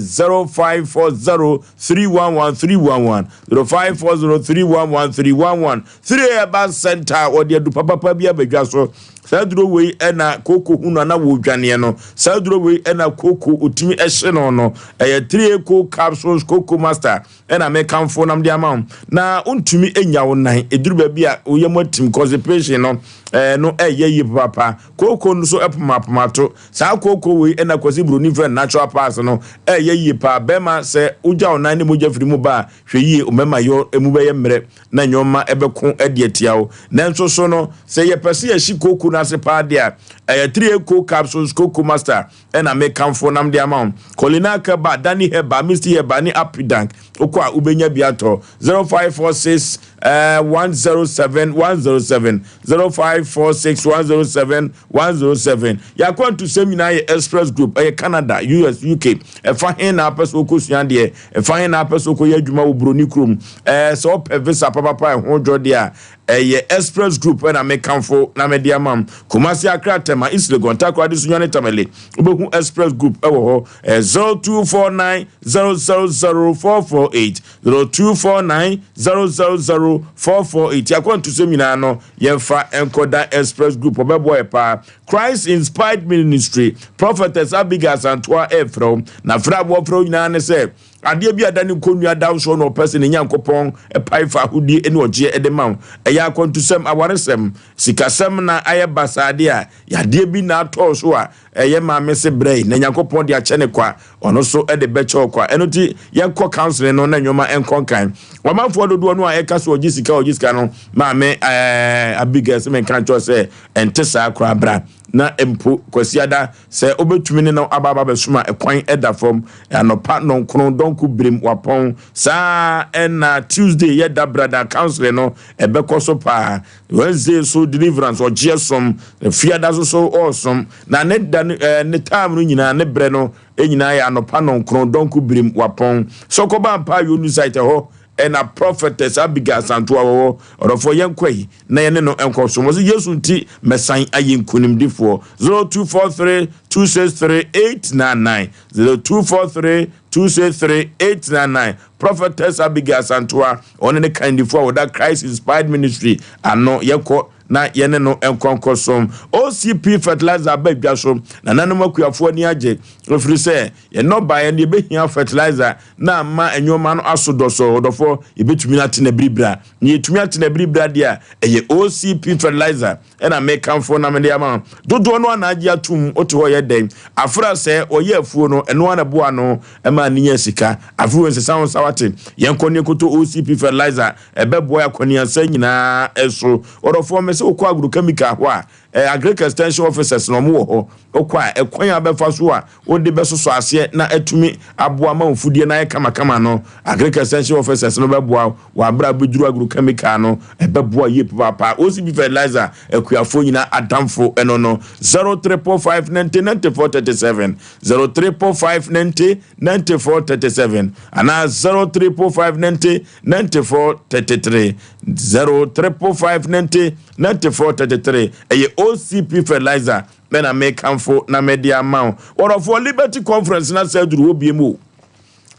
0540 311 311, 0540 311 311. 3 Herbal Center wɔde adu papapa bi abadwa so. Saa duro wei ɛna kooko hu no ana wɔdwaneɛ no. Saa duro wei ɛna kooko otumi ɛhye no no ɛyɛ 3 co capsules, Coco Master ɛna mekamfo nam de ama wo na wontumi nya wo nan ɛduru baabi a woyɛ mu atim, constipation no ɛɛ no ɛyɛ yie papa. Kooko no so ɛpomapomato saa kooko wei ɛna Kwasi Buroni fɛ natural pass no ɛyɛ yie paa. Bɛrima, sɛ wogya wo nan ne mogya firi mu ba a, hwɛ yie, mmarima yɛ emu bɛyɛ mmerɛ na nneɛma ɛbɛko ɛde atia wo. Nanso so no sɛ yɛpɛ sɛ yɛhyi kooko no ase paa deɛ a, ɛyɛ 3 co capsules, Coco Master ɛna mekamfo nam de ama wo. Colina Keba, Dani Heba, Misty Heba ne Apidank wokɔ a wobɛnya bi atɔ. 0546 107 107, 0546 107 107. Yɛakwantusɛm nyinaa yɛ Express Group. Ɛyɛ Canada, US, UK, ɛfa he na apɛ sɛ wokɔsua deɛ, ɛfa he na apɛ sɛ wokɔyɛ adwuma wɔ buroni kurom, ɛɛ sɛ wopɛ visa papapa ɛho dwɔ deɛ a, ɛyɛ Express Group ɛna mekamfo na mede ama m. Kumasi, Accra, Tema, East Legon, Takoradi, Sunyani, Tamale, wobɛhu Express Group ɛwɔ hɔ. Ɛyɛ 0249 000 448, 0249 000 448. Yɛakwantusɛm nyinaa no yɛmfa nkɔda Express Group, ɔbɛboa yɛ paa. Christ Inspired Ministry Prophetess Abigail Asantoa ɛfrɛ wo na frɛ a wɔfrɛ wo nyinaa ne sɛ adeɛ bi a da ne nkonnua da soɔ na ɔpɛ sɛ ne Nyankopɔn pae fa ahodie ne ɔgyeɛ de ma wo. Ɛyɛ akwantusɛm, awaresɛm, sikasɛm na ayɛ basaade a yadeɛ bi na atɔɔ so a ɛyɛ maame se brɛ yi na Nyankopɔn de akyɛ ne kwa, ɔno so de bɛkyɛ wo kwa. Ɛno nti yɛnkɔ counseling no na nnwoma nkɔ nkan. Ɔmanfoɔ dodoɔ no a ɛka so ɔgye sika, ɔgye sika no, maame Abigail sɛ menka nkyɛw sɛ ɛnte saa koraa. Bra na mpo Kwasiada sɛ wobɛtumi ne no aba aba bɛsom a, ɛkwan ɛda fam anɔpa 9 dɔnko birim wapɔn saa. Ɛna Tuesday yɛda brada counseling no ɛbɛkɔ so paa. Wednesday so deliverance ɔgyeɛ som, Fiada so so ɔɔsom na ne da no ɛɛ ne time no nyinaa ne brɛ no nyinaa yɛ anɔpa 9 dɔnko birim wapɔn. Sɔkɔba mpa yɛ onu site hɔ ɛna Prophetess Abigail Asantoa wɔwɔ. Ɔdɔfoɔ, yɛnkɔ yi na yɛne no nkɔ so wɔ sɛ Yesu nti mɛsan ayɛ nkonimdifoɔ. 0243 263 899, 0243 263 899. Prophetess Abigail Asantoa, ɔne ne kandifoɔ a wɔda Christ Inspired Ministry ano. Yɛkɔ na yɛne no nkɔnkɔ som. OCP fertilizer aba dwa so na nanom akuafoɔ ani agye ɛfiri sɛ yɛn nnɔbaeɛ no yɛbɛhia fertilizer na ama nneɛma no aso dɔsɔ. Ɔdɔfoɔ, yɛbɛtumi no atena biribira na yɛtumi atena biribira deɛ a, ɛyɛ OCP fertilizer ɛna mekamfo na mede ama dodoɔ no anaagye atom. Wote hɔ yɛ dɛn afra sɛ ɔyɛ afuo no ɛno ana boa no ɛma ne nya sika afei wɔ nsesa wo nsa wate. Yɛnkɔ ne yɛnkɔtɔ OCP fertilizer, ɛbɛboa akɔneasa nyinaa. Ɛso ɔdɔfoɔ, mɛ sɛ wokɔ agrochemical hɔ a Eh, Agric Extension Officers na wɔn wɔ hɔ. Wokɔ a, ɛkwan a wobɛfa so a wode bɛsosɔ aseɛ na atumi aboa ma wo mfudeɛ no ayɛ kamakama no, Agric Extension Officers no bɛboa wo wɔ aberɛ a wobɛduru agrochemical no, ɛbɛboa yie papaapa. OCP Fertilizer, akuafoɔ nyinaa adamfo ɛno no, 0345 90 94 37, 0345 90 94 37 anaa 0345 90 94 33, 0345 90 94 33. Ɛyɛ OCP Fertilizer me na mekamfo na mede ama wo. Wɔdɔfoɔ, Liberty Conference no asɛ aduru hɔ biem o.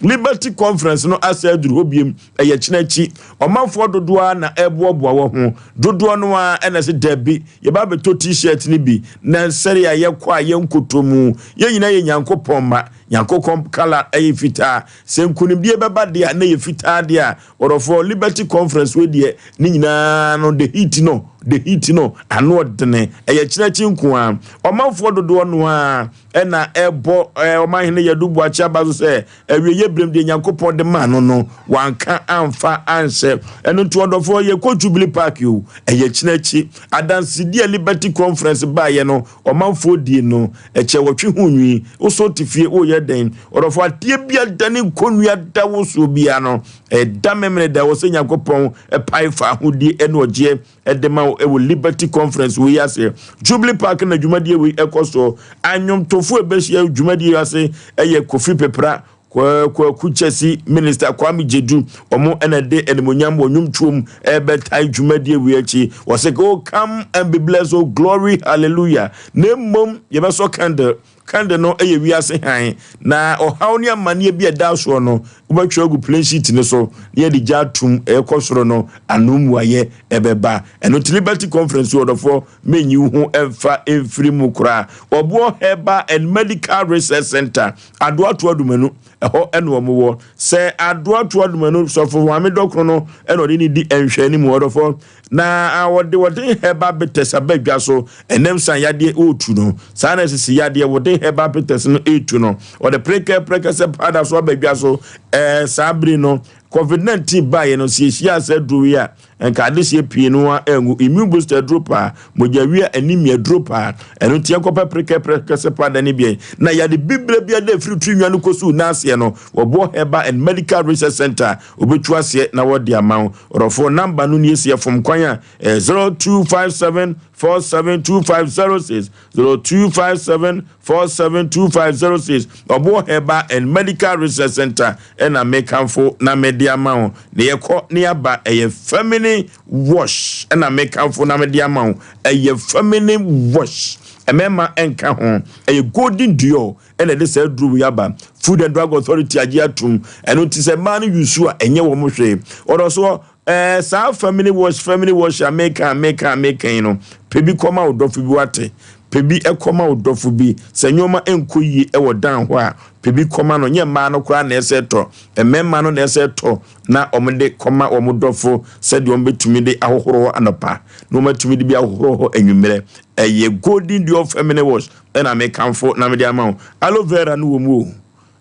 Liberty Conference no asɛ aduru hɔ biem, ɛyɛ kyena akyi. Ɔmanfoɔ dodoɔ ara na ɛreboaboa wɔ ho. Dodoɔ no ara ɛna sɛ dabi, yɛba abɛtɔ t-shirt no bi na sɛdeɛ yɛkɔ a yɛnkɔtɔ mu. Yɛn nyinaa yɛ Nyankopɔn mma. Nyankopɔn kala ɛyɛ fitaa. Sɛ nkunimdie bɛba deɛ a na ɛyɛ fitaa deɛ a, Ɔdɔfoɔ, Liberty Conference wei deɛ ne nyinaa no the heat no, the heat no, ano ɔdene, ɛyɛ kyinakyi nko ara. Ɔmanfoɔ dodoɔ no ara ɛna ɛbɔ ɛɛ Ɔmanhene Yadu Boakye aba so sɛ awieeɛ berɛm deɛ Nyankopɔn de maa no no, wanka amfa anhyɛ. Ɛno nti ɔdɔfoɔ, yɛkɔ Jubilee Park o, ɛyɛ kyinakyi. Adansedie a Liberty Conference baeɛ no, ɔmanfoɔ die no, ɛkyɛ wɔtwe ho nwi. Wosɔ te fie, woyɛ dɛn? Ɔdɔfoɔ, adeɛ bi adane nkɔnnua da wo soɔ biara no, Ɛda Memeneda ɛwɔ sɛ Nyankopɔn pae fahodie ɛne ɔgyeɛ ɛde ma wo ɛwɔ Liberty Conference wei ase. Jubilee Park na dwumadie wei ɛkɔ soɔ. Anwomtofoɔ ɛbɛhyia dwumadie ase ɛyɛ Kofi Pepra, Kwaku Kyasi, Minister Kwame Gyedu. Wɔn ɛna ɛde animonyam wɔ nnwomtoɔ mu ɛbɛtae dwumadie wei akyi. Wɔsɛ, Oh come and be blessed, oh glory hallelujah. Na mmom yɛbɛsɔ candle. Candle no yɛ wiase hann, na ɔhaw ne amanneɛ bi a ɛda soɔ no, wobɛtwerɛ agu plain sheet no so na yɛde gya atom, ɛrekɔ soro no, ano mmuaeɛ ɛbɛba. Ɛno nti Liberty Conference yi, ɔdɔfoɔ, menyi wo ho mfa mfiri mu koraa. Ɔboɔ Herbal and Medical Research Center, Adoato Adumanu, ɛhɔ ɛna wɔn wɔ. Sɛ Adoato Adumanu, Sɔfo Maame Dɔkono no ɛna ɔde ne di nhwɛanimu, ɔdɔfoɔ. Na wɔde wɔde herbal bitters aba dwa so ɛnam san yadeɛ ɔretu no saa na sisi yadeɛ wɔde herbal bitters no ɛretu no wɔde prekɛ prɛkɛsɛ powder so aba dwa so ɛɛ saa bere no covid 19 baeɛ no sɛ yɛhyia sɛ aduro yi a nka adehyeɛ pii no a ɛngu immune booster aduro paa mogya wia anemia aduro paa ɛno nti yɛnkɔpɛ prekɛ prɛkɛsɛ powder no biɛ na yɛde bibire bi ada ɛfiri tiri nwa no kɔsi n'aseɛ no wɔboɔ herbal and medical research center Obetu aseɛ na wɔde ama wo. Ɔdɔfoɔ, number no nie, sɛ yɛfom kwan a, ɛyɛ 0257 472506, 0257 472506. Ɔboɔ Herbal and Medical Research Center ɛna mekamfo na mede ama wo. Na yɛkɔ na yɛaba, ɛyɛ feminine wash ɛna mekamfo na mede ama wo. Ɛyɛ feminine wash. Mmarima nka ho. Ɛyɛ Golden Dior ɛna ɛde saa aduro wei aba. Food and Drug Authority agye atum. Ɛno nti sɛ mmaa no yusu a ɛnyɛ wɔn hwee. Ɔdɔ so ɛɛ saa family wash family wash a meka meka meka yi no pɛ bi kɔma wo dɔfo bi wate. Pɛ bi kɔma wo dɔfo bi. Sɛ nneɛma nkɔ yie ɛwɔ dan hɔ a pɛ bi kɔma no. Nyɛ mmaa no koraa na ɛsɛ tɔ. Mmarima no na ɛsɛ tɔ na wɔn de kɔma wɔn dɔfo sɛdeɛ wɔn bɛtumi de ahohoro hɔ anɔpa na wɔn atumi de bi ahohoro hɔ anwummerɛ. Ɛyɛ Golden Dior Feminine Wash. Ɛna mekamfo na mede ama wo. Aloe vera no wɔ mu o,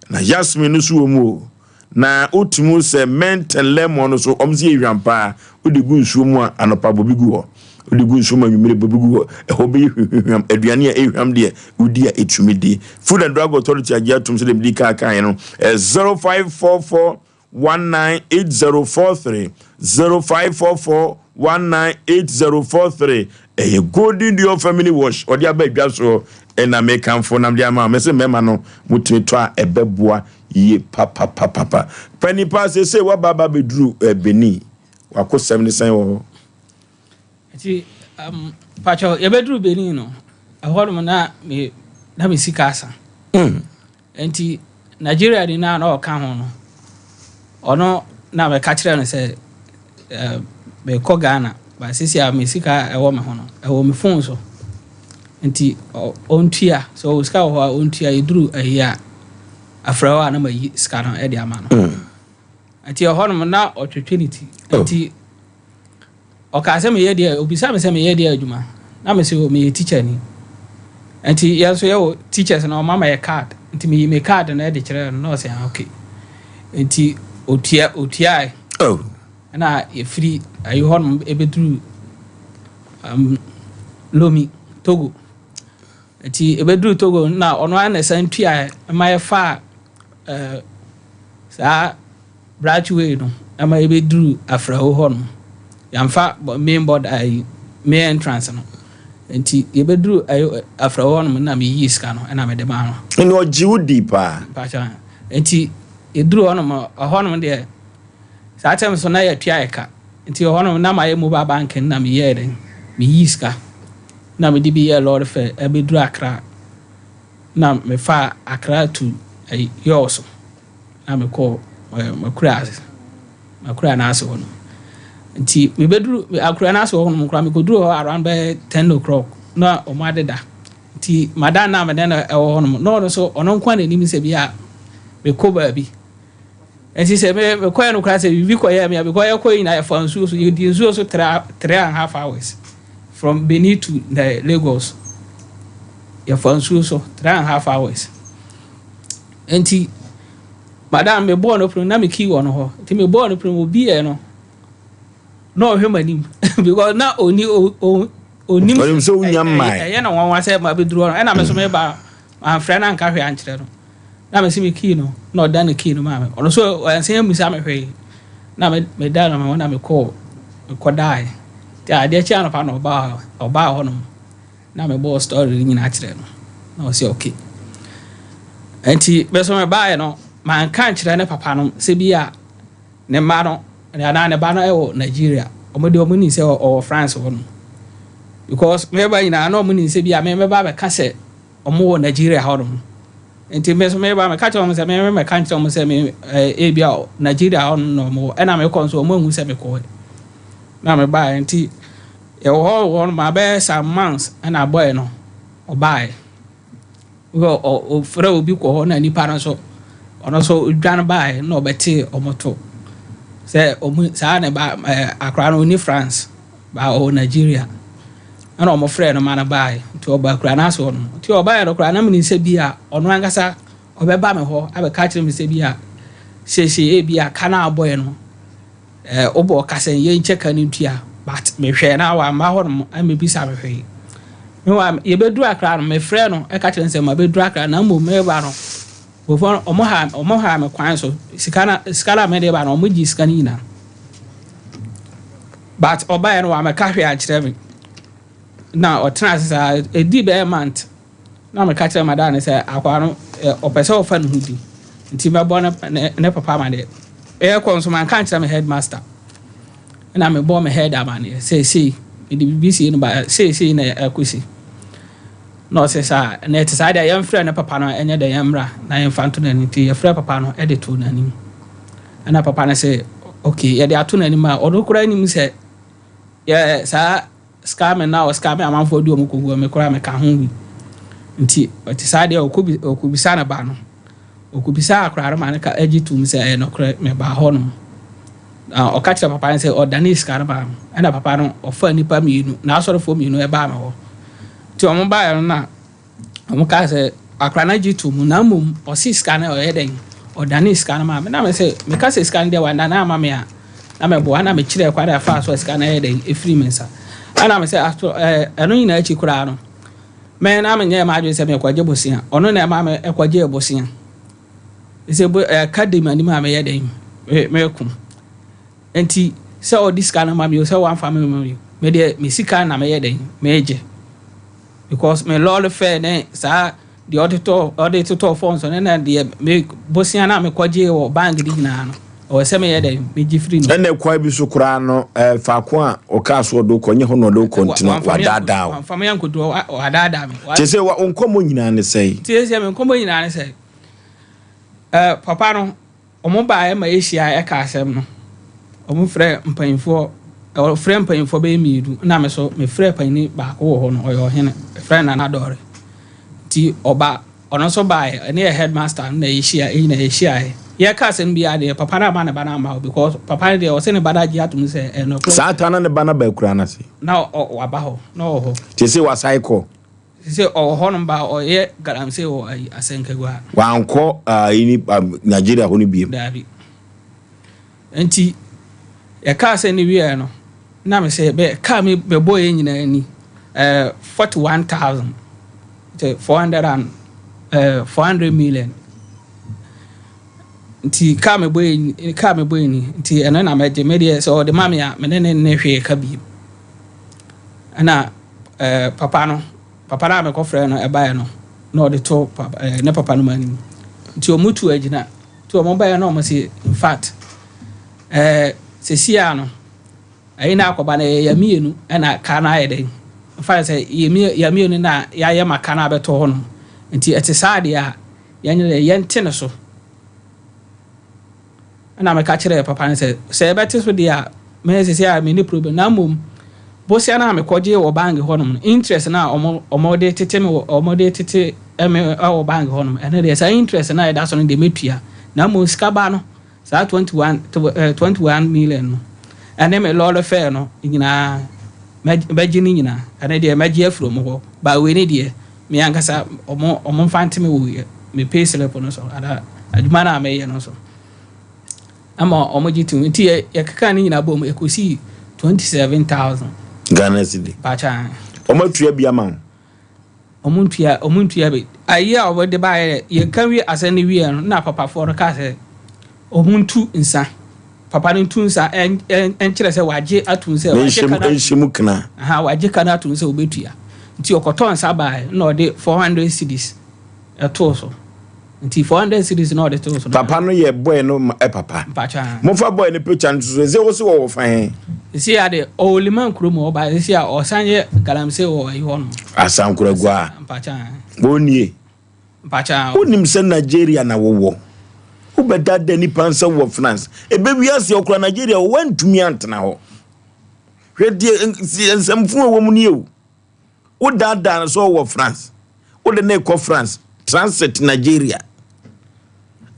na jasmine no nso wɔ mu o. Na wotumi hu sɛ mint and lemon no so, wɔn sɛ yɛ hwam paa. Wode gu nsuo mu a, anɔpa bɔ bi gu hɔ. Wode gu nsuo mu anwummere bɔ bi gu hɔ. Ɛhɔ bɛyɛ hwamhwamhwam. Aduane a ɛhwam deɛ, wodi a ɛtumi di. Food and Drug Authority agye atom sɛdeɛ mede kan kaeɛ no, 0544 198043 0544 198043 ɛyɛ Golden Dior Family Wash ɔde aba adwa soɔ ɛna mekamfo nam de ama mɛsɛ mmarima no motumi tɔ a ɛbɛboa yie papapapapa panipa sese waba aba bɛduru eh, Benin wakosɛm ne sɛn wɔ hɔ. Nti um, patwɛ yɛbɛduru Benin no ɛhɔ nom na me na me sika asa. Mm. Enti Nigeriani no a na ɔka ho no, ɔno na mɛka kyerɛɛ no sɛ merekɔ Ghana, but seesei a me sika a ɛwɔ me ho no, ɛwɔ me phone so. Nti ɔntua, sɛ ɔwɔ sika wɔ hɔ a ɔntua, yɛduru ayi a, afrɛ hɔ a na mayi sika no de ama no. Nti ɛhɔ nom na ɔtwetwe ne ti. Nti Ɔkaa sɛ meyɛ deɛ, ɔbisaa me sɛ meyɛ deɛ adwuma, na mese o meyɛ teacher ni. Nti yɛn nso yɛwɔ teachers no ɔma ma yɛ card, nti meyi me card no de kyerɛɛ no na ɔse ah okay. Nti otua otuae. Oh. Ɛna yɛfiri ayi hɔ nom ɛbɛduru um, Lomi. Togo. Nti ɛbɛduru Togo na ɔno ara na ɛsan tua ma yɛfaa ɛɛ saa branch way no ma yɛbɛduru Afrawo hɔ nom. Yɛamfa main border ayi main entrance no. Nti yɛbɛduru ayi Afrawo hɔ nom na meyii sika no ɛna mede maa no. Ɛna ɔgye wo dii paa. Mpakyɛ nti yɛduru hɔ nom ɛhɔ nom deɛ saa term so na yɛtua yɛ ka. Nti ɛhɔ nom na mayɛ mobile banking na meyɛɛ dɛn meyii sika na mede bi yɛɛ lorry fare ɛbɛduru Accra na mefaa Accra to ayi Yaw so na mekɔɔ Makura ase Makura no ase hɔ nom. Nti mebɛduru Akura no ase hɔ nom koraa mekɔduru hɔ around bɛyɛ ten o'clock na wɔn adeda. Nti madan no a mene no ɛwɔ hɔ nom na ɔno nso ɔno nko ara na ɛnim sɛ bi a mekɔ baabi. Nti sɛ me mekɔɛ no koraa sɛ biribi kɔyɛɛ me a because yɛkɔɛ nyinaa yɛfa nsuo so yɛdi nsuo so three 3.5 hours from Benin to the Lagos yɛfa nsuo so 3.5 hours nti madam mebɔɔ no pono na me key wɔ no hɔ nti mebɔɔ no pono obiɛ no na ɔhwɛ m'anim because na oni onim Ɔnim sɛ wonya mmae. Ɛyɛ no nwanwa sɛ mabɛduru hɔ no ɛna me so meba mamfrɛ no anka hwee ankyerɛ no. Na mese me key no na ɔda ne key no maa me. Ɔno nso wansan ammisa me hwee. Na me meda no ho na mekɔɔ mekɔdaeɛ. Nti adeɛ kye anɔpa na ɔbaa ɔbaa hɔnom na mebɔɔ story no nyinaa kyerɛ no. Na ɔse okay. Nti me nso mebaeɛ no manka ankyerɛ ne papa no sɛ bi a ne mma no anaa ne ba no wɔ Nigeria. Wɔn deɛ wɔn nim sɛ ɔwɔ France hɔ nom. Because meba nyinaa na wɔn nim sɛ bi a me mɛba abɛka sɛ wɔn wɔ Nigeria hɔ nom. Nti me nso meba meka kyerɛ wɔn sɛ me mɛka nkyerɛ wɔn sɛ me ɛɛ ebi a Nigeria hɔ nom na wɔn wɔ. Ɛna mekɔ nso wɔn ahu sɛ mekɔ. Na mebaeɛ nti yɛwɔ hɔ wɔ hɔ nom abɛyɛ some months ɛna boy no ɔbaeɛ. Wɔ ɔ ɔfrɛ obi kɔ hɔ na nipa no nso ɔno nso dwane baeɛ na ɔbɛtee wɔn to sɛ wɔn saa ne ba ɛɛ akwadaa no ɔni France ba ɔwɔ Nigeria ɛna wɔn frɛ no ma no baeɛ nti ɔba akwadaa no ase hɔ no nti ɔbaeɛ no koraa na menim sɛ bi a ɔno ankasa ɔbɛba me hɔ abɛka akyerɛ me sɛ bi a seesei ebi a ka no a abɔeɛ no Eh wobɔ ɔka sɛ yɛnkyɛ ka no ntua but mehwɛɛ na wamma hɔ nom ammɛbisa me hwee. Meanwhile yɛbɛduru Accra no mefrɛɛ no ɛka kyerɛ no sɛ mabɛduru Accra na mmom mereba no nkurɔfoɔ no ɔmo ha ɔmo haa me kwan so sika na sika no a mede ba no ɔmo gyee sika no nyinaa but ɔbaeɛ no wammɛka hwee ankyerɛ me na ɔtena ase saa ɛdii bɛyɛ month Na meka kyerɛɛ madam no sɛ akwaa no ɔpɛ sɛ ɔfa ne ho di nti mɛbɔ ne ne papa amaneɛ. Yɛkɔ nso manka ankyerɛ me headmaster. Ɛna mebɔɔ me head amaneɛ sɛ sei mede biribi sei no ba sei sei na ɛkɔsi. Na ɔse saa na ɛte saa deɛ yɛmfrɛ ne papa no ɛnyɛ dɛ yɛmmra na yɛmfa nto n'anim nti yɛfrɛ papa no de too n'anim. Ɛna papa no sɛ okay yɛde ato n'anim a ɔno koraa nim sɛ yɛ saa Scamming na ɔscamme amanfoɔ de wɔn kɔgu hɔ, me koraa meka ho bi. Nti ɔte saa deɛ ɔkɔ ɔkɔbisa ne ba no. Ɔkɔbisaa akwadaa no ma no ka gye toom sɛ ɛyɛ nokorɛ mebaa hɔ nom. Na ɔka kyerɛ papa no sɛ ɔdanee sika no maa no. Ɛna papa no ɔfaa nnipa mmienu, n'asɔrefoɔ mmienu ɛbaa me hɔ. Nti wɔn baeɛ no na Wɔkaa sɛ, Akora no gye to mu, na mmom ɔse sika no ɔyɛ dɛn? Ɔdanee sika no maa me. Na me sɛ, meka sɛ sika no deɛ wannane amma me a, na mɛboa. Na mekyerɛɛ kwan a ɛfaa so a sika no ɛyɛ dɛn? Ɛfirii me nsa. Ɛna me sɛ, ato, ɛɛ, ɛno nyinaa akyi koraa no, me na menyɛɛ m'adwene sɛ merekɔgye bosea. Ɔno na ɛmaa me ɛkɔgyee bosea. Sɛ bo, ɛka di m'anim a meyɛ dɛn? Me, meko. Enti sɛ ɔde sika no ma me o, sɛ wamfa me ma me o, me deɛ me sika na meyɛ dɛn? Megye. Because me lɔre fare ne saa deɛ ɔde tɔ ɔde totɔ phone so ne na deɛ me bosia na mekɔgye wɔ bank de nyinaa no ɛwɔ sɛ meyɛ dɛ megye firi no. Ɛna kwan bi so koraa no ɛɛ faako a ɔkaa so ɔde kɔ nyɛ hɔ na ɔde kɔ nti no wadaadaa wo. Wamfa me ankɔdu hɔ wadaadaa me. Kyerɛ sɛ wo nkɔmmɔ nyinaa ne sɛn? Kyerɛ sɛ me nkɔmmɔ nyinaa ne sɛ ɛɛ papa no. Wɔn baeɛ ma yɛhyiaeɛ ɛka asɛm no. Wɔn frɛɛ mpanyinfoɔ, wɔfrɛɛ mpanyinfoɔ bɛyɛ mmienu ɛna me nso mefrɛɛ panyini baako wɔ hɔ no, ɔyɛ ɔhene, yɛfrɛ no Nana Dɔre. Nti ɔba, ɔno nso baeɛ, ɛne yɛ headmaster no na yɛhyia, yɛn nyinaa yɛhyiaeɛ. Yɛreka asɛm biara deɛ, papa no amma ne ba no amma hɔ because papa no deɛ ɔse ne ba no agye atom sɛ ɛyɛ nokorɛ. Saa ta na ne ba no aba akuraa no ase? Na ɔ, waba hɔ, na ɔwɔ hɔ. Seesei wasan kɔ? Sese ɔwɔ hɔ nom ba ɔyɛ galamsey wɔ ayi Asɛnkagua. Wankɔ ayi ni Nigeria hɔ no biem. Daabi. Nti yɛkaa sɛ ne wieɛ no na me sɛ bɛ kaa me bɛbɔ yɛ nyinaa ni. ɛɛ 41,000 nti 400 and ɛɛ 400 million nti kaa mebɔ yi kaa mebɔ yi ni nti ɛno na mɛgye me deɛ sɛ ɔde ma me a me ne ne ne hwee ka bi ɛna ɛɛ papa no papa no a mekɔfrɛ no ɛbaeɛ no na ɔde to papa ɛɛ ne papa no mu anim nti ɔmo tu agyina nti ɔmo baeɛ na ɔmo se in fact ɛɛ sɛsi a no ɛyi na akɔba no yɛ mmienu ɛna kaa no ayɛ dɛn in fact sɛ yɛ mmienu na yɛayɛ ma kaa no abɛtɔ hɔ nom nti ɛte saa deɛ a yɛnyɛ dɛ yɛnte ne so ɛna meka kyerɛ papa no sɛ sɛ yɛbɛte so deɛ a mɛyɛ sɛ sɛ a menni problem na mmom bosia no a mekɔgye wɔ bank hɔnom no interest no a ɔmo ɔmo de tete me wɔ ɔmo de tete me wɔ bank hɔnom ɛno deɛ saa interest no a ɛda so no deɛ mɛtua na mmom sika ba no saa 21 21 million no ɛne me lɔɔre fare no nyinaa mɛgye ne nyinaa ɛne deɛ mɛgye afiri ɔmo hɔ ba wei ne deɛ me ankasa ɔmo ɔmo mfa nte me wɔ me pay slip no so ana adwuma no a mɛyɛ no so ama ɔmo gye tom nti yɛ yɛkeka ne nyinaa bɔ mu ɛkɔsii 27,000 Ghana cedi. Pacha. Ɔmo atua bi ama wo? Ɔmo ntua ɔmo ntua bi. Ayi a ɔmo de baayɛ yɛka wie asɛm no wie no na papafoɔ no kaa sɛ ɔmo ntu nsa. Papa no ntu nsa ɛnkyerɛ sɛ wagye atum sɛ wagye ka no nhyɛ mu kena. Aha wagye ka no atum sɛ ɔbɛtua. Nti ɔkɔtɔ nsa baayɛ na ɔde 400 cedis ɛtoo so. Nti 400 cedis na ɔde too so. Papa no yɛ boy no papa. Mpacha. Mofa boy no picture no so sɛ wo se wɔwɔ fa he. Sisi ade ɔwɔ Liman kurom ɔba sisi a ɔsan yɛ galamsey wɔ ayi hɔ nom. Asankoragua. Mpacha. Wɔnie. Mpacha. Wonim sɛ Nigeria na wowɔ. Wobɛdada nipa nsa wɔ France. Ebe wiase ɔkora Nigeria wantumi antena hɔ. Hwɛ deɛ nsɛmfo a ɛwɔ mu nie o. Wodaadaa no sɛ ɔwɔ France. Wode ne kɔ France. Transit Nigeria.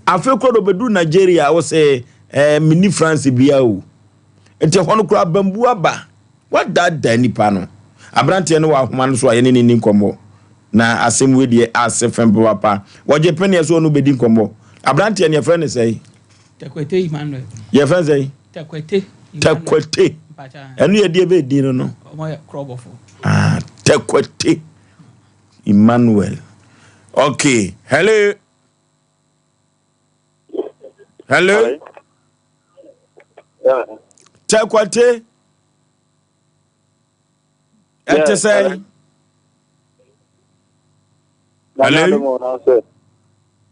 Afei koraa de ɔbɛduru Nigeria wo sɛ eh, menni France bia o. Nti ɛhɔ no koraa bambu aba. Wadaadaa nipa no. Aberanteɛ no wɔ ahoma no so a yɛne ne ni nkɔmmɔ. Na asɛm wei deɛ ase fɛm papa. Wɔgye peneɛ so ɔno bɛdi nkɔmmɔ. Aberanteɛ no yɛfrɛ no sɛn? Tekwete Emmanuel. Yɛfrɛ no sɛn? Tekwete. Tekwete. Ɛno yɛ deɛ bɛyɛ din no no. Ɔmo yɛ korɔbɔfo. Ah, Tekwete Emmanuel. Okay, hello. Hello. Yeah. Tekwete. Ɛte sɛn? Hello.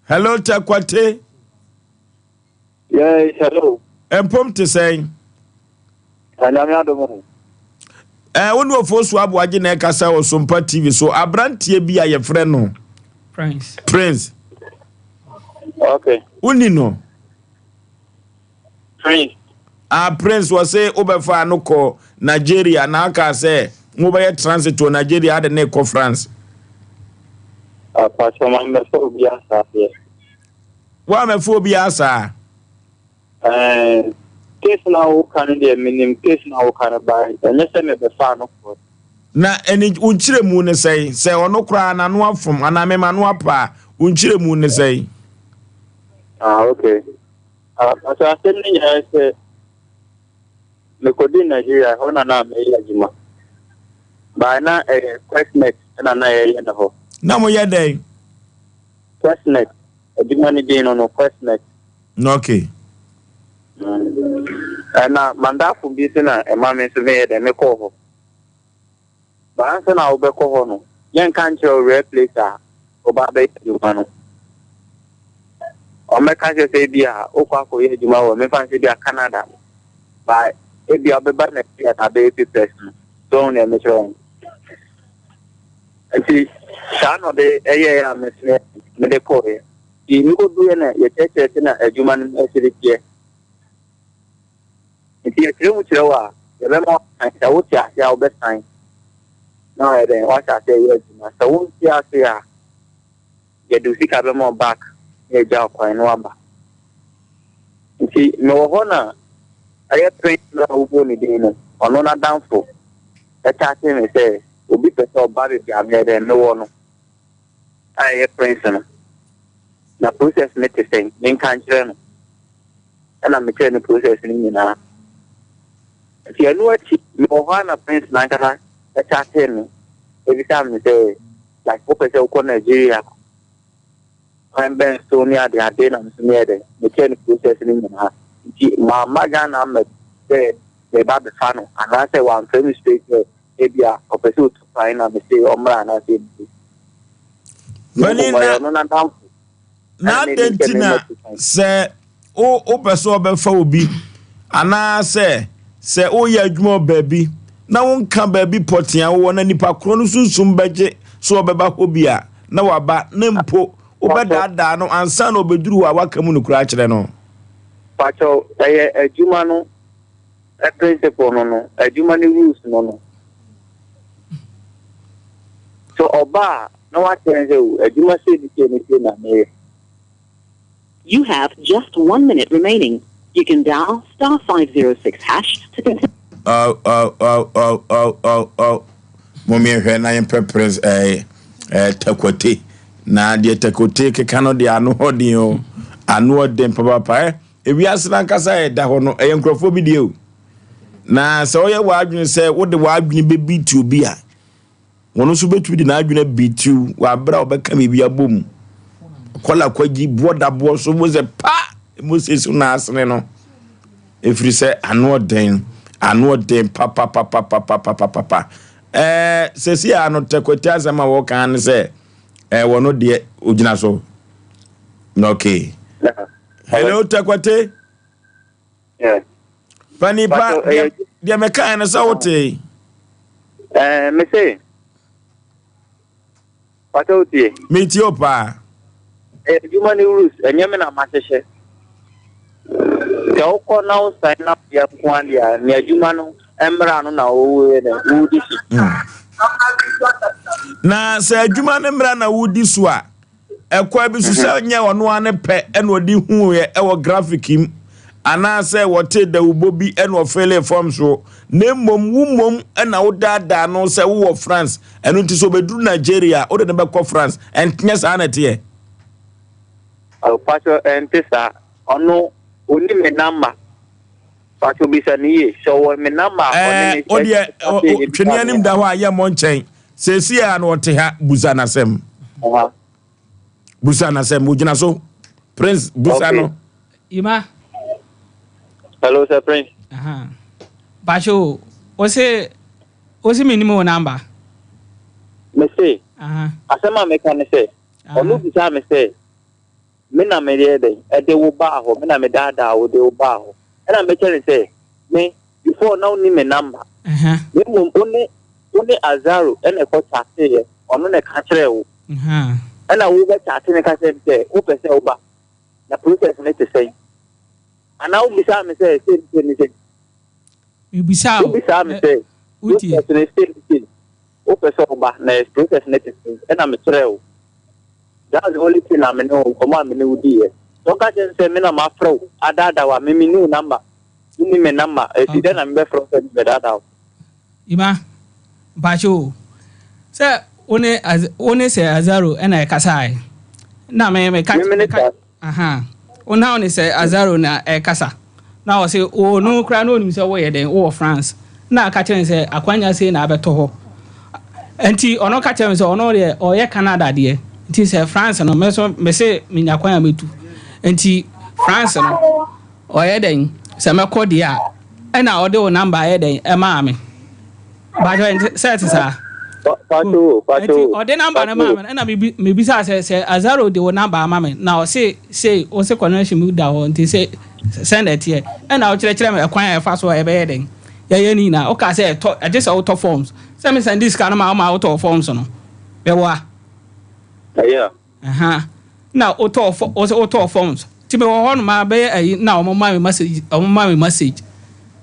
Hello Tekwate. Yes, hello. Mpom te sɛn? Anyame adom. Eh, wo ne Ofosu Aboagye na ɛkasa wɔ Sompa TV so. Aberanteɛ bi a yɛfrɛ no Prince. Prince. Okay. Woni no? Prince. Ah, Prince wɔ se wobɛfa no kɔ Nigeria na aka sɛ mobɛyɛ transit wɔ Nigeria ade ne kɔ France. Apasɔ ma mbɛfa obi asa deɛ. Wa mɛfa obi asa. Ɛɛ case na woka no deɛ menim case na woka no ba ɛnyɛ sɛ mebɛfa no kɔ. Na ɛni wo nkyerɛmu ne sɛn sɛ ɔno koraa n'ano afom anaa mema no apa a wo nkyerɛmu ne sɛn? Ah okay. Ah, pastor asɛm no nyinaa sɛ mekɔdi Nigeria hɔ na na meyɛ adwuma. Baa na ɛyɛ Questnet na na yɛyɛ no hɔ. Na moyɛ dɛn? Questnet. Adwuma no din no no Questnet. Okay. Ɛna mandafo bi nso na ɛma me nso meyɛ dɛn mekɔɔ hɔ. But ansa na wobɛkɔ hɔ no, yɛnka nkyerɛ wo rare place a woba abɛyɛ adwuma no. Wɔbɛka kyerɛ sɛ ebi a wokɔ akɔyɛ adwuma wɔ mefa no sɛ ebi a Canada. But ebi a wobɛba Nigeria na abɛyɛ papers no. So wohu nea mekyerɛ wo no? Nti saa na ɔde ɛyɛɛ a me nso mede kɔeɛ. Nti mekɔduruiɛ na yɛkyerɛkyerɛ sɛ na adwuma no ɛsere teɛ. Nti yɛkyerɛ mu kyerɛ wo a, yɛbɛma woasan. Sɛ wote ase a, wobɛsan na wayɛ dɛn? Woahyɛ ase ɛyɛ adwuma. Sɛ wonte ase a, yɛde wo sika bɛma wo back na yɛagya wo kwan na woaba. Nti mewɔ hɔ na ɛyɛ Prince no a wobɔɔ ne din no, ɔno n'adamfo ɛkyate me sɛ obi pɛ sɛ ɔba baabi a meyɛ dɛn mewɔ no a ɛyɛ Prince no. Na process no te sɛn? Menka nkyerɛ no. Ɛna mekyerɛ no process no nyinaa. Nti ɛno akyi mewɔ hɔ a na Prince n'ankasa ɛkyatee me. Ebisaa me sɛ like wopɛ sɛ wokɔ Nigeria kwan bɛn so ne ade ade na me nso meyɛ dɛ mekyerɛ no process no nyinaa nti mamma Ghana amma sɛ meba abɛfa no anaasɛ wamfrɛ me straight sɛ ebia ɔpɛ sɛ otu kwan na mese ɔmmra anaasɛ biribi. Na mmom ɔyɛ ɔno n'adamfo. Na adɛn nti na sɛ wopɛ sɛ ɔbɛfa obi anaasɛ sɛ woyɛ adwuma wɔ baabi na wonka baabi pɔtee a wowɔ na nipa korɔ no sunsum bɛgye sɛ ɔbɛba hɔ bi a na waba na mpo wobɛdaadaa no ansa na ɔbɛduru hɔ a waka mu nokorɛ akyerɛ no? Pakyɛw, ɛyɛ adwuma no principle no no, adwuma no rules no no. So ɔba a na wakyerɛ no sɛ o adwuma sei ne sei ne sei na meyɛ. You have just one minute remaining. You can dial star 506 hash to continue. Oh, oh, oh, oh, oh, oh, oh. Mommyɛhwɛ na yɛmpɛ prince eh, eh, takwate. Na deɛ takwate keka no deɛ ano ɔden o. Ano ɔden papapa eh. Ewiase no ankasa a ɛda hɔ no, ɛyɛ nkurɔfoɔ bi deɛ o. Na sɛ woyɛ w'adwene sɛ wode w'adwene bɛbi obi a, Wɔn nso bɛtumi de n'adwene abitiw wɔ abere a wɔbɛka biribi abɔ mu. Kɔla kwagyi boɔ da boɔ so mo sɛ pa Moses na asene no. Ɛfiri sɛ ano ɔden, ano ɔden papapapapapapapa. Ɛɛ sɛsi a no tɛkwati asɛm a wɔka ne sɛ ɛɛ wɔn deɛ ogyina so. Okay. Hello tɛkwate. Pani pa deɛ mekae no sɛ wotee. Ɛɛ me se pàtó wotie. Metie o paa. Ɛyɛ adwuma ne rules ɛnyɛ me na mahyehyɛ. Sɛ wokɔ na wo sign up yɛ nko adeɛ a ne adwuma no mmara no na wɔyɛ dɛ wodi so. Na sɛ adwuma no mmara na wodi so a Ɛkwan bi so sɛ nyɛ ɔno ara ne pɛ na ɔde huiɛ wɔ graphic mu anaasɛ wɔtee dawubɔ bi na ɔfeelee fam so, na mmom wo mmom na wodaadaa no sɛ wowɔ France, ɛno nti sɛ ɔbɛduru Nigeria a, wode no bɛkɔ France. Ɛnyɛ saa na ɛteɛ? Oh, pastor, ɛnte saa. Ɔno, ɔni me number. Pastor, bisa no yie. Sɛ ɔwɔ me number a, ɔne me. Ɛɛ, ɔdeɛ, twene anim da hɔ a, yɛ mmɔ nkyɛn. Seesei a na ɔte ha, busa n'asɛm. Busa n'asɛm, ogyina so. Prince, busa okay. no. Ima. Hello, sir Prince. Uh-huh. Bacho, ose ose me nim wo number. Me se. Uh-huh. Asɛm a meka ne sɛ, ɔno bisa me sɛ, me na meyɛ dɛn ɛde wo baa hɔ, me na medaadaa wo de wo baa hɔ. Ɛna mekyɛ ne sɛ, me before na wonni me number. Na mmom wo ne wo ne Azaro ɛna ɛkɔ chatteeɛ, ɔno na ɛka kyerɛɛ wo. Ɛna wo bɛ chatte no ka kyerɛ me sɛ wopɛ sɛ woba, na process no te sɛn? Anaa wobisaa me sɛ sei ne sei ne sei? Mebisaa wo. Wobisaa me sɛ process no sei ne sei, wopɛ sɛ woba na process no te sɛn? Ɛna mekyerɛɛ wo. That's the only thing a me ne wo nkɔmmɔ a me ne wo diiɛ. Sɛ woka kyerɛ me sɛ me na mafrɛ wo adaadaa wo a, me menni wo number. Wonni me number, esi dɛn na mebɛfrɛ wo sɛ mebɛdaadaa wo? Ima, mpakyɛ o, sɛ wo ne wo ne Sir Azaro na ɛkasae? Na me meka Me ne meka aha, wo na wo ne Sir Azaro na ɛkasa. Na ɔse o no koraa na onim sɛ woyɛ dɛn, wowɔ France. Na aka kyerɛ no sɛ akwanya sei na abɛtɔ hɔ. Nti ɔno ka kyerɛ me sɛ ɔno deɛ ɔyɛ Canada deɛ. Nti sɛ France no, me nso mese menya kwan a mɛtu. Nti France no. Ɔyɛ dɛn? Sɛ mɛkɔ deɛ a, ɛna ɔde wo number ayɛ dɛn ɛmaa me. Bakyɛ nti sɛ ɛte saa? Pacho, pacho. Nti ɔde number no maa me no, ɛna mebisaa sɛ sɛ Azaro de wo number ama me na ɔse sei, ɔse connection bi da hɔ nti sɛ sɛn na ɛteɛ. Ɛna ɔkyerɛkyerɛ me ɛkwan a ɛfa so a yɛbɛyɛ dɛn yɛyɛ ne nyinaa. Ɔkaa sɛ ɛtɔ, ɛgye sɛ wotɔ forms. Sɛ me sɛnde sika no ma wo ma wotɔɔ forms no. Meboa? Yeah. Aha na wotɔɔ fɔ wɔsɛ wotɔɔ forms nti mewɔ hɔ nom a bɛyɛ ayi na wɔn ma me message wɔn ma me message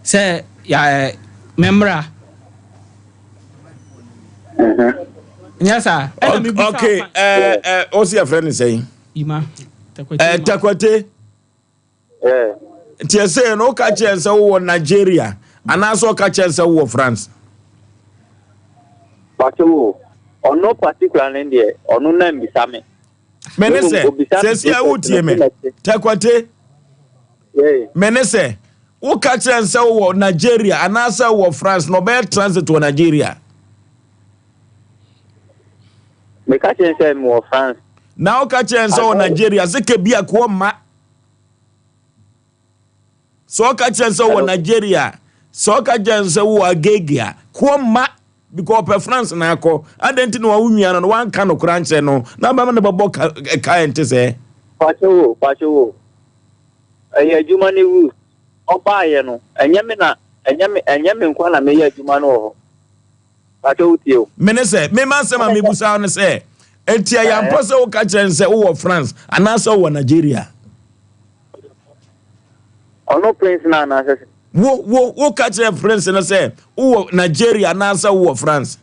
sɛ ya ɛ memmra. Nyɛ saa ɛna mi bisa Okay, ɛɛ ɛ ɔsi ɛfrɛ ne sɛn? Ima Takwate. Ɛɛ Takwate. Nti ɛsɛ no woka kyerɛ sɛ wowɔ Nigeria anaasɛ ɔka kyerɛ sɛ wowɔ France? Pacho o, ɔno particular no deɛ ɔno na mbisa me. Mene sɛ, sɛsi a wotie me, Takwate, mene sɛ, woka kyerɛ sɛ wowɔ Nigeria anaasɛ wowɔ France na ɔbɛyɛ transit wɔ Nigeria? Meka kyerɛ no sɛ mewɔ France. Na woka kyerɛ no sɛ wɔ Nigeria sɛ kɛbi a koɔ mma. Sɛ ɔka kyerɛ sɛ wɔ Nigeria, sɛ ɔka kyerɛ sɛ wɔ Agege a, koɔ mma because ɔpɛ France na akɔ. Adɛn nti na wo nua no no wanka nokorɛ ankyerɛ no na bɛma no bɛbɔ ka ka ɛnte sɛɛ? Pakyɛ wo, pakyɛ wo. Ɛyɛ adwuma ne rules. Ɔbaayɛ no, ɛnyɛ me na, ɛnyɛ me, ɛnyɛ me nkoa na meyɛ adwuma no wɔ hɔ. Pakyɛ wo tie o. Me ne sɛ, me m'asɛm a mebusa wo ne sɛ, enti ɛyɛ ampa sɛ woka kyerɛ no sɛ wowɔ France anaasɛ wowɔ Nigeria? Ɔno Prince no anaasɛ sɛ? Wo, wo, woka kyerɛ Prince no sɛ wowɔ Nigeria anaasɛ wowɔ France?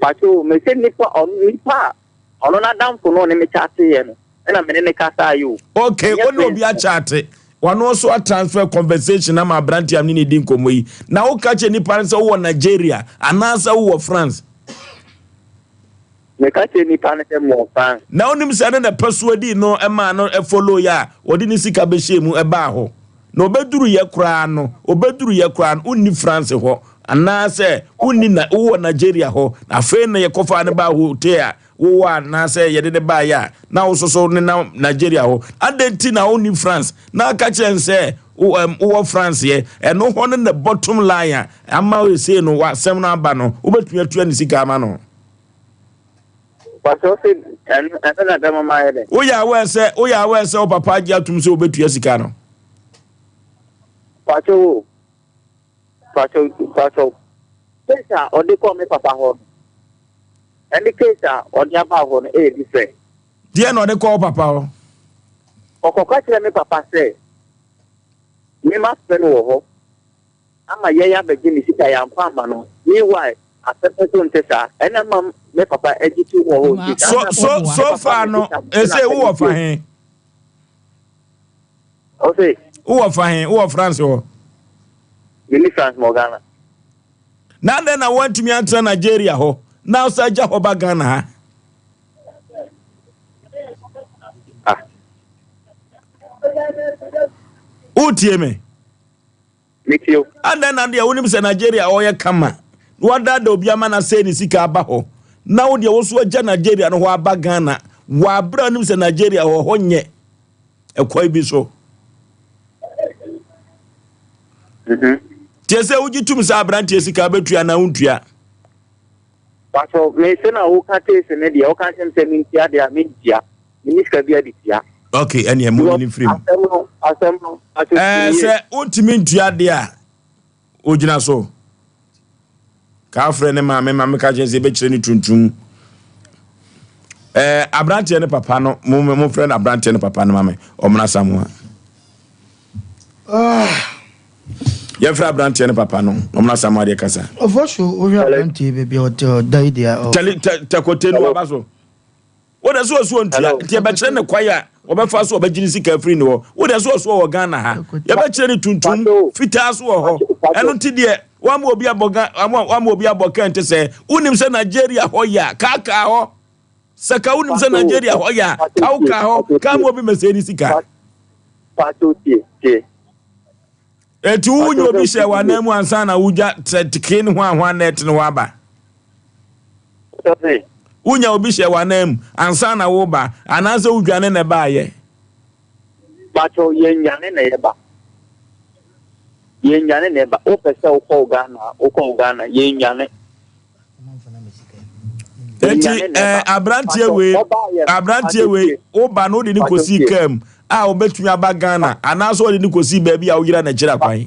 Pakyɛ o, mese nipa, ɔno, nipa a ɔno n'adamfo no ɔne me kyateeɛ no, ɛna me ne no kasaeɛ o. Okay, Ɛnyɛ wo ne obi Prince no. akyate, wano nso atransfer conversation ama aberanteɛ a me ne no di nkɔmmɔ yi, na woka kyerɛ nipa no sɛ wowɔ Nigeria anaasɛ wowɔ France? Meka kyerɛ nipa no sɛ mewɔ France. Na wonim sɛ ɛno na ɛpɛ so adi no maa no follow yɛ a ɔde ne sika bɛhyɛɛ mu baa hɔ. Na ɔbɛduruyɛ koraa no, ɔbɛduruyɛ koraa no, wonni France hɔ anaasɛ wonni na wowɔ Nigeria hɔ. Na afei na yɛkɔfaa no baa hotel a wowɔ anaasɛ yɛde no baeɛ a na wo nso so nenam Nigeria hɔ. Adɛn nti na wonni France na aka kyerɛ no sɛ wo ɛm wowɔ France yɛ? Ɛno hɔ no na bottom line a ama seesei no w'asɛm no aba no, wobɛtumi atua ne sika ama no. Pastor ɔse ɛno ɛno na bɛma mayɛ dɛ. Woyɛ aware sɛ woyɛ aware sɛ wo papa agye atom sɛ obetua sika no? Pastor o, pastor pastor case a ɔde kɔɔ me papa hɔ no ɛne case a ɔde aba hɔ no ɛyɛ different. Deɛ na ɔde kɔɔ wo papa hɔ? Ɔkɔka kyerɛ me papa sɛ me ma frɛ no wɔ hɔ. ama yɛn abɛgye ne sika yɛamfa amma no meanwhile asɛm no nso nte saa ɛna ama me papa agye tom wɔ hɔ nti saa So na so me so papa far me no sika na ese asɛm wowɔ no fa tie he? ɔse Wowɔ fa he? Wowɔ France hɔ? meni France mɔ Ghana Na adɛn na woantumi antena Nigeria hɔ na wosan gya hɔ ba Ghana ha? ah Wotie me? Metie wo. Adɛn na deɛ wonim sɛ Nigeria ɔyɛ kama na wadaadaa obi ama no asɛe ne sika aba hɔ na wo deɛ wo so agya Nigeria no hɔ aba Ghana wɔ abere a wonim sɛ Nigeria hɔ hɔ nyɛ ɛkwan bi so. Mhm. Tie sɛ wogye tum sɛ aberanteɛ sika bɛtua anaa wontua. Pastor, me se na woka case ne deɛ woka kyerɛ me sɛ mentua deɛ a mentua. Menni sika bi de tua. Ok, ɛneɛ mo nyini mfiri mu. Asɛm no, asɛm no, Ɛɛ sɛ wontumi ntua deɛ a, ogyina so. Kaa frɛ ne maame, maame ka kyerɛ sɛ yɛbɛkyerɛ ne tuntum. Ɛɛ aberanteɛ ne papa no, mo mo frɛ no aberanteɛ ne papa no ma me, ɔmena Samoa. Ah. Yɛmfrɛ aberanteɛ ne papa no, ɔmena Samoa deɛ kasa. Ɔfɔ so wohwɛ aberanteɛ baabi a ɔte ɔda yi deɛ. Tɛli tɛ tɛkote no waba so. Wo deɛ so ɔso ɔntua nti yɛbɛkyerɛ ne kwan a wɔbɛfa so ɔbɛgye ne sika afiri ne hɔ. Wo deɛ so ɔso wɔ Ghana ha. Yɛbɛkyerɛ ne tuntum, fitaa so wɔ hɔ. Ɛno nti deɛ wama obi abɔ Ga wama obi abɔ kɛnte sɛ wonim sɛ Nigeria hɔ yɛ a kaakaa hɔ. Sɛ ka wonim sɛ Nigeria hɔ yɛ a kawkaa hɔ kaa ma obi mɛsɛe ne sika. Eti wo nyɛ obi hyɛ w'anan mu ansa na wogya tɛteke ne ho ahoa na ɛte ne hɔ aba. Wonya obi hyɛ w'anan mu ansa na woba anaasɛ wodwane na ɛbaayɛ. Pacho yɛn nwane na yɛba. Yɛn nwane na ɛba. Wopɛ sɛ wokɔ Ghana wokɔ Ghana yɛn nwane. Eti ɛɛ eh, aberanteɛ wei aberanteɛ wei woba no wode ne kɔsii kaa mu a wobɛtumi aba Ghana anaasɛ wɔde ne kɔsii baabi a woyera n'akyiri akwan.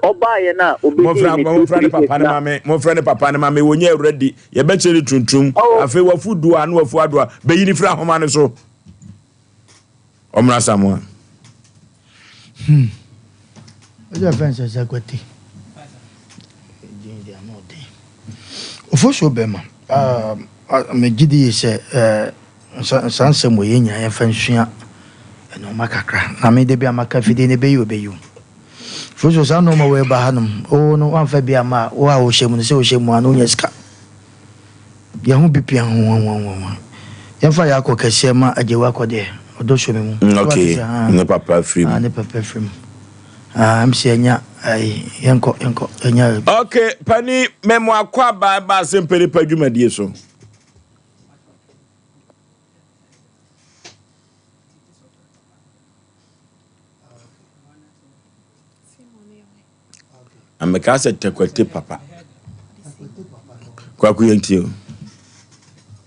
Momfrɛ ne papa no ma me momfrɛ ne papa no ma me wɔnyɛ awura di yɛbɛkyerɛ ne tuntum oh. afei wafu doa na wafu adoa bɛyi ne firi ahoma no so ɔmmra Samoa. Hmm. Wọ́n fẹ́ sẹ́ sẹ́ kwati. Ofosuo bɛma. Megye di yie sɛ saa nsɛm wɔ yɛn nyinaa yɛmfa nsua nneɛma kakra. Na me da bi a maka fidie no ɛbɛyi ɔbɛyi o. Fosuo saa nneɛma wɔ ɛba hanom. Wo no wamfa bi ama a wo a wohyɛ mu no sɛ wohyɛ mu a na wonya sika. Yɛn ho bi pia ho ho ho ho. Yɛmfa yɛ akɔ kɛseɛ ma agyewu akɔ deɛ ɔdɔ sɔ me mu. Mm, okay. Ne papa firi mu. Ah, ne papa firi mu. Ah, msi anya. Ayi, yɛnkɔ, yɛnkɔ, yɛnyɛ. Ok, pani mɛmo akɔ aba ɛba asɛmpɛ nipa dwumadie so. Na mekaa sɛ tɛkwate papa. Kwaku yɛntie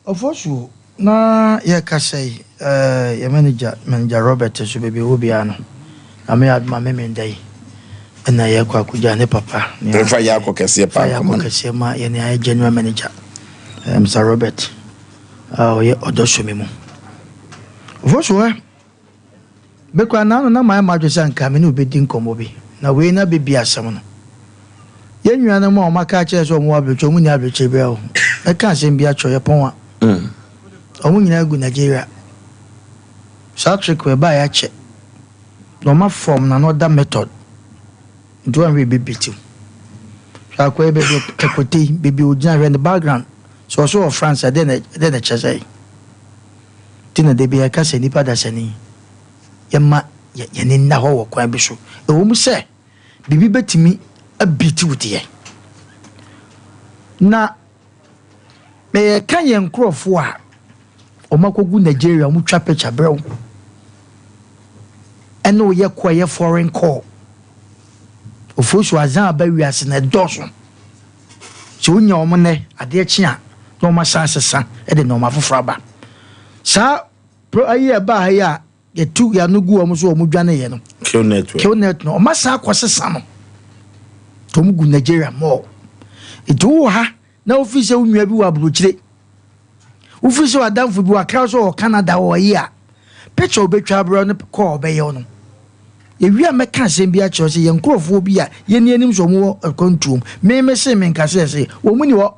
o. Ɔfɔsuo, na yɛkasa yi, eh, yɛ manager, manager Robert nso baabi ɛwɔ biara no, Nyame yɛ adom a Memenda yi ɛna yɛkɔ akɔgya ne papa. Mfa yɛ akɔ kɛseɛ paa Fa yɛ akɔ kɛseɛ ma yɛne ayɛ general manager, eh, Mr. Robert, a ɔyɛ ɔdɔ so me mu. Ɔfɔsuo ɛ. Me koraa naano na mayɛ m'adwene sɛ anka me ne wo bɛdi nkɔmmɔ bi, na wei na bɛbie asɛm no. Yɛn nuanom a wɔaka akyerɛ yɛn sɛ wɔwɔ abirekyie, wɔnni abirekyie biara o. Mɛka asɛm bi akyerɛ wo, yɛpɔn a, wɔn nyinaa gu Nigeria. Saa trick wei ɛbaeɛ akyɛ, na wɔn afɔm no another method, nti woanhwɛ ɛbɛbiti wo. Hwɛ akoa yi baabi a ɔte yi, baabi a ɔgyina, hwɛ ne background, sɛ ɔso wɔ France a, ɛdeɛn na ɛkyerɛ sɛ? Nti na da biara yɛka sɛ nnipa dasani, yɛmma yɛn ani nna hɔ wɔ kwan bi so. Ɛwom sɛ biribi bɛtumi abiiti wo deɛ, na yɛka yɛn nkurɔfoɔ a wɔakɔgu Nigeria, wɔtwa picture brɛ wo, ɛne woyɛ kɔ ɛyɛ foreign call. Ofosu azan aba wiase na ɛdɔɔso. Sɛ wonya wɔn nnɛ, adeɛ kye a, na wɔn asan asesa de nneɛma foforɔ aba. Saa pro ayi a ɛbaa ha yi a yɛtu yɛn ano gu wɔn so wɔn dwaneeɛ no. Kill network. Kill net no, wɔn asan akɔsesa no. Nti wɔn gu Nigeria mall. Nti wowɔ ha na wofiri sɛ wo nua bi wɔ aburokyire, wofiri sɛ w'adamfo bi wɔ Accra so wɔ Canada wɔ ayi a, picture wobɛtwa abrɛ no kɔɔ ɔbɛyɛ wo no. Yɛwie a mɛka asɛm bi akyerɛ wo sɛ yɛn nkurɔfoɔ bi a yɛnni anim sɛ wɔn wɔ akwantuom. Me me se menka sɛ se wɔn nni hɔ.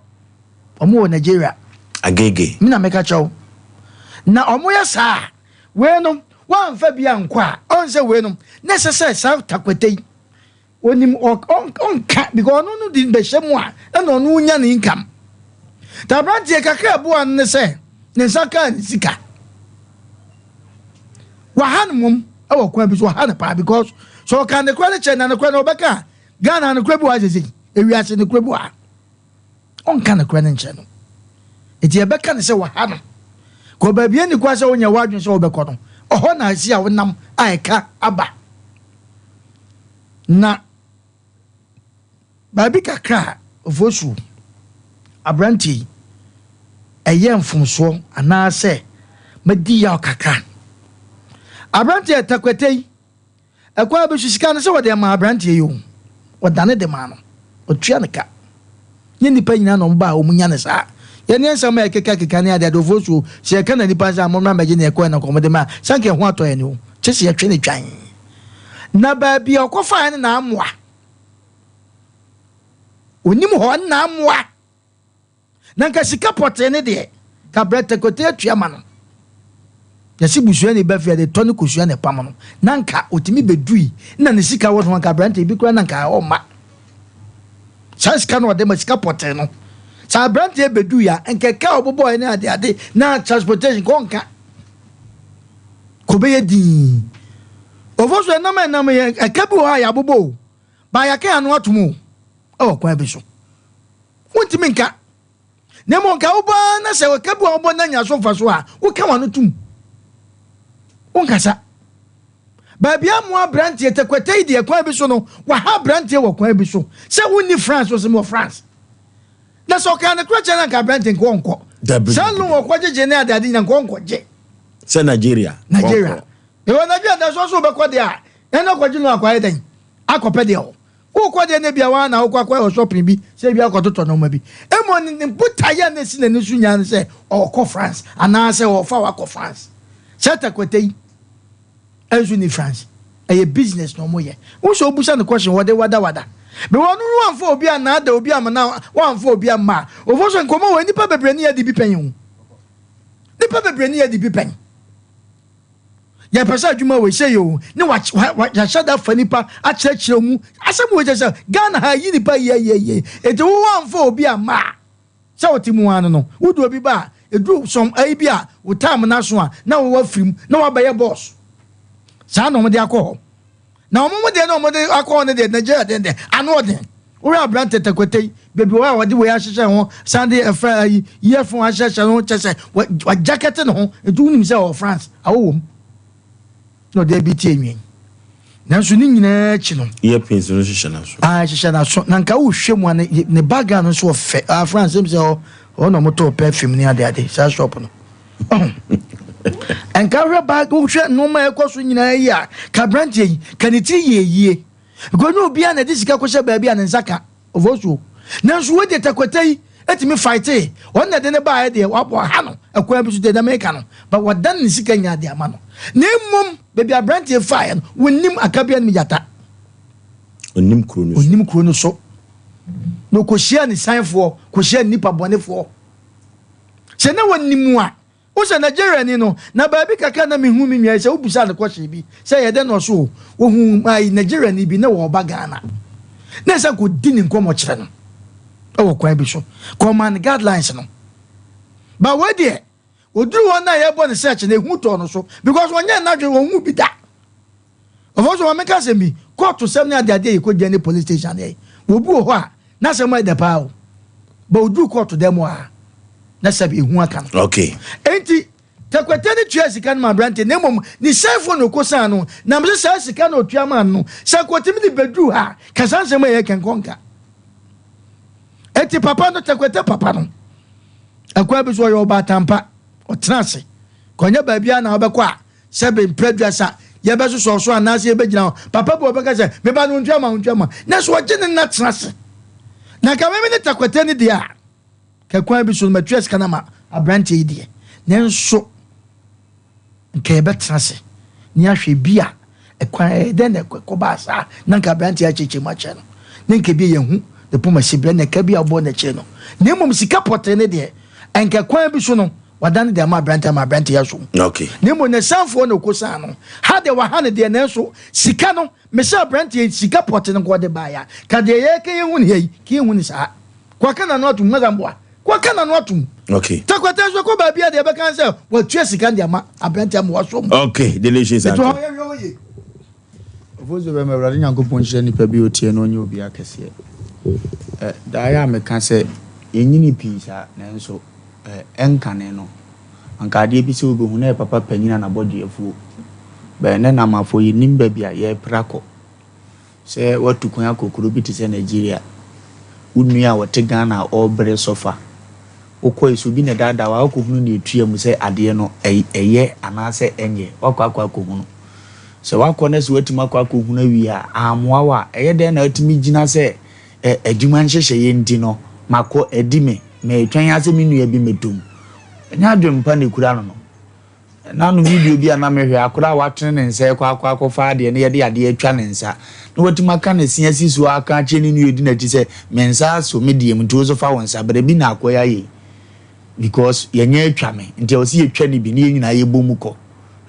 Wɔn wɔ Nigeria. Agege. Me na meka kyerɛ wo. Na wɔn yɛ saa a, wei no wɔamfa bi ankɔ a, ɔn sɛ wei no na ɛsɛ sɛ saa takwata yi Onim ɔnka because ɔno no de bɛhyɛ mu a ɛna ɔno nya ne income. Ta aberanteɛ kakra ɛboa no ne sɛ ne nsa kaa ne sika. Waha no mmom ɛwɔ kwan bi so waha no paa because sɛ ɔka ne kora no kyɛ na ne kora no ɔbɛka a Ghana ne kora bi wɔ ha sɛsɛ ewiase ne kora bi wɔ ha. Ɔnka ne kora no nkyerɛ no. Nti yɛbɛka ne sɛ waha no. Kɔ baabi ani kwa sɛ wonyɛ w'adwene sɛ wobɛkɔ no ɔhɔ na asi a wonam a ɛka aba. Na baabi kakra a Ofosu aberanteɛ yi ɛyɛ mfomsoɔ anaasɛ madi yaw kakra. Aberanteɛ takwata yi, ɛkwan bi so sika no sɛ wɔde ama aberanteɛ yi o, wɔdane de maa no, wɔtua no ka. Nyɛ nnipa nyinaa na wɔba a wɔnya no saa. Yɛn ne nsɛm a yɛkekakeka ne adeade Ofosu sɛ yɛka na nnipa nsa a mommra mmɛgye nea ɛkɔɛ na nka wɔde ma a, sɛ anka ɛho atɔ yɛn o, kyɛ sɛ yɛtwe no twann. Na baabi a ɔkɔfaeɛ no na amoa. Onim hɔ na amoa. Na nka sika pɔtee ne deɛ, ka brɛ tɛkɔtɛ atua ma no. Yɛse busuani ba fie a de tɔ ne kosua na ɛpam no. Na nka ɔtumi bɛdui na ne sika wɔ so anka aberanteɛ bi koraa na nka ɔmma. Saa sika no ɔde ma sika pɔtee no. Sɛ aberanteɛ bɛdui a nka ɛka a ɔbobɔɛ ne adeade na transportation ka ɔnka. Kɔ bɛyɛ dinn. Ofo so ɛnam a ɛnam yɛ ɛka bi wɔ hɔ a yɛabobɔ o. Ba yɛaka yɛn ano atom o ɛwɔ kwan bi so. Wontumi nka. Na mmom nka wobɔ ara na sɛ ɛka bi wɔ wobɔ na nya so mfaso a, woka w'ano tom. Wonkasa. Baabi amoa aberanteɛ tɛkwɛtɛ yi deɛ kwan bi so no, waha aberanteɛ wɔ kwan bi so. Sɛ wonni France, ɔsɛ mewɔ France. Na sɛ ɔkaa ne korɛ kyerɛ no anka aberanteɛ nka ɔnkɔ. Saa loan ɔkɔgyegye ne adeade nyina nka ɔnkɔgye. Sɛ Nigeria. Nigeria. Mewɔ Nigeria da so so wobɛkɔ deɛ a, ɛna kɔgye loan akɔayɛ dɛn? Akɔpɛ deɛ hɔ. Wokɔ deɛ na ebia woara na wokɔ akɔyɛ shopping bi, sɛ ebia akɔtotɔ nneɛma bi. Mmom ne botaeɛ a na esi n'ani so nyinaa ne sɛ ɔrekɔ France anaasɛ ɔrefa wo akɔ France. Saa takwata yi nso ni France. Ɛyɛ business na wɔyɛ. Wohu sɛ wobusa no question wɔde wadawada. Mewɔ ɔno no wamfa obi annaada obi amana wamfa obi amma a. Ofo so nkɔmmɔ wɔ nnipa bebree ne yɛde bi pɛn o. Nnipa bebree ne yɛde bi pɛn. Yɛpɛ sɛ adwuma wei sɛ yɛ o ne wahyɛ da fa nipa akyerɛkyerɛ mu asɛm wei kyɛ sɛ Ghana ha yi nipa yie yie yie eti wo wamfa obi amma a sɛ wote mu ano no wode obi ba a eduru sɔm ayi bi a wo time no aso a na wo wafiri mu na wabɛyɛ boss saa na wɔde akɔ hɔ. Na wɔn deɛ na wɔde akɔ hɔ no deɛ Nigeria deɛ deɛ ano ɔden. Wohwɛ aberante takwata yi baabi wɔ hɔ a wɔde wei ahyehyɛ ho san de ɛfɛ ayi earphone ahyehyɛ ho kyɛ sɛ wagyakɛte ne ho nti wonim sɛ ɔwɔ France awɔ wɔ mu na ɔde abi tie nwi. Nanso ne nyinaa akyi no. Earpins no hyehyɛ n'aso. Ah hyehyɛ n'aso na nka wohwɛ mu a ne ne background nso ɔfɛ ah France ɛm sɛ hɔ hɔ na wɔtɔɔ perfume ne ade ade saa shop no. Nka wohwɛ bag wohwɛ nneɛma a ɛkɔ so nyinaa yi a ka aberanteɛ yi ka ne tiri yɛ yie because nyɛ obiara na ɛde sika kɔhyɛ baabi a ne nsa ka ofosuo nanso wei deɛ takwata yi ɛtumi fighte ɔno na ɛde ne baeɛ deɛ wabɔ ha no ɛkwan bi so deɛ dɛm ɛka no but wadan ne sika nyinaa de ama no na mmom baabi aberanteɛ faeɛ no wɔnim akabea no gyata onim kuro no so onim kuro no so na ɔkɔhyia ne sanfoɔ kɔhyia nnipa bɔnefoɔ Sɛ na wɔnim a, wo sɛ Nigeriani no, na baabi kakra na mehu me nua yi sɛ wobisaa no kɔhyee bi sɛ ɛyɛ dɛn na ɔso o, wɔhu ayi Nigeriani bi na wɔreba Ghana. Na ɛsɛ nka ɔdi ne nkɔmmɔ kyerɛ no wɔ kwan bi so. Ka ɔmaa no guidelines no. Ba wei deɛ, ɔduru hɔ no a yɛbɔ ne search no, ehu tɔɔ no so because ɔnyɛɛ n'adwene, ɔnhu bi da. Ɔfɔ so ma menka asɛm bi, kɔɔto sɛm ne adeade a yɛkɔgyina ne police station adeɛ, obi wɔ hɔ a, N'asɛm ayɛ dɛ paa o, but oduru kɔɔto dan mu a, na sɛbi ehu aka no. Okay. Enti, Takwete no tuaa sika no maa aberante na mmom ne sɛefo na okosan no. Na mese saa sika no a otua maa no no, sɛ anka otumi de beduru ha a, ka saa nsɛm a yɛreka nka ɔnka. Enti papa no, Takwete papa no, ɛkwan bi so ɔyɛ ɔbaatan pa, ɔtena ase. Ka ɔnyɛ baabiara na wobɛkɔ a, Sɛbe mprɛ aduasa yɛbɛsosɔ so anaasɛ yɛbɛgyina hɔ. Papa bi wɔ hɔ ɔbɛka sɛ, Me ba no ɔntua ma, ɔntua ma. Nanso ɔgye ne nna tena ase. Na nka meme ne takwata ni deɛ a, nka kwan bi so no matua sika no ama aberanteɛ yi deɛ. Nanso nka yɛbɛtena ase na yɛahwɛ bi a ɛkwan ɛyɛ dɛn na ɛkɔbaa saa na nka aberanteɛ akyerɛkyerɛ mu akyerɛ no. Na nka bi yɛhu ne poma siberɛ na ɛka bi a ɔbɔɔ n'akyire no. Na mmom sika pɔtee no deɛ, nka kwan bi so no Wadane de ama aberante ama aberante yi asom. Okay. Na mmom n'asianfoɔ na ɔkɔsian no. Ha deɛ waha no deɛ nanso sika no mesɛ aberante yi sika pɔte no nka ɔde baeɛ a ka deɛ yɛreka yɛhu no ha yi ka yɛnhu no saa. Kɔka n'ano atom Mazamboa. Kɔka n'ano atom. Okay. Takwata nso kɔ baabi a deɛ ɛbɛka ne sɛ watua sika no de ama aberante ama wasom. Okay, delicious Ɛto uncle. hɔ yɛhwɛ hɔ yie. Ofosu bɛma Awurade Nyankopɔn nhyira nipa bi a otie na ɔnyɛ obi akɛseɛ. Ɛ, daa yɛ a meka sɛ yɛnyini pii saa, nanso ɛ, ɛnkane no, anka adeɛ bi sɛ wobɛhu na yɛ papa panyin a n'abɔdwe afuo. Bɛn nnɛ Namafoɔ yɛnnim baabi a yɛrepere akɔ. Sɛ woatu kwan akɔ kuro bi te sɛ Nigeria, wo nua a ɔte Ghana a ɔrebrɛ sɔfa, wokɔe sɛ obi na ɛdaadaa wo a, woakɔhunu nea ɛtua mu sɛ adeɛ no ɛyɛ anaasɛ ɛnyɛ, woakɔ akɔ akɔhunu. Sɛ woakɔ na sɛ woatumi akɔ akɔhunu awie a, ammoa wo a, ɛyɛ dɛn na woatumi gyina sɛ ɛ, adwuma nhyehyɛeɛ nti no, makɔ, adi me, meretwɛn ara sɛ me nua bi mmɛtɔ mu. Ɛnyɛ adwempa na ɛkura no no. Nano video bi a na mehwɛ, akwadaa a watene ne nsa rekɔ akɔ akɔfa adeɛ na yɛde adeɛ atwa ne nsa, na watumi aka ne se asi so aka akyerɛ ne nua a ɔdi n'akyi sɛ, me nsa aso me deɛ mu nti wo nso fa wo nsa bra bi na akɔyɛ ayɛ yi because yɛnyɛ atwa me nti ɛwɔ sɛ yɛtwa ne bi na yɛn nyinaa yɛbɔ mu kɔ.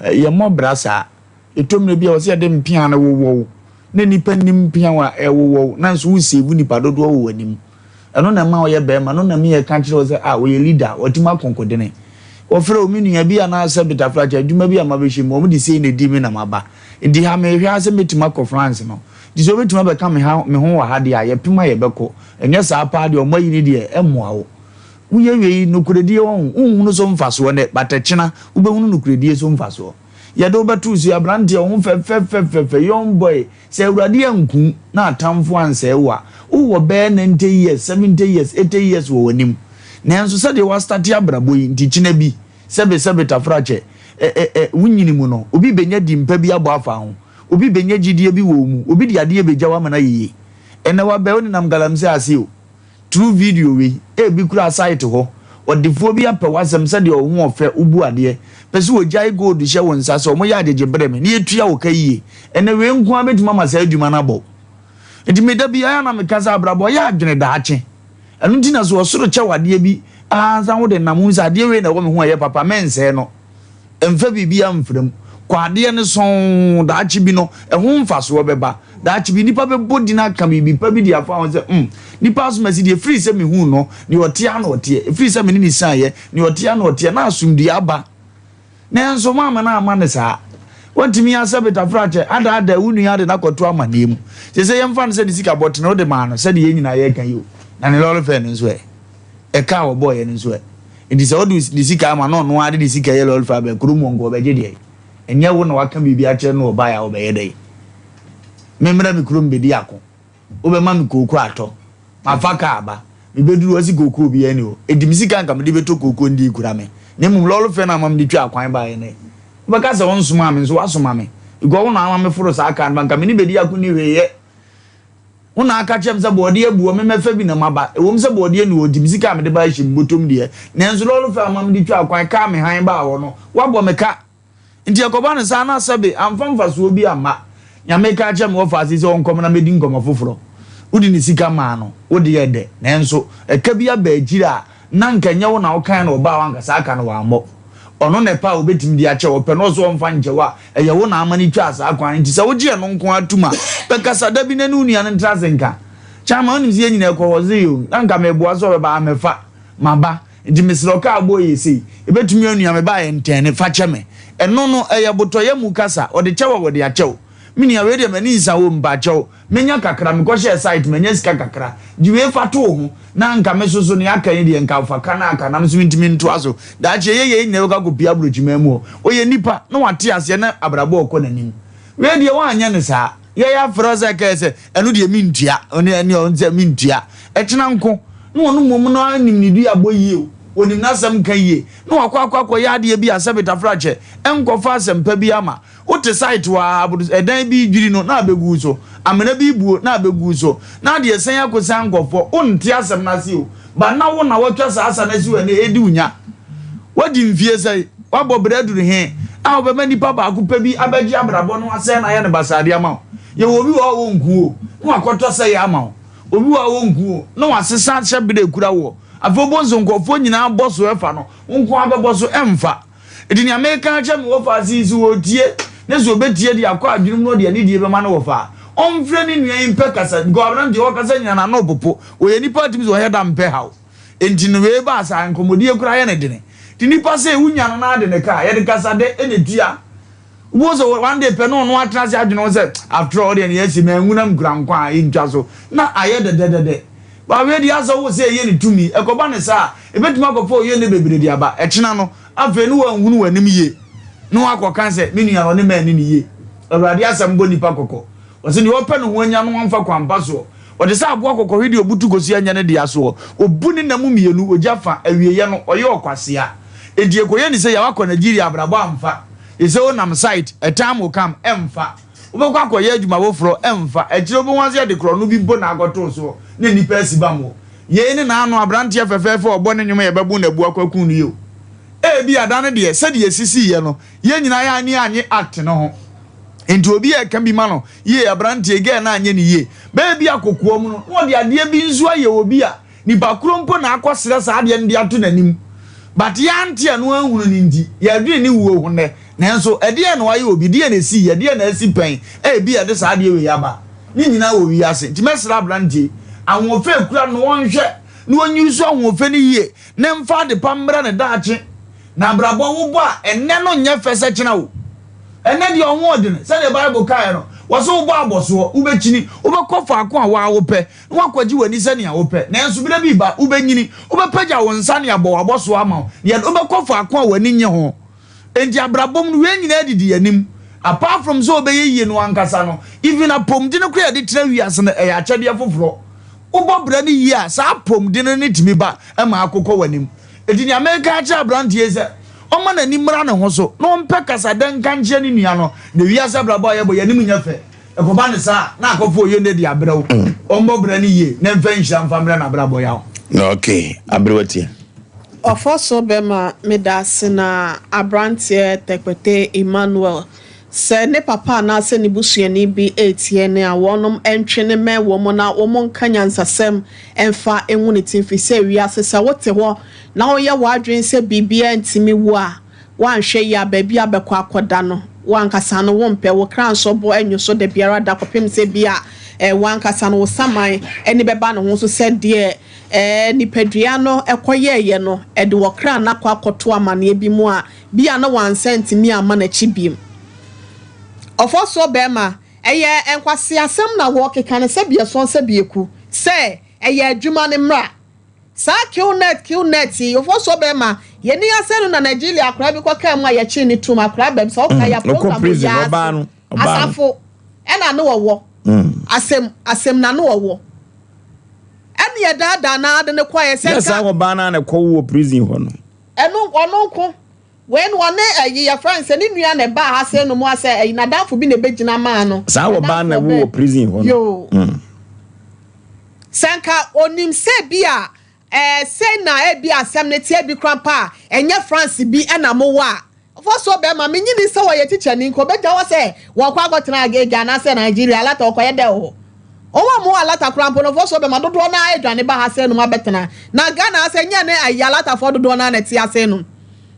Yɛmmɔ bra saa. Ɛtɔ mmerɛ bi a ɛwɔ sɛ yɛde mpea no wowɔ wo na nnipa nnim mpea a ɛwowɔ wo na nso wo save nnipa dodoɔ wɔ w'anim. Ɛno na ɛma ɔyɛ barima, ɛno na ɛma yɛka kyerɛ wo sɛ ah ɔyɛ leader, watumi ako nkodene. Wɔfrɛ wo me nua bi anaasɛ Betafrakyɛ adwuma bi a mabɛhyɛ mu, wɔde sei na ɛdi me na maba. Nti ha mehwɛ ara sɛ mɛtumi akɔ France no. Nti sɛ wobɛtumi abɛka me ha me ho wɔ ha deɛ a, yɛpem a yɛbɛkɔ. Ɛnyɛ saa paa deɛ wɔn ayi no deɛ ɛmmoa wo. Woyɛ wei, nokorɛdie wɔn, wonhunu so mfasoɔ nnɛ, but ɛkyena wobɛhunu nokorɛdie so mfasoɔ. Yɛde wo bɛto so yi, aberanteɛ, wo ho fɛfɛfɛfɛfɛ, young boy, sɛ Awurade anku wo na atamfo ansɛe wo a, wowɔ bɛyɛ 90 years, 70 years, 80 years wɔ w'anim. Nanso sɛdeɛ woastate abrabɔ yi nti, kyena bi, sɛbe sɛbe tafrakyɛ, ɛ ɛ ɛ, wo nyini mu no, obi bɛnya din pa bi abɔ afa ho, obi bɛnya gyidie bi wɔ wo mu, obi de adeɛ bɛgya wo ama no ayɛ yie. Ɛnnɛ wabɛn, wonenam galamsey ase o. True video wei ebi koraa site hɔ ɔdefoɔ bi apɛ w'asɛm sɛdeɛ wo ho ɔfɛ wo bu adeɛ pɛ sɛ ɔgyae gold hyɛ wo nsa sɛ ɔmo yɛ agyegye brɛ me na yɛtua wo ka yie ɛnɛ wei nko ara bɛtumi ama saa adwuma no abɔ wo nti me da biara na meka sɛ abrabɔ yɛ adwene daakye ɛno nti na sɛ ɔsoro kyɛ wo adeɛ bi ansa wode nam hu sɛ adeɛ wei na ɛwɔ me ho a ɛyɛ papa mɛnsɛe no Mfa biribiara mfra mu. Kɔ adeɛ no sɔnn, daakye bi no, ɛho mfasoɔ bɛba. Daakye bi, nnipa bɛbɔ din aka biribi pa bi de afa ho sɛ, Hmm, nipa asomasi deɛ, ɛfiri sɛ mehuu no, deɛ ɔteɛ ara na ɔteɛ. Ɛfiri sɛ me ne no sianeeɛ, deɛ ɔteɛ ara na ɔteɛ. Na asomdwoeɛ aba. Nanso moamma no amma no saa. Woantumi asɛ betafrakyɛ adaadaa wo nua de no akɔto amanneɛ mu. Seesei yɛmfa no sɛ ne sika bɔtene wode maa no sɛdeɛ yɛn nyinaa yɛreka yi o, na ne lɔre fɛɛ no nso ɛ? Ɛka a wɔbɔeɛ no nso ɛ? Enti sɛ wode ne sika ama na ɔno ara de ne sika yɛ lɔre fɛɛ aba kurom hɔ nka ɔbɛgye deɛn? Ɛnyɛ wo na waka biribi akyerɛ no na ɔbaeɛ a ɔbɛyɛ dɛn? Memmra me kurom bɛdi ako. Wobɛma me kooko atɔ. Mafa kaa aba. Mebɛduru hɔ se kookoo biara nni hɔ. Enti me sika a nka mede bɛtɔ kooko no deɛ kura me. Na mmom lɔre fɛ no a ama mede twaa kwan baeɛ no ɛ? Wobɛka sɛ wonsomaa me nso woasoma me. Because wo na ama meforo saa kaa no ba nka me ne bɛdi ako nni hwee yɛ. Wo na aka kyerɛ me sɛ bɔɔdeɛ abu hɔ memmɛfa bi na maba. Ɛwom sɛ bɔɔdeɛ nni hɔ nti me sika a mede baeɛ hyɛ me bɔtɔm deɛ, nanso lɔre fɛ a ama mede twaa kwan kaa me hann baa hɔ no, woabɔ me ka. Nti ɛkɔba no saa na sɛbe amfa mfasoɔ bi amma. Nea meka akyerɛ me wɔfa ase yi sɛ ɔnkɔ na mɛdi nkɔmmɔ foforɔ. Wode ne sika maa no, wo deɛ ɛdɛ, nanso ɛka bi aba akyire a na anka ɛnyɛ wo na wokae na ɔbaa hɔ anka saa ka no wammɔ. Ɔno na ɛpɛ a ɔbɛtumi de akyɛ wo, ɔpɛ na ɔse ɔmfa nkyɛ wo a, ɛyɛ wo na ama no twaa saa kwan no. Nti sɛ wogye ɛno nko ara tom a, bɛkasa da bi na ne wo nua no ntena ase nka. Chairman, wonim sɛ yɛn nyinaa yɛkɔ hɔ se o, na anka meboa sɛ ɔbɛba ammɛfa maba. Nti mesrɛ wo kaa bɔɔ yɛ sei, ɛbɛtumi anua me baeɛ ntɛn fa kyɛ me. Ɛno no ɛyɛ botɔyɛ mu kasa, ɔde kyɛ wo a wɔde akyɛ wo. Me nua wei deɛ m'ani nsa wo mpakyɛw, menya kakra mekɔhyɛɛ site manya sika kakra, gye wei fa to wo ho na nka me soso nea aka yi deɛ nka fa ka na aka na me nso mentumi ntoa so. Daakye ɛyɛ yei nyinaa bɛkɔ akɔpue aburokyiman mu hɔ. Ɔyɛ nipa na wate aseɛ na abrabɔ ɔkɔ n'anim. Wei deɛ woanyɛ no saa. Yɛyɛ afrɛ wo sɛ kɛɛ sɛ ɛno deɛ mentua, ɔne ɛne ɔno sɛ mentua. Ɛkyena nko na ɔno mmom no ara nim ne duabɔ yie o, ɔnim n'asɛm ka yie, na wakɔ akɔ akɔyɛ adeɛ bi a sɛbe tafrakyɛ ɛnkɔfa asɛmpa bi ama. Wote site hɔ ara, ɛdan bi redwiri no na abɛgu wo so, amena bi rebuo na abɛgu wo so, na adeɛ sɛn akɔsiane nkurɔfoɔ, wonte asɛm no ase o, but na wo na woatwa saa asa no asi hɔ ɛnnɛ ɛredi wo nya. Woadi mfie sɛn? Woabɔ bra aduru he a wobɛma nipa baako pɛ bi abɛgye abrabɔ no asɛe no ayɛ no basaa de ama wo? Yɛwɔ obi wɔ hɔ a ɔnku wo na wakɔtɔ sɛeɛ ama wo. Obi wɔ hɔ a ɔnku wo na wasesa hyɛberɛ a ɛkura woɔ. Afei wobɛhu sɛ nkurɔfoɔ nyinaa bɔ so ɛfa no, wo nko ara bɛbɔ so ɛmfa. Enti nea meka akyerɛ me wɔfa ase yi, sɛ ɔretie na sɛ ɔbɛtie de akɔ adwene mu na ɔde anidie bɛma ne wɔfa a, ɔmfrɛ ne nua yi mpɛ kasa because aberanteɛ ɔkasa nyinaa n'ano repopo. Ɔyɛ nipa a ɔtumi sɛ ɔyɛ da mpɛ haw. Enti no wei baa saa, nkɔmmɔdie koraa yɛ no dene. Nti nipa sei wonya no na ade ne ka a, yɛde kasadɛ na ɛtua. Wobɛhu sɛ one day pɛ na ɔno atena ase adwene ho sɛ after all deɛ nea asi manwu na mekura nkwa a ɛntwa so na ayɛ dɛdɛdɛdɛ. But wei deɛ asɛ wo sɛ ɛyɛ ne tumi, ɛkɔba ne saa a, ɛbɛtumi akɔfa oyɛ ne bebree de aba. Ɛkyena no, afei ne wanhunu w'anim yie na wakɔka sɛ me nua no ɔne manni no yie. Awurade asɛm bɔ nipa kɔkɔ. Ɔse deɛ ɔpɛ ne ho anya no ɔmfa kwan pa soɔ. Ɔte sɛ aboa kɔkɔhwe deɛ ɔbutu kosua nyɛ ne dea soɔ. Ɔbu ne nna mu mmienu, ɔgya fa, awieɛ no, ɔyɛ ɔkwasea. Enti ɛkɔyɛ ne sei a, woakɔ Nigeria abrabɔ amfa. Te sɛ wonam site, a time will come, ɛmfa. Wobɛkɔ akɔyɛ adwuma foforɔ, ɛmfa. Akyire wobɛhu ara sɛ yɛde korɔno bi mpo na akɔto wo soɔ na nnipa asi bam wɔ. Yei ne n'ano aberanteɛ fɛfɛɛfɛ a ɔbɔ ne nnwom a yɛbɛbo no abu akɔ aku no yi o. Ebia da no deɛ, sɛdeɛ ɛsisiiɛ no, yɛn nyinaa yɛn ani annye act no ho. Enti obi a ɛka bi ma no, yie, aberanteɛ, girl no anyɛ no yie. Bɛyɛ bi a kokoam no, na ɔde adeɛ bi nso ayɛ obi a nipa koro mpo na akɔsrɛ saa adeɛ no de ato n'anim. But yɛante ɛno anhunu no nti, yɛdwene ne wuo ho nnɛ. Nanso ɛdeɛn na wayɛ obi? Deɛn na ɛsiiɛ? Ɛdeɛn na asi pɛn a ebi a ɛde saa adeɛ wei aba? Ne nyinaa wɔ wiase. Nti mɛsrɛ aberanteɛ yi, ahoɔfɛ ekura no, ɔnhwɛ na ɔnyi so ahoɔfɛ no yie na ɛmfa adepa mmrɛ no daakye. Na abrabɔ wobɔ a, ɛnnɛ no nyɛ fɛ sɛ kyena o. Ɛnnɛ deɛ ɔho ɔdene, sɛdeɛ Bible kaeɛ no, wɔse wobɔ abɔsoɔ, wobɛkyini, wobɛkɔ faako a wo ara wopɛ, na woakɔgye w'ani sɛnea wopɛ. Nanso berɛ bi reba, wobɛnyini, wobɛpagya wo nsa ne abɔ w'abɔsoɔ ama wo, na yɛde wo bɛkɔ faako a w'ani nnye ho. Enti abrabɔ mu no, wei nyinaa didi yɛn anim. Apart from sɛ wobɛyɛ yie no ankasa no, even apɔmuden koraa a yɛde tena wiase no, ɛyɛ akyɛdeɛ foforɔ. Wobɔ bra no yie a, saa apɔmuden no tumi ba ma akokɔ w'anim. Enti nea mereka akyerɛ aberanteɛ yi sɛ, ɔmma n'ani mmra ne ho so, na ɔmpɛ kasadɛ nka nkyerɛ ne nua no, na wiase abrabɔ a yɛbɔ, yɛn anim nyɛ fɛ. Ɛkɔba no saa a, na akɔfa oyonne de abrɛ wo. Ɔmmɔ bra no yie, na ɛmfa nhyira mfa mmrɛ n'abrabɔ yaw. Ok, aberewa tie. Ɔfɔ so bɛma medaase na abranteɛ Tekpete Emmanuel Sɛ ne papa anaasɛ ne busuani bi retie no a, wɔnom ntwe no mmɛn wɔn na wɔn nka nyansasɛm mfa ngu ne tirim, firi sɛ wiase sɛ wote hɔ na woyɛ w'adwene sɛ biribiara ntumi wo a, woanhwɛ yie a baabi a wobɛkɔ akɔda no, wo ankasa no wompɛ, wo kra nso bo nnwo so da biara da kɔpem sɛ bi a wo ankasa no wo saman ani bɛba ne ho so sɛ deɛ nipadua no kɔyɛeɛ no, ɛde ɔkra no akɔ akɔto amaneɛ bi mu a Bi a na wansan antumi amma n'akyi bio. Ɔfɔsoɔ bɛɛma, ɛyɛ nkwaseasɛm na wɔɔkeka no sɛbi ɛsɔn sɛbi eku, sɛ ɛyɛ adwuma no mmra. Saa kill net kill net yi, ɔfɔsoɔ bɛɛma, yɛni asɛ no na Nigeria akoraa bi kɔ kaa mu a yɛkyee no tumm, akoraa bɛm, sɛ wokae a Mm, ɔkɔ program prison, yi ara ɔbaa ase, no, ɔbaa no. asafo ɛna ne wɔwɔ, asɛm, asɛm na ne wɔwɔ. Ɛne yɛdaadaa no ara de no kɔeɛ sɛ Nyɛ nka. saa ɔbaa no ara na ɛkɔwo wɔ prison hɔ no. Ɛno, ɔno nko. Wei no ɔne ɛyi yɛfrɛ no sɛ ne nua na ɛbaa ha sɛ no mu asɛ ɛyi n'adamfo bi na ɛbɛgyina maa no. Saa ɔbaa no na N'adamfo ɛwo ɔbɛn. wɔ prison hɔ no. Yoo. Mm. Sɛ nka ɔnim sɛ bi a ɛɛ sei na ɛbi asɛm no teɛ bi koraa mpo a ɛnyɛ France bi na mowɔ a. Ɔfɔsoɔ bɛɛma, mennye nni sɛ ɔyɛ tikyani nka ɔbɛgya hɔ sɛ wɔkɔ akɔtena Agege anaasɛ Nigeria alata ɔkɔyɛ dɛ wɔ hɔ. Wɔn a wɔwɔ alata koraa mpo no ɔfɔsoɔ bɛɛma dodoɔ no ara adwane ba ha sɛ nom abɛtena. Na Ghana ha sɛ ɛnyɛ ne ayi alatafoɔ dodoɔ no ara na ɛte ase nom.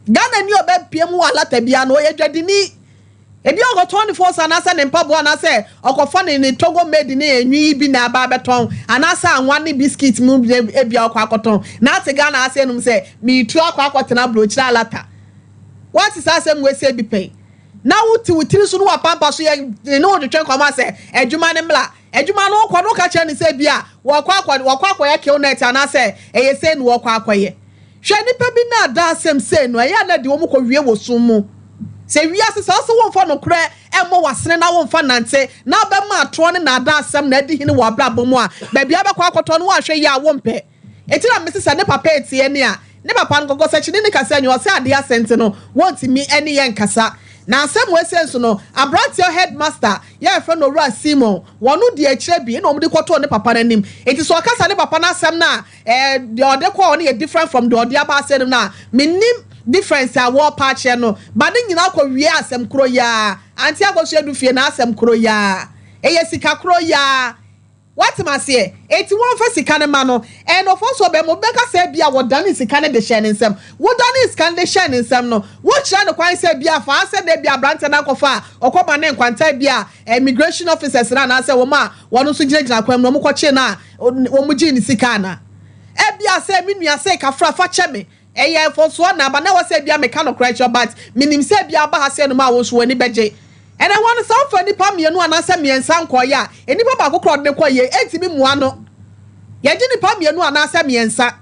Ghana ni a ɔbɛpue mu wɔ alata biara no ɔyɛ dwadini. Ebia ɔkɔtɔn ne fɔs anaasɛ ne mpaboa anaasɛ ɔkɔfa ne ne Togo made ne enwi yi bi na aba abɛtɔn anaasɛ anwa ne biscuit mu bi ebia ɔkɔ akɔtɔn. Na ate Ghana ha sɛ nom sɛ meretu akɔ akɔtena aburokyire alata. Woate saa asɛm wei sɛ bi pɛn? Na wote wo tiri so ne w'apampa so yɛ ne wo twetwe nkɔmmɔ sɛ adwuma no mmra. Adwuma no wokɔ no woka kyerɛ no sɛ ebia wɔkɔ akɔ wɔkɔ akɔyɛ kill net anaasɛ ɛyɛ sei na wɔkɔ akɔyɛ. Hwɛ nnipa bi nnaadaa asɛm sei no ɛyɛ a na ɛde wɔn kɔ wie wɔ sum mu. Sɛ wiase saa sɛ womfa nokorɛ mmɔ w'asene na womfa nnante na wobɛma atorɔ ne nnaadaa asɛm na adi hene wɔ w'abrabɔ mu a, baabi a wobɛkɔ akɔtɔ no woanhwɛ yie a wompɛ. Enti na mese sɛ ne papa retie ne a, ne papa no kɔkɔsakyirini no kasa nyi, ɔsɛ adeɛ asɛ nti no wɔntumi ne yɛn nkasa. Na asɛm wei sei nso no, aberanteɛ headmaster yɛ yɛfrɛ no Owura Simon, wɔn di akyire bi na wɔn de kɔtoo ne papa no anim. Enti sɛ ɔkasa ne papa no asɛm no a, ɛɛ deɛ ɔde kɔɔ no yɛ different from deɛ ɔde aba asɛm no mu no a, mennim difference a wɔrepa akyerɛ no. But ne nyinaa kɔ wie asɛm korɔ yi ara. Auntie Akosua du fie na asɛm korɔ yi ara. Ɛyɛ sika korɔ yi ara. Woate me aseɛ? Enti wɔmfa sika no mma no. And ɔfɔnsoɔ bɛn mu bɛka sɛ ebia wɔdanee sika no de hyɛɛ ne nsam? Wodanee sika no de hyɛɛ ne nsam no, wokyerɛ no kwan sɛ ebia fa ha sɛ da bi aberanteɛ no akɔfa a ɔkɔma ne nkwanta ebia immigration officers no anaasɛ wɔn a wɔn nso gyinagyina kwan mu no wɔkɔkyee no a wɔgyee ne sika anaa? Ebia sɛ me nua sei kafra fa kyɛ me. Ɛyɛ mfomsoɔ na aba na ɛwɔ sɛ ebia meka nokorɛ kyerɛ wo but menim sɛ ebia woba ha sei nom a wo nso w'ani bɛgye. Ɛnɛ hɔ no sɛ wofa nnipa mmienu anaasɛ mmiɛnsa nkɔeɛ a, nnipa baako koraa a ɔde no kɔeɛ ɛntumi mmua no. Yɛgye nnipa mmienu anaasɛ mmiɛnsa.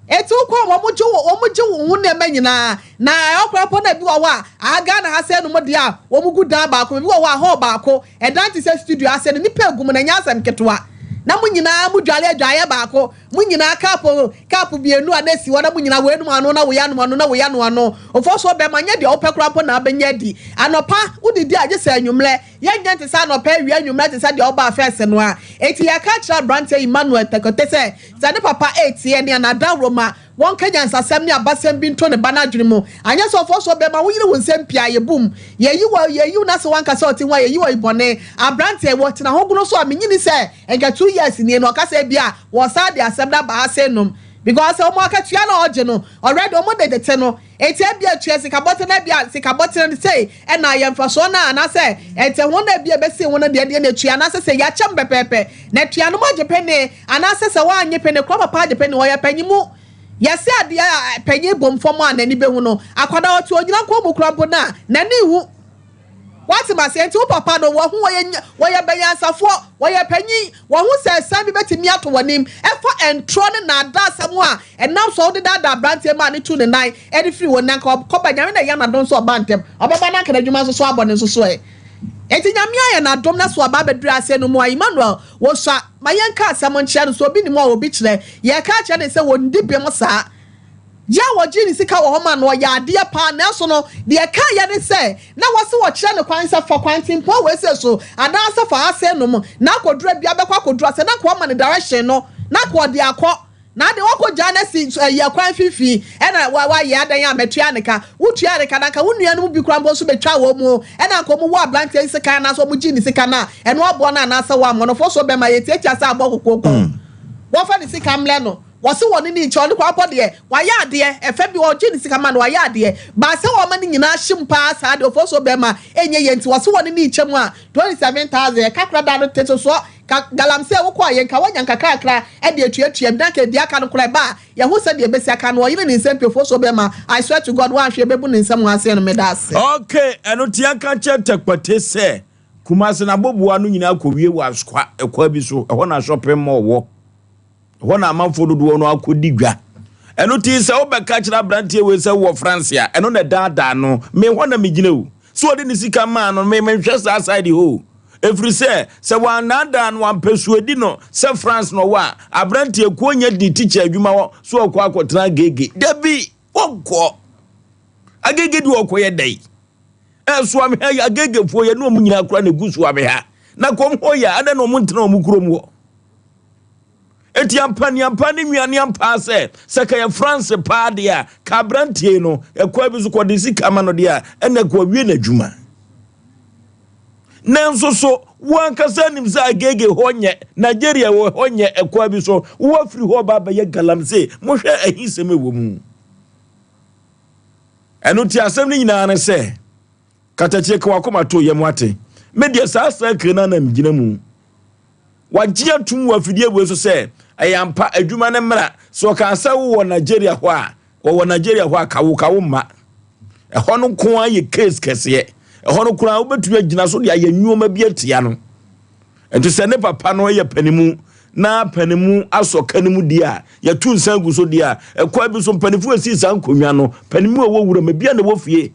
Enti wokɔ a wɔn gye wo wɔn gye wo ho nneɛma nyinaa. Na ɛhɔ koraa mpo na ebi wɔ hɔ a aha Ghana ha sei nom deɛ a wɔn gu dan baako ebi wɔ hɔ a hall baako ɛdan te sɛ studio ase no nnipa egu mu na ɛnyɛ asɛm ketewa. Na mo nyinaa mo dware adwaeɛ baako. Mo nyinaa kaapo kaapo mienu a na esi hɔ na mo nyinaa wei nom ano na wei anom ano na wei ano ano. Mfɔsoɔ bɛma nyɛ deɛ wopɛ koraa mpo na abɛnya adi. Anɔpa wodidi a gye sɛ anwummerɛ. Yɛnyɛ nte sɛ anɔpa awia anwummerɛ te sɛ deɛ wobaa fɛs no a. Enti yɛka kyerɛ aberanteɛ Emmanuel Tekote sɛ sɛ ne papa retie nea n'adawuroma Wɔnka nyansasɛm ne abasɛm bi nto ne ba no adwene mu. Anyɛ sɛ ɔfɔw so ɔbɛma wo yere wo nsɛm pii a, yɛbum. Yɛyi wo, yɛyi wo na sɛ wanka sɛ ɔte ho a, yɛyi wo ayi bɔne. Aberanteɛ, wɔtena ahogono so a, menyini sɛ nka 2 years nie no, ɔka sɛ ebia wɔsan de asɛm no aba ha sei nom. Because wɔn akatua no a ɔgye no, already wɔn de tete no. Enti ebia tua sika bɔtene na ebia sika bɔtene no sei ɛna ayɛ mfasoɔ no a, anaasɛ ɛnte ho na ebia ɛbɛsi ho no deɛ deɛ na etua, anaasɛ sɛ yɛakyɛm pɛpɛɛpɛ na tua no mo agye pene. Anaasɛ sɛ woannye pene korɔ papa agye pene ɔyɛ panyin mu yɛse adeɛ a panyin bom fam a n'ani bɛhu no akwadaa ɔte onyina nkɔn mu koraa mpo no a n'ani nhu woate maseɛ nti wo papa no wahu wɔyɛ wɔyɛ bɛnyansafoɔ wɔyɛ panyin wahu sɛ ɛsan bi bɛtumi ato w'anim ɛfa ɛntorɔ ne naadaasɛm a ɛnam so a wode daadaa aberanteɛ maa ne tu ne nan ɛde firi wɔ nanka ɔkɔba nyame na ɛyɛ n'adom so ɔba ntɛm ɔbɛba nanka n'adwuma nso so abɔ ne nso so ɛ Enti Nyame ayɛ n'adom na so aba abɛduru ase no mu a Emmanuel wosua ma yɛnka asɛm nkyerɛ no sɛ obi nim a obi kyerɛ yɛka akyerɛ no sɛ wɔndi bem saa gye a wɔgyee ne sika wɔ hɔ ma no ɔyɛ adeɛ paa nanso no deɛ ɛkaeɛ ne sɛ na wɔse wɔkyerɛ no kwan sɛ fa kwantempɔn wei sei so anaasɛ fa ha sei nom na akɔduru abia bɛkɔ akɔduru ase na nka wama no direction no na nka ɔde akɔ Na ade wakɔ gyaa no asi ɛyi ɛkwan mfimfini ɛna wa wayɛ adan a mɛtua ne ka. Wotua ne ka na anka wo nuanom bi koraa mpo nso bɛtwa wɔn mu ɛna anka wɔn wɔ abranteɛ yi sekan anaasɛ wɔn gye ne sika no a ɛno aboa no anaasɛ wɔammɔ no fɔ so bɛma yɛtiatia sɛ aboa kokooko. Wɔfa ne sika mmrɛ no. Wɔse wɔne ne nkyɛ ɔno koraa mpo deɛ wayɛ adeɛ ɛfɛ bi wɔgye ne sika ma no wayɛ adeɛ but sɛ wɔma ne nyinaa hyem paa saa deɛ ɔfɔ so bɛma ɛnyɛ yie nti wɔse wɔne ne nkyɛ mu a 27,000 ɛka koraa da no te so soɔ. Ka galamsey wokɔ a yɛn ka wanya nkakrakra de atuatua bi na nka deɛ aka no koraa ɛba a yɛho sɛdeɛ ɛbɛsi aka no ɔyere ne nsam piofoɔ so bɛma I swear to God woanhwɛ yɛbɛbu ne nsam ho aseɛ no meda ase. Ok ɛno nti yɛnka nkyerɛ Tekpate sɛ Kumasi n'aboboa no nyinaa kɔwie wɔ Asukwa ɛkwan bi so ɛhɔ na shopping mall wɔ. Ɛhɔ na amanfoɔ dodoɔ no akɔdi dwa. Ɛno nti sɛ wobɛka kyerɛ aberanteɛ wei sɛ wowɔ France a, ɛno na ɛdaadaa no. Me hɔ na megyina o. Sɛ ɔde ne sika maa no, me menhwɛ saa side hɔ o. Ɛfiri sɛ, sɛ wannaadaa no, wampɛ suadi no sɛ France na ɔwɔ a, aberanteɛ kuo nyɛ de tikya adwuma hɔ sɛ ɔkɔ akɔtena Agege. Dabi! Ɔnkɔ. Agege deɛ ɔkɔyɛ dɛn? Ɛsoame ha yi, Agegefoɔ yɛne wɔn nyinaa koraa na ɛgu Soame ha. Na kɔm hɔ yɛ a, adɛn na wɔn ntena wɔn kurom hɔ? Enti ampa ni ampa ne nua ne ampa sɛ sɛ ka yɛ France paa deɛ a ka aberanteɛ no ɛkwan bi so kɔde sika ma no deɛ a ɛna kɔ awie n'adwuma. Nanso so wo ankasa nim sɛ Agege hɔ nyɛ Nigeria wɔ hɔ nyɛ ɛkwan bi so wo afiri hɔ ba abɛyɛ galamsey mohwɛ ahisɛm ɛwɔ mu. Ɛno nti asɛm no nyinaa ne sɛ katakyie ka wakoma to yam ate. Me deɛ saa circle no na megyina mu. Wagye atum wɔ afidie wei so sɛ ɛyɛ ampa adwuma no mmra. Sɛ ɔkaa sɛ wowɔ Nigeria hɔ a, wɔwɔ Nigeria hɔ a ka wo ka wo mma. Ɛhɔ no nko ara yɛ case kɛseɛ. Ɛhɔ no koraa wobɛtumi agyina so de ayɛ nneɛma bi atia no. Nti sɛ ne papa no yɛ panimu na panimu asɔ ka no mu deɛ a, yɛto nsa gu so deɛ a, ɛkwan bi so mpanimfoɔ ɛsii saa nkonnwa no, panimu a ɛwɔ wuram, ebia na ɛwɔ fie.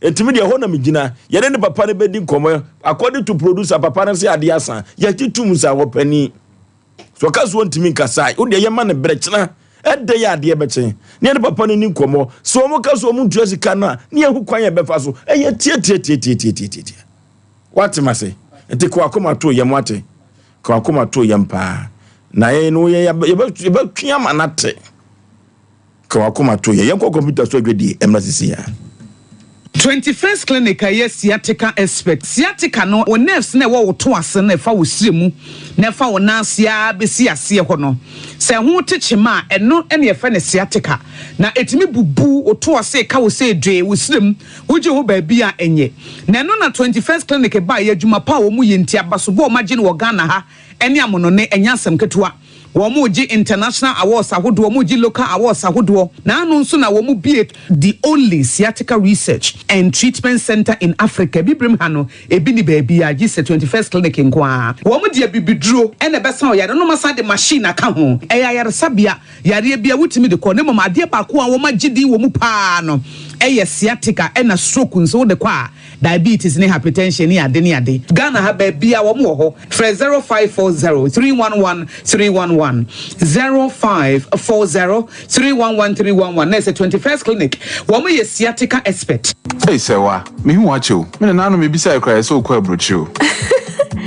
Enti me deɛ ɛhɔ na megyina. Yɛne ne papa no bɛdi nkɔmmɔ. According to producer, papa no sɛ adeɛ asa. Yɛgye tom sɛ ɔpanin. So ɔka so ɔntumi nkasa a, wo deɛ yɛma no berɛ kyena. Ɛdɛ yɛ adeɛ bɛkye. Ne yɛne papa no ni nkɔmmɔ. Sɛ wɔn ka so wɔn ntua sika no a, ne yɛhu kwan yɛ bɛfa so. Ɛyɛ tiatiatiatiatiatiatia. Wate ma se. Nti ka wakoma to yam wate. Ka wakoma to yam paa. Na yɛn no yɛ yɛbɛtwe ama no ate. Ka w'akoma to yɛ. Yɛnkɔ kɔmputa so adwadie mmra sisi a. 21st Clinic a ɛyɛ sciatica expert. Sciatica no, wo nerves no a ɛwɔ wo to ase no a ɛfa wo srɛ mu na ɛfa wo nan ase ara bɛsi aseɛ hɔ no, sɛ ɛho te kyema a, ɛno na yɛfrɛ no sciatica. Na ɛtumi bubu wo to ase, ɛka wo sɛ dwee, wo srɛ mu, wogye ho baabi a ɛnyɛ. Na ɛno na 21st Clinic baeɛ, adwuma pa a wɔyɛ nti, abasobɔ a wɔagye no wɔ Ghana ha ne amonone, ɛnyɛ asɛm ketewa. Wɔregye international awards ahodoɔ, wɔregye local awards ahodoɔ. Na ano nso na wɔbue the only sciatica research and treatment centre in Africa. Abibirem ha no, ebi nni baabiara gye sɛ 21st Clinic nko ara. Wɔde abibiduro na ɛbɛsa ɔyare no na wɔasan de machine aka ho. Ɛyɛ ayaresabea, yareɛ biara wotumi de kɔ. Na mmom adeɛ baako a wɔagye din wɔ mu pa ara no yɛ sciatica ɛna stroke nso wode kɔ a, Diabetes ne hypertension ne ade ne ade. Ghana ha baabiaa wɔn wɔ hɔ. Frɛ 0540 311 311, 0540 311 311 na ɛsɛ 21st clinic wɔn yɛ sciatica expert. Ei Sɛwa, mehu wo akyɛ o. Me nananom mebisae koraa yɛ sɛ wokɔ aburokyire o.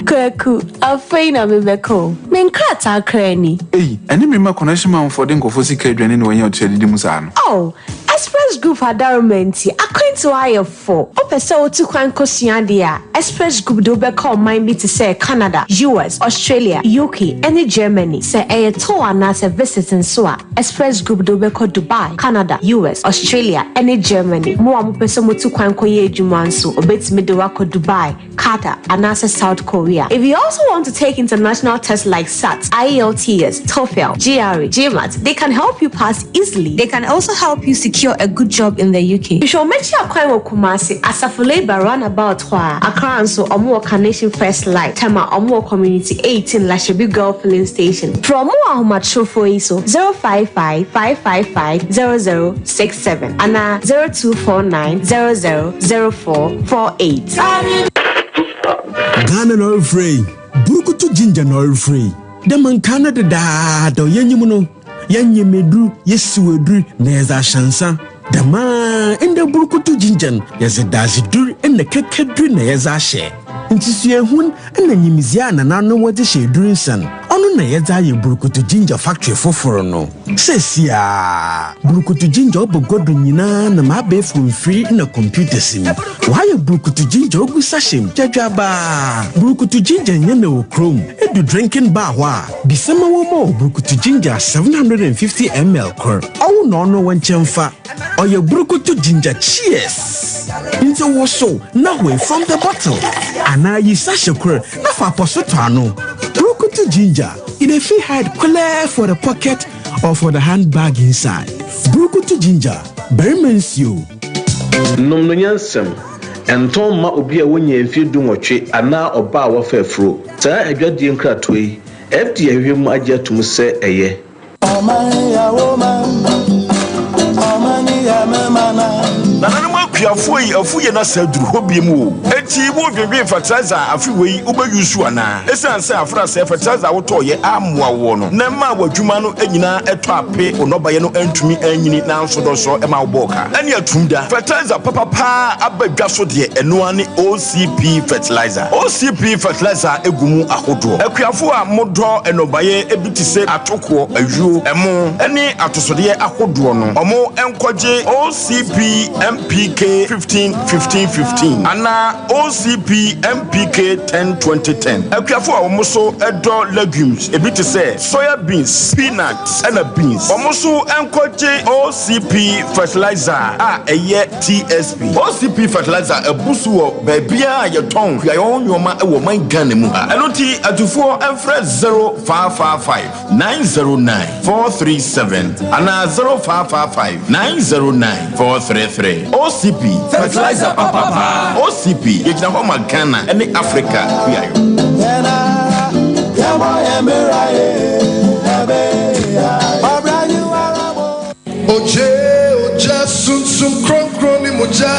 Kwaku, afei na mebɛkɔ o. Me nkrataa koraa ni. Ei, ɛne me mma connection manfoɔ de nkurɔfoɔ sika aduane na wɔanya ɔtua didi mu saa no. Oh, Express Group adaworoma nti, akwantuo ayɛ fo. Wopɛ sɛ wotu kwan kosua adeɛ a, Express Group de wo bɛkɔ ɔman bi te sɛ Canada, US, Australia, UK, ne Germany. Sɛ ɛyɛ tour anaasɛ visit nso a, Express Group de wo bɛkɔ Dubai, Canada, US, Australia, ne Germany. Mo a mopɛ sɛ motu kwan kɔyɛ adwuma nso, wɔbɛtumi de wo akɔ Dubai, Qatar, anaasɛ South Korea. If you also want to take international tests like SAT, IELTS, TOEFL, GRE, GMAT, they can help you pass easily. They can also help you secure a good job in the UK. Hwehwɛ wɔn akyi akwan wɔ Kumasi, Asafo Labour roundabout hɔ a. Accra nso, wɔn wɔ Carnation First Light, Tema, wɔn wɔ Community 18, Lashibi Girl Filling Station. Frɛ wɔn wɔ ahomatrofoɔ yi so, 055 555 0067 anaa 0249 00 0448. Ghana na ɔrefrɛ yi, burukutu ginger na ɔrefrɛ yi. Dɛ ma nkaa no dedaada yɛnyim no, yɛnyem edur, yesiw edur na yɛdze ahyɛ nsa. Dɛm ara ndɛ burukutu ginger no, yɛdze dadzedur na kɛkɛdur na yɛdze ahyɛ. Ntsi suahun na nyimdzee a nananom wɔdze hyɛ edur nsa no, ɔno na yɛdze ayɛ burukutu ginger factory fofor no. Seseiara, burukutu ginger ɔba gua do nyina nam abaɛfor mfir na computers mu. Wɔayɛ burukutu ginger ogu sachet mu gyadwabaa. Burukutu ginger nnyɛ na wɔ kurom. Edu drinking bar hɔ a, bisa ma wɔmma wo burukutu ginger 750 ml kor. Ɔwo na ɔno wo nkyɛmfa. Ɔyɛ burukutu ginger cheers! Ntsi wosow na hoe from the bottle anaa yi sachet kor na fa apɔso tɔ ano. Brukutu ginger, e dey fit hide kwelɛɛ for the pocket or for the handbag inside. Brukutu ginger, barima nsuo. Nom no nyansam. Ɛntɔn mma obi a wonyaa mfeɛ dunwɔtwe anaa ɔbaa a wafa afuro. Saa adwadie nkratoɔ yi, FDA ahwehwɛ mu agye atom sɛ ɛyɛ. Nananom akuafoɔ yi afu yɛ na sɛ aduru hɔ biem o. Enti wo dwendwen fertilizer a afe wei wo bɛ use anaa? Esiane sɛ afra sɛ fertilizer a wo tɔɔ yɛ ammoa woɔ no na ɛmaa w'adwuma no nyinaa ɛtɔ ape wo nnɔbaeɛ no antumi anyini nanso dɔsɔ ɛma wo bɔɔ ka ɛne atum da. Fertilizer papa paa aba dwa so deɛ ɛno ara ne OCP fertilizer. OCP fertilizer gu mu ahodoɔ. Akuafoɔ a mo dɔ nnɔbaeɛ bi te sɛ atokoɔ, ayuo, ɛmo ne atosodeɛ ahodoɔ no, ɔmo nkɔgye OCP MPK 15 15 15 anaa OCP MPK 10 20 10. Akuafoɔ a wɔn nso dɔ legumes ebi te sɛ soya beans, peanut ɛna beans, wɔn nso nkɔgye OCP fertilizer a ɛyɛ TSP. OCP fertilizer abu so wɔ baabiara a yɛtɔn kuayɔ nnoɔma wɔ ɔman Ghana mu ha. Ɛno nti atufoɔ mfrɛ 0555 909 437 anaa 0555 909 433. OCP, fertilizer papa paa. OCP, yɛgyina hɔ ma Ghana ne Africa kuayɔ. Ogye, ogya, sunsum kronkron ne mogya.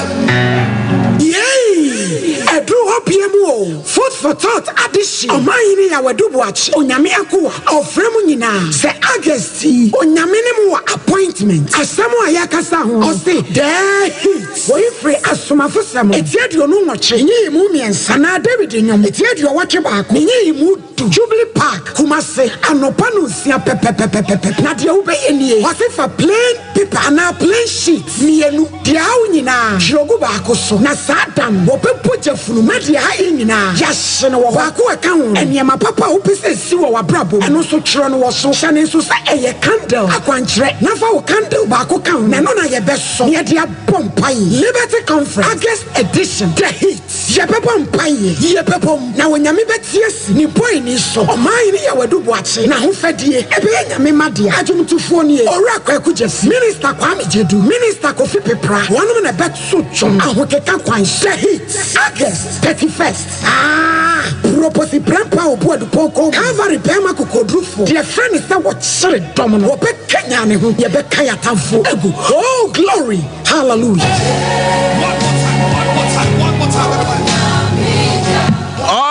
Yei! Ɛduru hɔ bia mu o, Food for thought adehye, Ɔmanhene Yaw Adu Boakye, Onyame akoa, ɔfrɛ mo nyinaa sɛ August yi, Onyame ne mo wɔ appointment. Asɛm a yɛkasa ho no, ɔse, The heat. Woi firi Asomafosɛm, eti 28, nyiyimu mmiɛnsa, anaa Dawid Nnwom, eti 81, ne nyiyimu du, Jubilee Park, Kumasi, anɔpa nonsia pɛpɛpɛpɛpɛ. Na deɛ wobɛyɛ nie, ɔse fa plain paper anaa plain sheet mmienu, deɛ ɛha wo nyinaa, twerɛ gu baako so, na saa da no wɔbɛbɔ gyafunu ma deɛ ɛha yɛn nyinaa, yɛahye no wɔ hɔ. Baako a ɛka ho no, nneɛma papa a wopɛ sɛ ɛsi wɔ w'abrabɔ mu, ɛno nso twerɛ no wɔ so. Hyɛ no nso sɛ ɛyɛ candle akwankyerɛ, na fa wo candle baako ka ho, na ɛno na yɛbɛsɔ na yɛde abɔ mpaeɛ. Liberty Conference, August edition, The Heat. Yɛbɛbɔ mpaeɛ, yɛbɛbom, na Onyame bɛte asi Ne bɔne so. Ɔman hene Yaw Adu Boakye n'ahofadie ɛbɛyɛ Nyame mma dea. Adwomtofoɔ nie, Owura Kwaku Gyasi, Minister Kwame Gyedu, Minister Kofi Pepra, wɔnom na ɛbɛto dwom ahokeka kwan so. The Heat, August 31st, Ah! Proposi Prempeh Obuadu Ponko, Calvary barima kokoɔdurufoɔ, deɛ frɛ no sɛ wɔkyere dɔm no, wɔbɛkanyan ne ho, yɛbɛka yɛn atamfoɔ agu. Oh, glory! Hallelujah.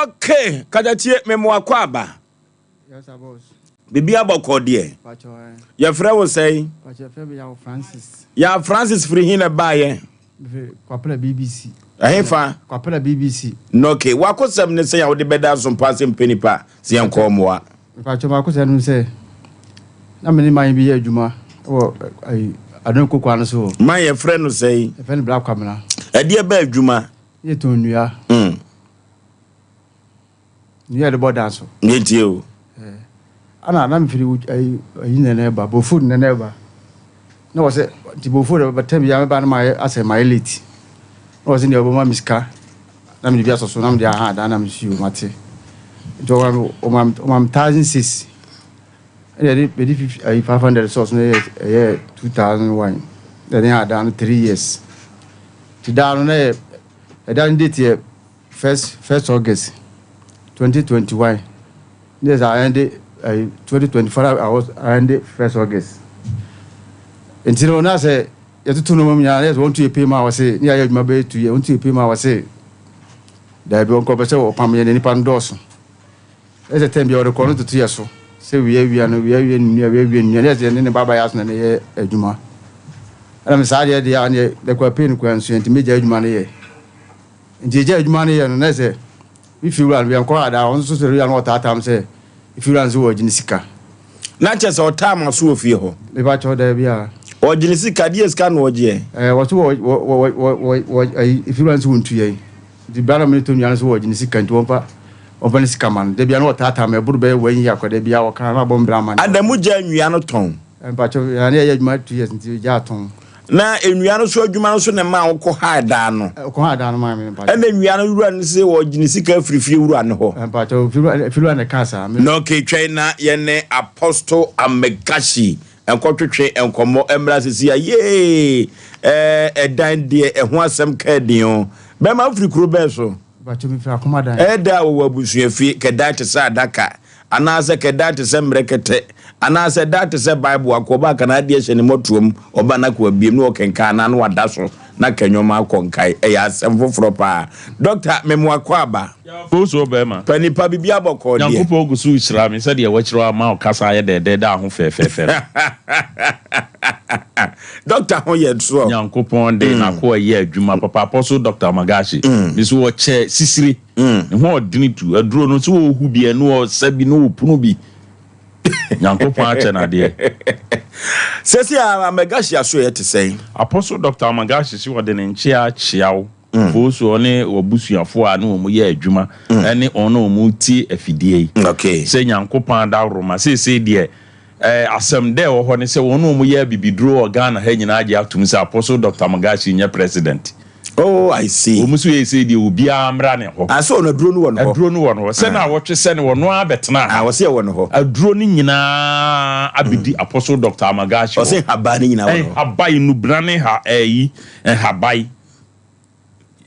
Okay, katatie me mo akɔ aba. Bibi abɔkɔ deɛ. Yɛfrɛ wo sɛn? Ya Francis firi hin na baayɛ? Kwapela BBC. Ɛhefa? Kwapela BBC. Okay, wakosɛm ne sɛn a wode bɛda asompa ase mpɛ nipa sɛ yɛnkɔ mmoa? Mepakyɛw m'akosɛm ne sɛ na me ne man bi yɛ adwuma wɔ ayi Adonko kwan no so hɔ. Man yɛfrɛ no sɛn? Yɛfrɛ no Bra Kwamena. Ɛdeɛ bɛ adwuma? Ne yɛtɔn nnua. Nnua yɛde bɔ dan so. Yɛntie o. Ana na mefiri ayi ayi na na ɛba Bofo na na ɛba na wɔ sɛ nti Bofo de bɛtɛ bi a meba no ma ayɛ asɛ ma ayɛ late na wɔ sɛ nea ɔbɛma me sika na mede bi asɔ so na mede aha adan na mesi o mate nti ɔma me ɔma me ɔma me 1006 ɛna yɛde mede fifty ayi 500 sɔs no ɛyɛ ɛyɛ 2001 na yɛde ha adan no 3 years nti daa no na yɛ ɛda no date yɛ first first August 2021 ne yɛ sɛ ayɛnde ayi 2024 ayɛnde first August nti no na sɛ yɛtoto nneɛma mu nyinaa na yɛ sɛ wɔntu yɛ pay ma wɔse ne yɛayɛ adwuma bɛyɛ tu yɛ wɔntu yɛ pay ma wɔse daabi wɔn kɔ pɛ sɛ wɔpam yɛn nipa no dɔɔso ɛsɛ tɛn bi a wɔde kɔ no toto yɛ so sɛ wia wia no wia wia nnua wia wia nnua ne yɛ sɛ ne ne ba bayɛ aso na ne yɛ adwuma ɛna me saa deɛ deɛ a ne yɛ kɔ pay no kɔ nso yɛn nti megya adwuma no yɛ nti egya adwuma no yɛ no na sɛ me fi wura no yɛnkɔ ada ɔno nso sɛ wura no ɔtaataa m sɛ efi wura no sɛ wɔgye ne sika. Na kyerɛ sɛ ɔtaa mo aso wɔ fie hɔ. Mepa kyɛw daabi a. Ɔgye ne sika deɛ sika na ɔgyeɛ. Ɛɛ wɔso wɔ wɔ wɔ wɔ wɔ wɔ ayi efi wura no sɛ wɔntu yɛn nti bra na mene tɔ nnuane sɛ wɔgye ne sika nti wɔmfa wɔmfa ne sika ma no da bia na ɔtaataa me ɛboro bɛyɛ wɔn yi akɔ da bia ɔka na abɔ mbra ama no. Ada mu gyaa nnua no tɔn. Mepa kyɛw yɛn yɛ adwuma 2 years nti gyaa tɔn. Na nnua no so adwuma no so na ɛmaa wokɔ haa dan no. Ɔkɔ haa dan no maa me mpakyɛw. Ɛna nnua no wura no se wɔgye ne sika afiri fie wura no hɔ. Mpakyɛw fie wura na ɛkaa saa. Na okay twɛn na yɛne Apostle Amegashie nkɔtwetwe nkɔmmɔ mmra sisi a yee ɛɛ ɛdan deɛ ɛho asɛm kaa din o. Bɛrima wofiri kuro bɛn so? Mpakyɛw mefiri Akomadan. Ɛyɛ dɛ a wɔwɔ abusuafie kɛdan te sɛ adaka Anaasɛ kɛda te sɛ mmerɛkɛtɛ, anaasɛ da te sɛ Bible, akoa ba aka n'adeɛ hyɛ ne mmɔtoam, ɔba na akoa biem na ɔkenkan anaa na wada so na ka nneɛma akɔ nkae. Ɛyɛ asɛm foforɔ paa. Dɔkta, me mo akwaaba. Fosuo bɛɛma. Pa nipa biribiara bɔkɔɔ deɛ. Nyankopɔn gu so rehyira me sɛdeɛ wakyerɛ wo ama wo kasa ayɛ dɛɛdɛɛ da ho fɛɛfɛɛfɛ no. Dɔkta ho yɛ soɔ. Nyankopɔn de n'akoa yɛ adwuma papa Apostle Doctor Magashi me so ɔkyɛ sisire. Ne ho ɔdene tu. Aduro no sɛ ɔhu bi ɛne ɔsa bi ne ɔpunu bi. Nyankopɔn akyɛ no adeɛ. Sɛsi a Amagashi asoɛeɛ te sɛn? Apostle Doctor Amagashi se ɔde ne nkyea akyea wo, Fosu ɔne w'abusuafoɔ a ne wɔn yɛ adwuma ɛne wɔn a wɔn tie afidie yi. Sɛ Nyankopɔn adaworoma seesei deɛ eh, asɛm dɛ ɛwɔ hɔ ne sɛ wɔn a wɔyɛ abibiduro wɔ Ghana ha nyinaa agye atom sɛ Apostle Doctor Amagashi nyɛ president. Oh, I see. Wɔn nso yɛ sɛ deɛ obiara mmra ne hɔ. Ah, so ɔno aduro no wɔ ne hɔ. Aduro no wɔ ne hɔ. Sɛ na awɔtwe sɛ ne wɔn ara bɛtena ha. Ah, wɔsi ɛwɔ ne hɔ. Aduro no nyinaa abɛdi Apostle Doctor Amagashi hɔ. Ɔsɛ nhaban no nyinaa wɔ ne hɔ. Nhaban, nnubena ne ha ɛyi, nhaban,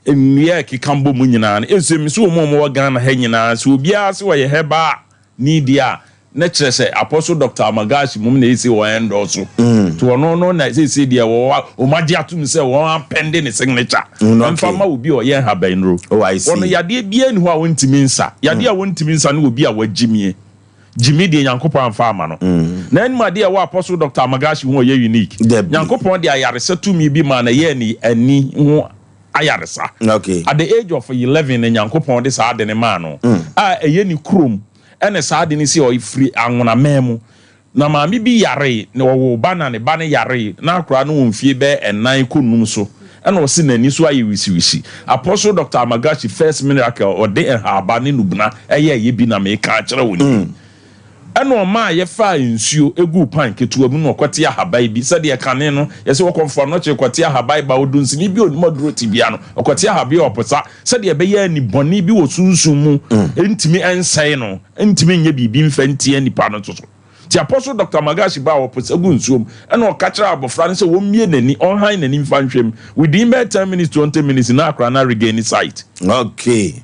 nnua a ɛkeka bɔ mu nyinaa no. Ɛsɛ mi sɛ wɔn a wɔwɔ Ghana ha nyinaa, sɛ obiara sɛ ɔyɛ herbal ni deɛ a, na kyerɛ sɛ Apostle Doctor Amagashi mmom na ese wɔn endorse. Nti ɔno no na seesei deɛ wɔwɔ wɔn agye atom sɛ wɔn apɛnde ne signature. Ɛmfa mma obi a ɔyɛ nhabannuro. Oh, I see. Ɔno yadeɛ biara nni hɔ a ɔntumi nsa. Yadeɛ a ɔntumi nsa ne obi a wagyimie. Gyimi deɛ Nyankopɔn amfa ama no. Na anim adeɛ a ɛwɔ Apostle Doctor Amagashi ho a ɔyɛ unique. Dabi. Nyankopɔn de ayaresa tumi bi maa no ɛyɛɛ ne ani ho ayaresa. Okay. At the age of 11 na Nyankopɔn de saa ade no maa no. A ɛyɛ ne kurom ɛna saa ade no si ɔfiri Anwonaman mu. Na maame bi yaree, na ɔwoo ba na ne ba no yaree, na akwadaa no wɔ mfie bɛyɛ ɛnan kɔ num so, ɛna ɔse n'ani so ayɛ wisiwisi. Apostle Doctor Amagashi first miracle a ɔde nhaaba ne nubena ɛyɛɛyɛ bi na meka akyerɛ wo nie. Ɛna ɔmaa yɛfaa nsuo guu pan ketewa mu na ɔkɔte ahaban bi, sɛdeɛ kane no yɛse wɔkɔ mfoanɔkye kɔte ahaban ba, odunsini bi a ɔnim aduro tebea no, ɔkɔte ahaban a ɔposa, sɛdeɛ ɛbɛyɛ a nnibɔne bi wɔ sunsum mu ntumi nsɛe no, ntumi nyɛ biribi mfa ntia nipa no nso so. Nti Apostle Doctor Magashi baa ɔposa gu nsuo mu, ɛna ɔka kyerɛɛ abɔfra no sɛ ɔmmue n'ani, ɔnhan n'ani mfa nhwɛ mu. Within bɛyɛ ten minutes, 20 minutes na akwadaa no aregaini sight. Okay.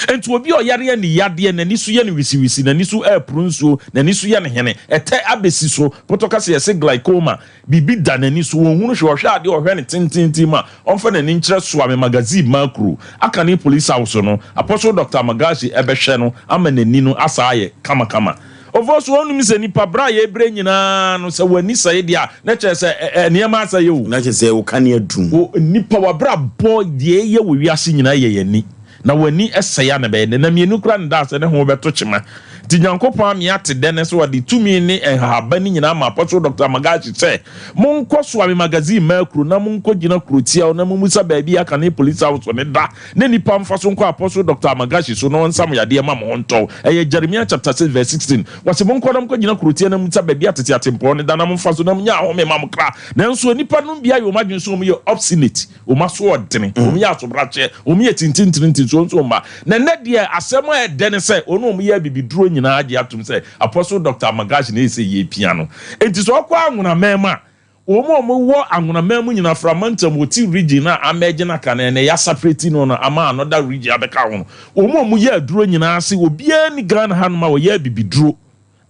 Enti obi a ɔyare ani yadeɛ, n'ani so yɛ no wisiwisi, n'ani so reporo nsuo, n'ani so yɛ no hene, ɛtɛ abɛsi so, pɔtɔ ka sɛ yɛse glaucoma, biribi da n'ani so, ɔnhunu hwee, ɔhwɛ adeɛ a ɔhwɛ no tententen mu a, ɔmfa n'ani nkyerɛ Soame Magazine Makuro, Akane Police House no, Apostle Doctor Magashi bɛhwɛ no ama n'ani no asa ayɛ kamakama. Ɔfo so ɔnnim sɛ nipa berɛ a yɛrebrɛ nyinaa no, sɛ w'ani sɛe deɛ a, na kyerɛ sɛ nneɛma asɛe o. Na kyerɛ sɛ wo kanea dum. O nipa w'abrabɔ deɛ ɛyɛ wɔ wiase nyinaa yɛ yɛn ani. Na w'ani sɛe a na ɛbɛyɛ dɛn? Na mmienu koraa na ɛda sɛ ne ho bɛto kyema. Nti Nyankopɔn ame ate dɛ ne sɛ ɔde tumi ne nhahaban no nyinaa ama Apostle Doctor Magashi sɛ, Monkɔ Soame Magazine mmaa kuro na monkɔ gyina kuro tiaw na mommisa baabi a kane Police House no da na nnipa mfa so nkɔ Apostle Doctor Amagashi so na ɔnsa mo yadeɛ mma mo ho ntɔ. Ɛyɛ Jeremiah chapter 6 verse 16. Wɔse monkɔ na monkɔgyina kurotia na mommisa baabi a tete atempɔn no da na momfa so na monya ahome mma mo kra. Nanso nnipa nom bi ayɛ wɔn adwene sɛ wɔyɛ obstinate, wɔn asoɔdene, wɔyɛ asobrakyɛ, wɔyɛ tintintirinti nso wɔn nso mma. Na ɛnnɛ deɛ asɛm a ɛdɛ ne sɛ wɔn a wɔyɛ abibiduro nyinaa agye atom sɛ Apostle Doctor Amagashi na ɛyɛ sɛ yɛrepia no. Enti sɛ ɔkɔ Anwonaman mu a, Wɔn a wɔwɔ Anwonaman mu nyina fra mantam wɔ Tiv region no a amɛgye no aka no ɛnɛ yɛasapreti no no ama another region abɛka ho no, wɔn a wɔyɛ aduro nyinaa se obiara nni Ghana hanom a ɔyɛ abibiduro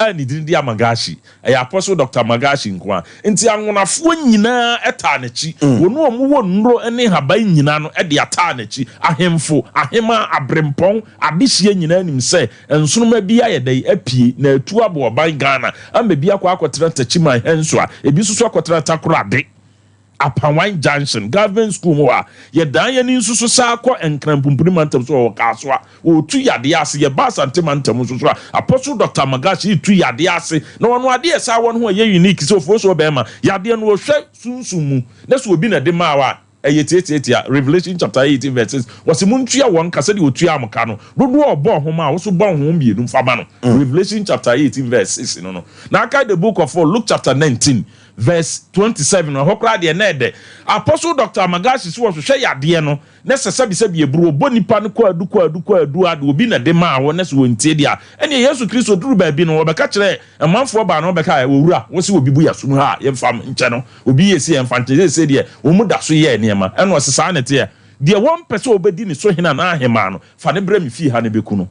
a ne din de Amagashi. Ɛyɛ Apostle Doctor Magashi nko ara. Nti Anwonafoɔ nyinaa taa n'akyi. Wɔn a wɔwɔ nnuro ne nhaban nyina no de ataa n'akyi. Ahemfo, ahemaa, aberempɔn, adehyeɛ nyinaa nim sɛ Nsoromma bi ayɛ dɛn apue na atu abɔ ɔban Ghana ama bi akɔ akɔtena Takyiman Hɛnsoa, ebi nso so akɔtena Takorade, Apawan Junction, Government School mu hɔ a yɛdan yɛn ani nso so saa kɔ Nkran Pumpuni Mantam so wɔ Kasoa, wɔretu yadeɛ ase, yɛba Asante Mantam nso so a Apostle Doctor Magashi retu yadeɛ ase na ɔno adeɛ a ɛsaa wɔ no ho a ɛyɛ unique sɛ Ofosuo bɛrima yadeɛ no ɔhwɛ sunsum mu na sɛ obi na ɛde maa wo a Ɛyɛ tiatiatia. Revelation chapter 18 verse 6, wɔse montua wɔn ka sɛdeɛ ɔtuaa mo ka no, dodoɔ a ɔbɔɔ ho maa wo so bɔ ho mmienu fa ma no. Revelation chapter 18 verse 6 no no. Na akae the book of Luke chapter 19. verse 27 no, ɛhɔ koraa deɛ na ɛdɛ. Apostle Doctor Amagashi so wɔhwehwɛ yadeɛ no, na sɛ sɛbisɛbi eburu wɔbɔ nipa no kwaadu kwaadu kwaadu a, deɛ obi na ɛde maa hɔ na sɛ wɔntie deɛ a, ɛneɛ Yesu Kristo duru baabi no, ɔbɛka kyerɛɛ amanfoɔ baa no, ɔbɛka ɛ, Owura, wo se obi bu yɛasom ha a, yɛmfa nkyɛ no, obi yɛ sei a, yɛmfa nkyɛ, seesei deɛ wɔn da so yɛ nneɛma. Ɛna ɔse, saa na ɛteɛ, deɛ wɔmpɛ sɛ ɔbɛdi ne so hene anaa ahemaa no, fa no brɛ me fie ha na bɛku no.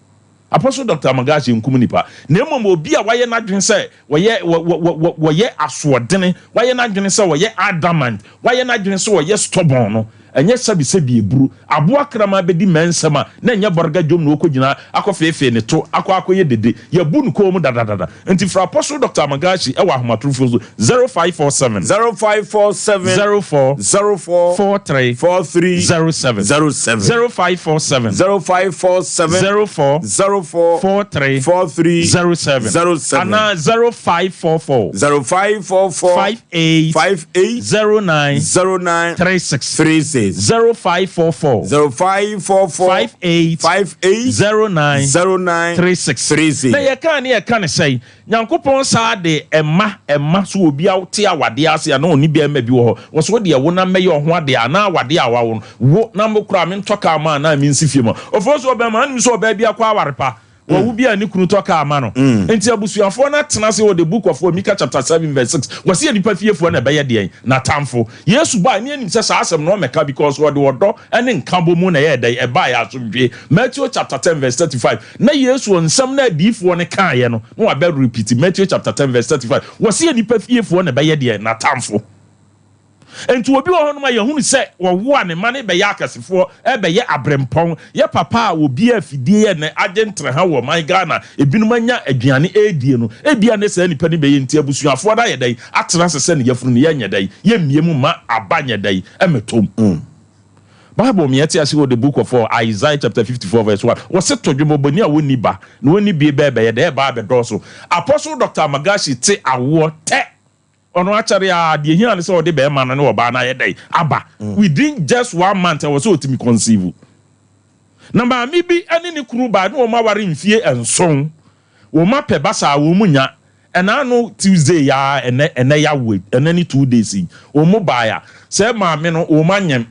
Apostle Doctor Amagashi nkum nnipa, na mmom obi a wayɛ n'adwene sɛ ɔyɛ wɔ wɔ wɔ wɔyɛ asoɔdene, wayɛ n'adwene sɛ ɔyɛ adamant, wayɛ n'adwene sɛ ɔyɛ stubborn no. Ɛnyɛ sɛbisɛbi aburu, aboa kraman bɛdi mmɛnsɛm a, na ɛnyɛ bɔrega dwom na ɔkɔgyina akɔfeefee ne to akɔ akɔyɛ dede. Yɛabu no kɔn mu dadadada. Nti frɛ Apostle Doctor Amagashi wɔ ahomatorofo so, 0547. 0547. 04. 04. 43. 43. 07. 07. 0547. 0547. 04. 04. 43. 43. 07. 07. Anaa 0544. 0544. 58. 58. 09. 09. 36. 36. 0544. 0544. 58. 58. 09. 09. 36. 36. Na yɛkaa ne yɛka ne sɛn? Nyankopɔn saa de ɛma ɛma so obi a te awadeɛ ase a na ɔne bɛɛma bi wɔ hɔ wɔ so wodeɛ wo na mɛyɛ ɔho adeɛ anaa awadeɛ a wawo no wo na mo koraa mentɔ kaa ma anaa mensi fie ma ɔfo so ɔbɛɛma anim sɛ ɔbaa bi akɔ aware pa wawo bi a ne kunu tɔ kaa ma no nti abusuafoɔ no atena ase wɔ the book of Mika chapter 7 verse 6 wɔse yɛ nipa fiefoɔ na ɛbɛyɛ deɛn n'atamfo Yesu bae ne yɛnim sɛ saa asɛm no ɔmmɛka because ɔde ɔdɔ ne nkabɔmu na ɛyɛɛ dɛn ɛbaeɛ asomdwoeɛ Matthew chapter 10 verse 35 Na Yesu nsɛm no a adiyifoɔ no kaeɛ no, na wabɛ repeat, Matthew chapter 10 verse 35, wɔse yɛ nipa fiefoɔ na ɛbɛyɛ deɛ? N'atamfo. Enti obi wɔ hɔnom a yɛhunu sɛ wɔwo a ne mma no bɛyɛ akɛsefoɔ, ɛbɛyɛ aberempɔn, yɛ papa a obi a afidie yɛ nnɛ agye ntraha wɔ ɔman Ghana, ebinom anya aduane ɛredie no, ebia ne saa nipa no bɛyɛ nti abusuafoɔ no ayɛ dɛn atena ase sɛ ne yafunu no yɛnyɛ dɛn, yɛmmie mu mma aba nyɛ dɛn mmɛtɔ mu. Bible ma yɛte ase wɔ the book of Isaiah chapter 54 verse 1. Wɔse to dwom ɔbɔni a wɔnni ba na wɔnni bie bɛɛ bɛyɛ dɛ ɛbaa bɛdɔɔso. Apostle Doctor Amagashi te awoɔ tɛ. Ɔno akyɛre a deɛ hia ne sɛ ɔde bɛɛma no ne ɔbaa no ayɛ dɛn aba. Within just one month ɛwɔ sɛ ɔtumi conceive. Na maame bi ne ne kunu baa ne wɔn aware mfie nson. Wɔn apɛ ba saa wɔn nya. Ɛna ano Tuesday yi ara ɛnɛ ɛnɛ yawe ɛnɛ ne 2 days yi wɔn baeɛ a sɛ maame no wɔn anyem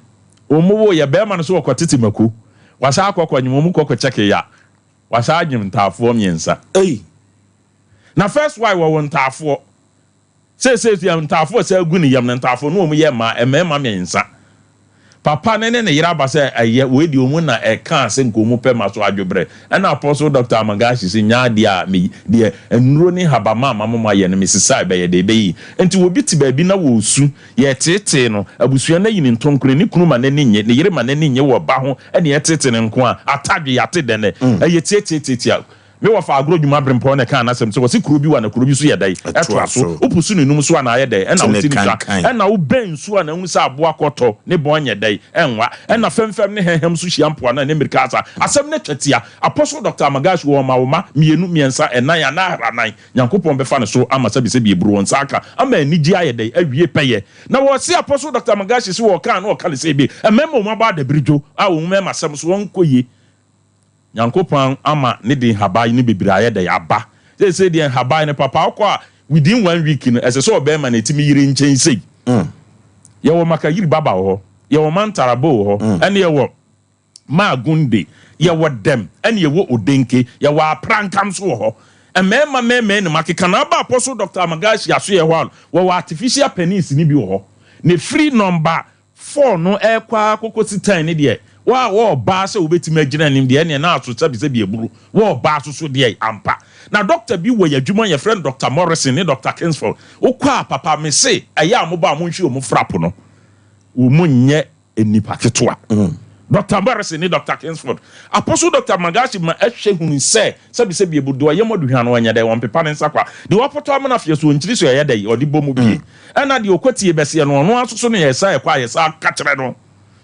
wɔn wo yɛ bɛrima no so wɔkɔ tete mako wasa akɔ kɔ nyem wɔn kɔ kɔ kyɛke ya wasa anyem ntaafoɔ mmiɛnsa. Ei. Na first wife wɔwɔ ntaafoɔ. Seesei nso yɛn ntaafo a ɛsɛ agu ne yam no, ntaafo no wɔn yɛ mmaa, mmarima mmiɛnsa. Papa no ne ne yere aba sɛ ɛyɛ wei deɛ wɔn na ɛkaa sɛ nka wɔn pɛ ma so adwobrɛ. Ɛna Apostle Doctor Amagashi se nyɛ adeɛ a me deɛ nnuro ne nhabamma a mama mo ayɛ no mesesa a ɛbɛyɛ dɛ ɛbɛyɛ yi. Nti obi te baabi na wɔresu, yɛreteetee no, abusua no ayi ne ntonkone, ne kunu ma n'ani nnye, ne yere ma n'ani nnye wɔ ba ho ɛna yɛreteetee no nko a, atadwe, yɛate dɛn ɛ? Ɛyɛ tiatiatiatia. Me wɔfa agorɔ dwuma berempɔn na ɛkaa n'asɛm sɛ wɔse kuro bi wa na kuro bi so yɛ dɛn? Ɛtoa so. Wo pusu ne num so a na ayɛ dɛn? Ɛna wote ne sua. Ɛna wo bɛn nsuo a na wohu sɛ aboa kɔtɔ ne bɔn nyɛ dɛn? Ɛnwa. Ɛna fɛmfɛm ne hɛnhɛm nso hyia mpoano a ɛne mmirika asa. Asɛm no atwa tia. Apostle Doctor Amagash wɔ ɔma wo mma mmienu, mmiɛnsa, ɛnan anaa ahranan. Nyankopɔn bɛfa ne so ama sɛbisɛbi aburu wɔn nsa aka ama anigyeɛ ayɛ dɛn? Awie pɛyɛ. Na wɔse Apostle Doctor Amagashi se wɔkaa na ɔka ne sɛ ebe mmarima wɔn abɔ adabiridwo a wɔn mmarima asɛm so wɔnkɔ yie. Nyankopɔn ama ne de nhaban no bebree ayɛ dɛn? Aba. Seesei deɛ nhaban no papa wokɔ a within one week no ɛsɛ sɛ ɔbɛɛma no ɛtumi yere nkyɛn sei. Yɛwɔ makayiri baba wɔ hɔ, yɛwɔ mantarabo wɔ hɔ, ɛne yɛwɔ maagunde, yɛwɔ dɛm, ɛne yɛwɔ odenke, yɛwɔ aprankam nso wɔ hɔ. Mmarima mɛɛmɛɛ ne makeka na aba Apostle Doctor Amagashi asoɛɛ hɔ a wɔwɔ artificial penis no bi wɔ hɔ. Na ɛfiri nɔmba Fall no ɛkɔ ara kɔkɔsi tan no deɛ, wo a wɔ ɔbaa sɛ wobɛtumi agyina anim deɛ, ɛneɛ na aso sɛbisɛbi aburu, wɔ ɔbaa so so deɛ, ampa. Na dɔkta bi wɔ yɛn adwuma yɛfrɛ no Dɔkta Morrison ne Dɔkta Kingsford, wokɔ a papa mese ɛyɛ a mobɔ a monhwe wɔn frap no, wɔn nyɛ nnipa ketewa. Dɔkta Morrison ne Dɔkta Kingsford. Apostle Dɔkta Magashi ma ɛhwɛ hunu sɛ sɛbisɛbi abu, deɛ ɔyam aduhwa no ɔnyɛ dɛn, ɔmpepa ne nsa kwa, deɛ wapɔtɔ amena afeɛ so ɔnkyiri so ɛyɛ dɛn, ɔde bɔ mu bie. Ɛna deɛ ɔkɔtie bɛseɛ no, ɔno ara nso so no yɛsan ɛkɔ a yɛsan ka kyerɛ no.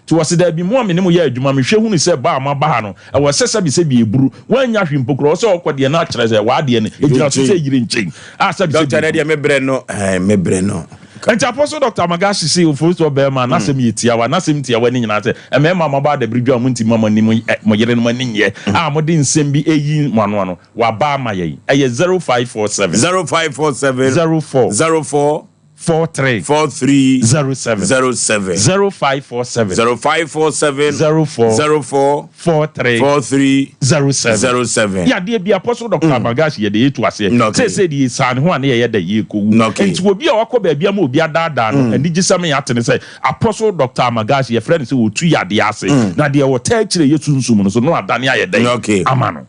Nti wɔse daabi, mo a me ne mo yɛ adwuma, mehwɛ hunu sɛ ba a moaba ha no, ɛwɔ sɛ sɛbisɛbi ɛburu, woannya hwee mpo koraa, ɔwɔ sɛ ɔkɔ deɛ na akyerɛ sɛ w'adeɛ no ɛgyina so sɛ yere nkyɛn a sɛbisɛbi Doctor, ɛburu. deɛ mebrɛ no, ɛɛ, mebrɛ no. Nti Apostle Doctor Amagashi se Oforisuo barima, n'asɛm yɛ tiawa, n'asɛm tiawa ne nyinaa sɛ, mmarima a moabɔ adabiri dwa a montumi mma mo ani mo yerenom ani nnye a mode nsɛm bi reyi mo ano ano, waba ama yɛn. Ɛyɛ 0547. 0547. 04. 04. 43. 43. 07. 07. 0547. 0547. 04. 04. 43. 43. 07. 07. Yadeɛ bi Apostle Dr. Amagashi yɛde yɛtu aseɛ. Okay. Seesei deɛ yɛsaa ne ho a ne yɛyɛ dɛ yɛkɔwu. Okay. Nti obi a wakɔ baabi ama obi adaadaa no, anigyesɛm yɛ ate ne sɛ Apostle Dr. Amagashi yɛfrɛ no sɛ wɔtu yadeɛ ase. Na deɛ wɔtaa akyire yɛ sunsum no so no adane ayɛ dɛn Okay. ama no.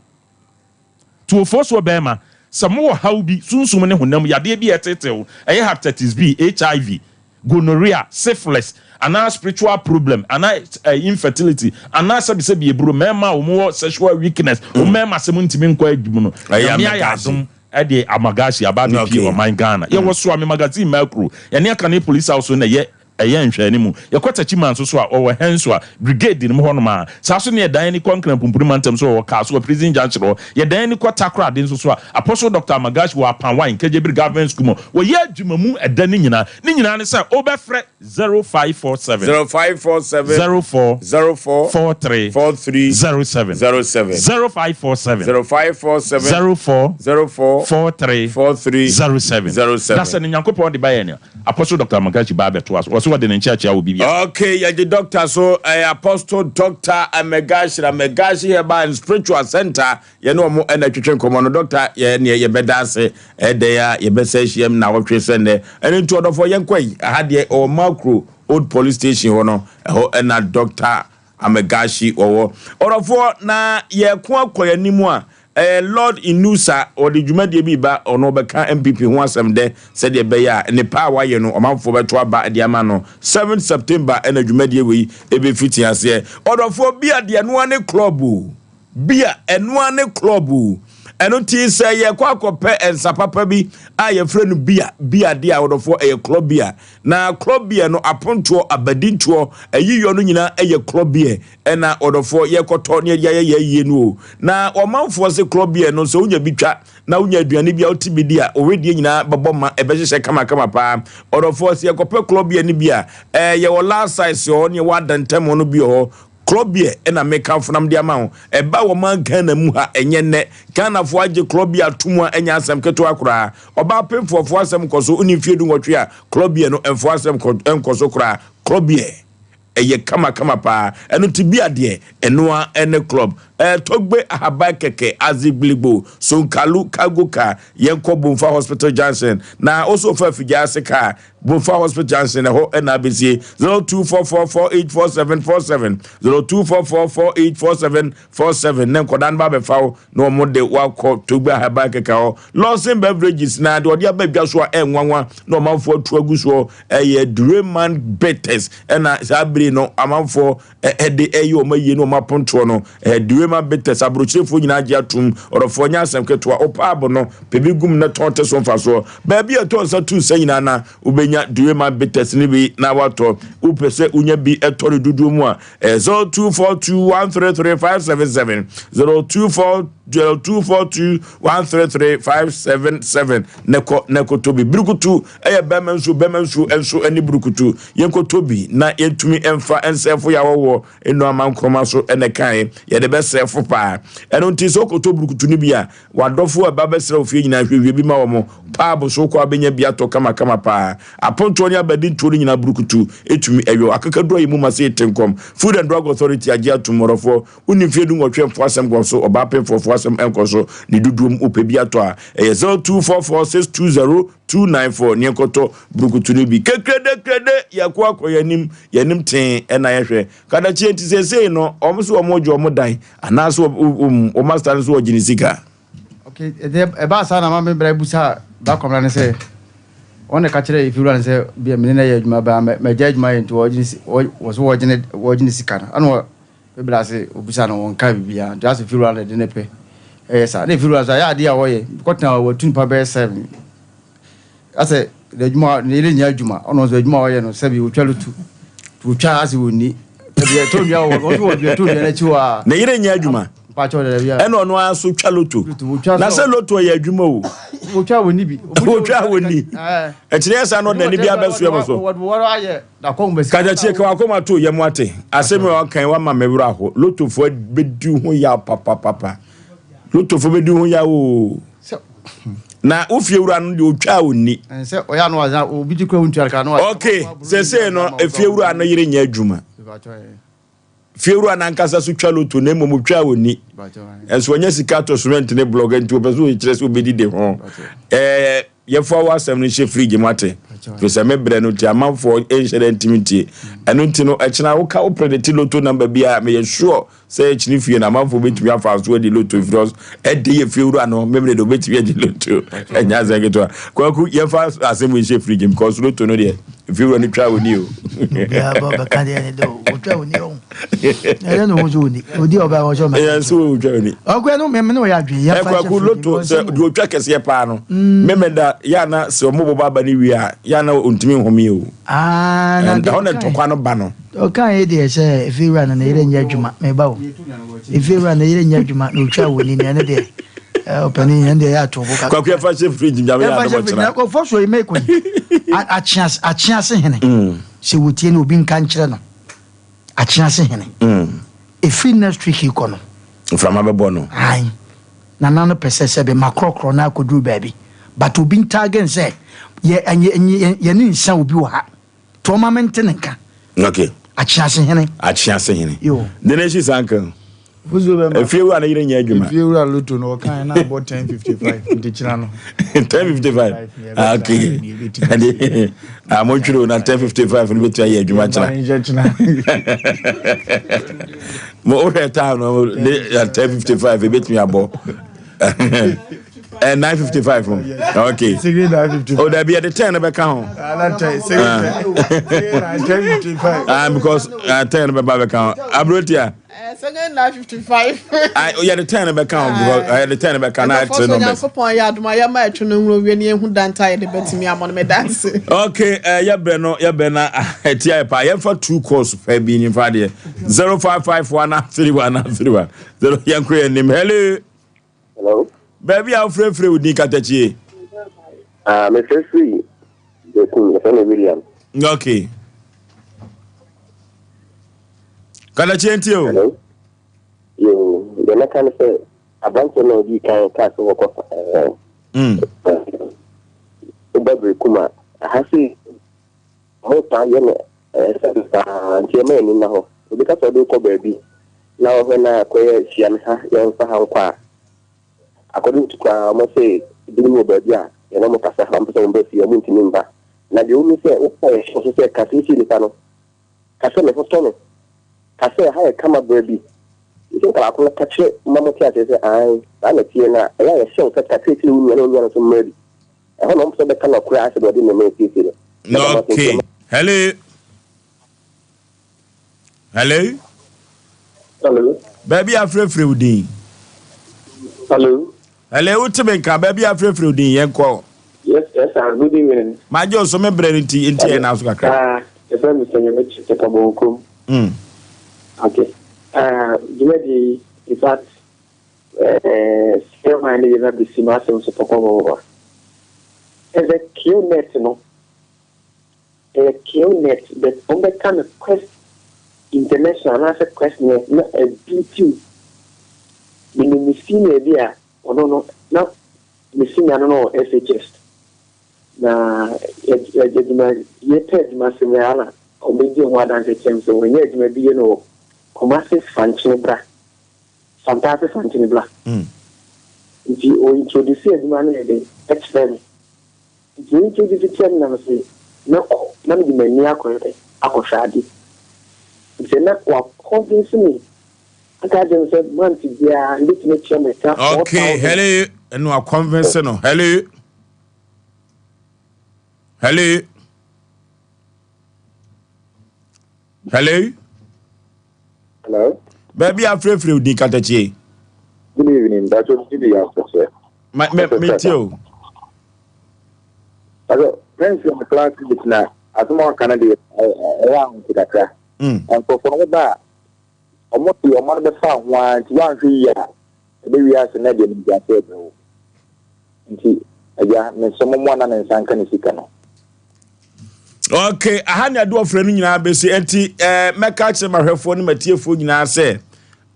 Tuofoɔ soɔ bɛrima, sɛ mowɔ haw bi, sunsum ne honam yadeɛ bi a ɛtetew, ɛyɛ hepatitis B, HIV, gonorrhea, syphilis, anaa spiritual problem, anaa infertility, anaa sɛbisɛbi eburo, mmarima a wɔwɔ sexual weakness, wɔn mmarima asɛm ntumi nkɔ adwuma no, Ɛyɛ Nyame ayɛ Amagashi. adom ɛde Amagashi aba abɛpie Okay. ɔman Ghana. Yɛwɔ Soame Magazine Makuro, yɛne Akane Police House no na ɛyɛ ɛyɛ nhwɛani mu. Yɛkɔ Techiman nso so a, ɔwɔ Hɛn so a, Brigade no mu hɔnom a. Saa nso ne yɛdan ani kɔ Nkran Pumpuni Mantam so wɔ Kasoa Prison Junction hɔ. Yɛdan ani kɔ Takoradi nso so a, Apostle Doctor Amagashi wɔ Apanwan, Nkegyebiri Government School mu. Wɔyɛ adwuma mu ɛda no nyinaa. Ne nyinaa ne sɛ wobɛfrɛ 0547. 0547. 04. 04. 43. 43. 07. 07. 0547. 0547. 04. 04. 43. 43. 07. 07. Na sɛ ne Nyankopɔn de ba yɛn a, Apostle Doctor Amagashi ba abɛtoa so. Ɔse wɔde ne nkyerɛkyerɛ wɔ biribiara. Okay, yɛgye doctor so, ɛyɛ Apostle Doctor Amagashi, Amagashi Herbal and Spiritual Center. Yɛne wɔn ɛna twetwe nkɔmmɔ no. Doctor, yɛ neɛ yɛbɛda ase ɛdɛn a yɛbɛsɛ ahyiam na wɔtwe sɛ nnɛ. Ɛno nti ɔdɔfoɔ yɛnkɔ yi, aha deɛ ɔwɔ Makro Old Police Station hɔ no, ɛhɔ ɛna Doctor Amagashi wɔwɔ. Ɔdɔfoɔ, na yɛko akɔ yɛn anim a, ɛyɛ Lord Inusa, ɔde dwumadie bi ba, ɔno ɔbɛka NPP ho asɛm dɛ, sɛdeɛ ɛbɛyɛ a nnepa a wayɛ no ɔmanfoɔ bɛto aba de ama no. 7 September ɛna dwumadie wei ɛbɛfiti aseɛ. Ɔdɔfoɔ, bia deɛ ɛnoa ne club o, bia ɛnoa ne club o. Ɛno nti sɛ yɛkɔ akɔpɛ nsa papa bi a yɛfrɛ no bia, bia deɛ a ɔdɔfoɔ ɛyɛ club bia. Na club beer no apontoɔ, abadintoɔ, ayiyɔ no nyinaa ɛyɛ club beer. Ɛna ɔdɔfoɔ yɛkɔtɔ ne yɛde ayɛ yɛn ayie no o. Na ɔmanfoɔ se club beer no sɛ wonya bi twa na wonya aduane bi a wote bi di a, owedeɛ nyinaa bɛbɔ ma ɛbɛhyehyɛ kamakama paa. Ɔdɔfoɔ sɛ yɛkɔpɛ club beer no bi a, ɛɛ yɛwɔ last size wɔ hɔ ne yɛwɔ adantam hɔ no bi wɔ hɔ. Club beer ɛna mekamfo nam de ama wo. Ɛba wɔ man Ghana mu ha ɛnyɛ nnɛ. Ghanafoɔ agye club beer ato mu a ɛnyɛ asɛm ketewa koraa. Ɔbaa pemfoɔfoɔ asɛm nkɔ so, wonni mfeɛ 18 a club beer no ɛmfoɔ asɛm nkɔ so koraa. Club beer ɛyɛ kamakama paa. Ɛno nti bia deɛ ɛnoa ɛne club. Togbe ahaban kɛkɛ azigbiligbo sonkalu cargo car yɛnkɔ Bomfa Hospital Junction na also fa afigya ase car Bomfa Hospital Junction ɛhɔ ɛna abesie 0244484747 0244484747 ne nkɔda no ba bɛfa wo na wɔn de wakɔ Togbe ahaban kɛkɛ hɔ. Lawson Beverages na deɛ ɔde aba dwa so a ɛnwanwa na ɔmanfoɔ atu agu soɔ ɛyɛ Dureman Bitters ɛna saa bere no amanfoɔ ɛde ɛyɛ wɔn ayie ne wɔn apontoɔ no Dureman Bitters aburokyerefoɔ nyinaa gye atum. Ɔdɔfoɔ nyɛ asɛm ketewa ɔpaabo no pɛ bi gum na tɔn te so mfasoɔ baabi a ɛtɔ nsa tu nsa nyinaa na wobɛnya Dureman Bitters ne bi na watɔ. Wopɛ sɛ wonya bi ɛtɔ no dodoɔ mu a 0242133577 0242133577 ne kɔ ne kɔtɔ bi. Burukutu ɛyɛ bɛrima nsuo, bɛrima nsuo nso ɛne burukutu. Yɛnkɔtɔ bi na yɛntumi ɛmfa ɛnsɛfo yɛ awɔwɔ enu ama nkrɔma so ɛna kan yɛde bɛsɛfo paa. Ɛno nti sɛ wokɔtɔ burukutu no bi a wadɔfo a ɛba bɛsrɛ wo fie nyinaa hwehwɛ bi ma wɔn paabo so wokɔ abɛnya bi atɔ kamakama paa. Apontoɔ ne abadintoɔ no nyinaa burukutu ɛtumi ɛyɔ. Akakaduro ayi mu ma sɛ yɛte nkɔm. Food and Drug Authority agye atom. Mmɔrɔfoɔ wonni mfeɛ 18 mfo asɛm kɔ so, ɔbaa pemfoɔ fo asɛm ɛnkɔ so ne dodoɔ mu wopɛ bi atɔ a ɛyɛ 0244620294 ne yɛnkɔtɔ burukutu no bi. Kekrede krede yɛkɔ akɔ yɛnim yɛnim tee ɛna yɛhwɛ kadakyeɛ nti seesei no ɔmo so ɔmo gye ɔmo dan anaasɛ ɔmo master no so ɔgye ne sika. Okay, ɛbaa saa na ma me bra busa ba kɔmla ne sɛ wɔn na ka kyerɛ efiwura ne sɛ bia mene na yɛ adwuma baa mɛgya adwuma yɛ nti wɔgye so wɔgye ne sika no ɛna me bra se obusa no wɔn ka biribiara nti asɛ efiwura no de ne pɛ ɛyɛ saa na efiwura so ayɛ adeɛ a wɔyɛ kɔtena wɔatu nipa bɛyɛ 7 asɛ adwuma ne yere nyɛ adwuma ɔno nso adwuma a ɔyɛ no sɛbi otwa lutu otwa asɛ wɔnni ne yere nyɛ adwuma ɛna ɔno ara so twa loto na sɛ loto yɛ adwuma o otwa wɔnni bi otwa wɔnni ɛkyerɛ yɛ saa na ɔdani bi abɛsoɛ mo so katakyie ka wakoma to yɛ mo ate asɛm a ɔkan wama me werɛ aho lotofoɔ bɛdi ho yaw papapapa lotofoɔ bɛdi ho yaw o. Na wo fiewura no deɛ ɔtwa a ɔnni. Sɛ ɔyɛ ano a obi gye kura wontua ka no. Okay, sɛsei no efiewura no yere nyɛ adwuma. Fiewura no ankasa so twa loto na mmom ɔtwa a ɔnni. Ɛnso ɔnya sika atɔ cement ne blɔg nti ɔpɛ sɛ ɔkyerɛ sɛ ɔbɛdi de ho. Ɛɛ yɛfa wo asɛm no nhyɛ fridge mu ate. Firi sɛ me brɛ no nti amanfoɔ nhyɛ dɛ ntimi ntie. Ɛno nti no ɛkyena woka wo predicte loto number bi a meyɛ sure Sɛ ɛkyini fie no amanfoɔ bɛtumi afa so adi loto ɛfiri ɛde yɛ fie wura no memene de wobɛtumi adi loto ɛnyɛ asɛm ketewa kwaku yɛmfa asɛm nhyɛ fridge because loto no deɛ fie wura no twa ɔni o kwaku loto sɛ deɛ ɔtwa kɛseɛ paa no memeda yɛ ana sɛ ɔmo bɔbɔ aba no wie a yɛ ana ɔntumi nhome o ɛhɔ na ntɔkwa no ba no Ɔkaa yei deɛ sɛ efiewura no ne yere nyɛ adwuma meba o efiewura ne yere nyɛ adwuma na otwa wɔ ni ɛne deɛ ɔpanin ɛne deɛ yɛ ato bo kakra. Kwaku ɛfa hyɛ fridge nyame yɛ adom ɔkyena. Ɔfɔ so yi meko yi akyease akyease hene sɛ wotie no obi nka nkyerɛ no akyease hene efiri next week kɔ no. Mframa bɛbɔ no. Ayi nana no pɛ sɛ sɛbi makorɔkorɔ na akɔduru baabi but obi ntaage sɛ yɛ yɛ yɛ ne nsa obi wɔ ha. To ɔma me nte ne nka. Okay. Akyease hene. Akyease hene. Yo. De ne si sanka. Efie wura ne yere nyɛ adwuma. Efie wura loto no ɔkan na abɔ 10:55 nti kyerɛ no. 10:55. Ah, okay. Ɛde ah mo twere na 10:55 no betua yɛ adwuma kyerɛ. Mo wohwɛ time no ne 10:55 ebetumi abɔ. Eh, 9:55 o. Okay. Oh, dabi yɛde 10 no bɛka ho. Ah, because 10 no bɛba bɛka ho. Abrotia. Second 9:55. Ah, yɛde 10 no bɛka ho because yɛde 10 no bɛka na ɛte no bɛ. Nyankopɔn yɛ adom a yɛma ɛtwe no nwuro wie ne yɛhu danta yɛde bɛtumi amɔ no meda ase. Okay, yɛbrɛ no yɛbrɛ na ɛti ayɛ paa. Yɛmfa two calls pɛ bi nimfa deɛ. 0551 31 31. 0 yɛnkɔ yɛn nim. Hello. Hello. Baabi a wofrɛfrɛ wo din katakyie. Ah, mefrɛfiri Bekum, yɛfrɛ me William. Okay. Katakyie nti o. Hello. Yo, deɛ mɛka ne sɛ aberanteɛ na ɔdii kan kaa sɛ wɔkɔ ɛɛ. Woba Berekum a, aha sei wɔtaa yɛ no ɛsɛ paa nti ɛma ani nna hɔ. Obi ka sɛ ɔde wokɔ baabi na ɔhwɛ na akɔyɛ hyia me ha yɛmfa ha nkɔ a, according to koraa wɔn se ebinom wɔ baabi a yɛne wɔn kasa wɔn pɛ sɛ wɔn ba fie wɔn ntumi mba. Na deɛ wɔn sɛ wokɔ yɛ hyɛ so sɛ ka siesie nipa no, ka sɛ me ho tɔ me, ka sɛ ha yɛ kama berɛ bi. Nti nka baako no ka kyerɛ ma mo te aseɛ sɛ ae saa na ɛteɛ na ɛyɛ a yɛhyɛ wo sɛ ka kyerɛkyerɛ wo nua na onua no nso mmra bi. Ɛhɔ na wɔn pɛ sɛ wɔbɛka nɔkorɛ asɛ deɛ ɔde ne nan siesie no. Okay. Hello. Hello. Hello. Baabi afrɛfrɛ wo din. Hello. Hello, wote me nka baabi afrɛfrɛ wo din yɛn kɔ. Yes, yes, sir. Good evening. Magye o so me brɛ no nti nti yɛn nan so kakra. Ah, yɛfrɛ me sɛ nyame kyɛ pabɔnkom. Okay. Ah, dwumadie yi, in fact, eh, sɛ hwan ne yɛn abɛsi m'asɛm so pɔpɔpɔpɔ. Ɛsɛ QNet no, Ɛyɛ Qnet but wɔn bɛka no Quest International anaasɛ Questnet na ɛbeatiw. Menim me senior bi a ɔno no na me senior no na ɔwɔ SHS na adwuma yɛpɛ adwuma sɛm yi ara na ɔbɛdi ho adanse kyerɛ me sɛ wɔnyɛ adwuma bi yɛ no wɔ Kumasi Fankyene Bra, Santase Fankyene Bra. Nti o introduce adwuma no yɛ den kyerɛ me. Nti me nso gyegye kyerɛ me na mese mɛkɔ na mede m'ani akɔyɛ dɛn akɔhwɛ ade. Nti na wa convince me aka akyerɛ me sɛ month biara mbɛtumi atua me ka 4000. Okay, hello, ɛna wa convince no, hello, hello, hello. Hello. Baabi afrɛfrɛ wo din katakyie. Good evening, Dacho Bibi Asese. Ma me me tie o. Dacho, friends yɛ class mate na asɛm a ɔka no deɛ ɛyɛ ahomte kakra. Nkurɔfoɔ no ba a wɔn de wɔn ano bɛfa ho ara nti woanhwɛ yie a ɛbɛwie ase na deɛ nimguaseɛ brɛ wo. Nti agya mesrɛ mo mmoa na ne nsa nka ne sika no. Okay, aha ne ade ɔfrɛ no nyinaa bɛsi nti eh, mɛka kyerɛ mahwɛfoɔ ne matiefoɔ nyinaa sɛ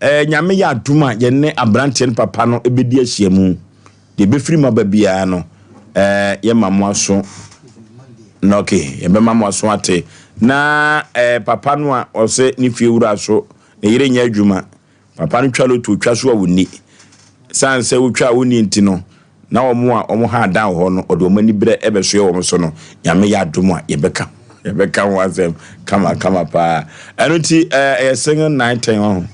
eh, nyame yɛ adom a yɛne aberanteɛ no papa no bɛdi ahyia mu deɛ ɛbɛfiri mu aba biara no. Ɛɛ yɛma mo aso na ok yɛbɛma mo aso ate na ɛɛ papa no a ɔsɛ ne fie wura so ne yere nyɛ adwuma papa no twa loto twa so a wɔnni san sɛ wotwa a wɔnni nti no na wɔn a wɔn ha adan wɔ hɔ no ɔde wɔn ani berɛ ɛbɛsoɛ wɔn so no nyame yɛ adom a yɛbɛka yɛbɛka ho asɛm kama kama paa ɛno nti ɛɛ ɛyɛ single 9:10 ɔho.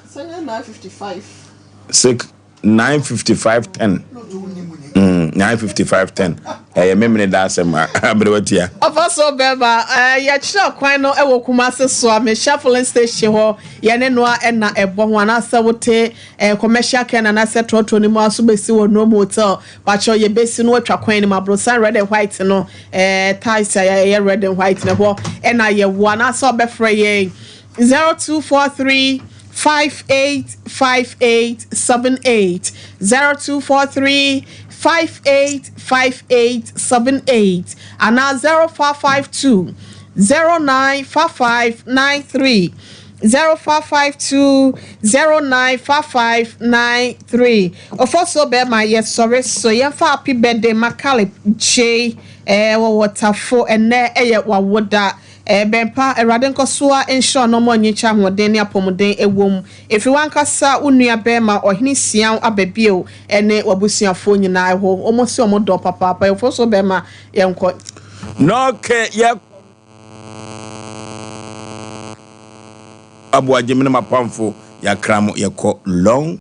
Single 9:55. Six 9:55:10 9:55:10 ɛyɛ memene da asɛm aberewa tia. Ɔfa so bɛba yɛkyerɛ kwan no wɔ Kumasi so a mehyɛ filling station hɔ yɛne noa ɛna ɛbɔ ho anaasɛ wote commercial kɛn anaasɛ trɔtrɔ no mu aso bɛsi wɔ Nome Hotel pakyɛ yɛbɛsi no atwa kwan no mu aborosan red and white no tiles a yɛyɛ red and white no hɔ ɛna yɛwɔ anaasɛ ɔbɛfrɛ yɛn 0243 585878 0243 585878 anaa 0552 095593 0552 095593 Ɔfɔsuo bɛrima yɛsɔre so yɛmfa happy birthday ma Caleb Kyei wɔ Wɔtafo ɛnɛ ɛyɛ wawoda. Ɛbɛn pa, Awurade nkɔsoa nhyira wo na ɔma ɔnyikyɛ ahoɔden ne apɔmuden wɔ mu. Ɛfiri w'ankasa wo nua bɛɛma Ɔhene Siaw aba bio ne w'abusuafoɔ nyinaa ɛhɔ. Wɔn se wɔn dɔ wo papaapa. Yɛfo so bɛɛma yɛnkɔ. Nɔke yɛ aboagye me ne m'apamfo yɛakra mo yɛkɔ long.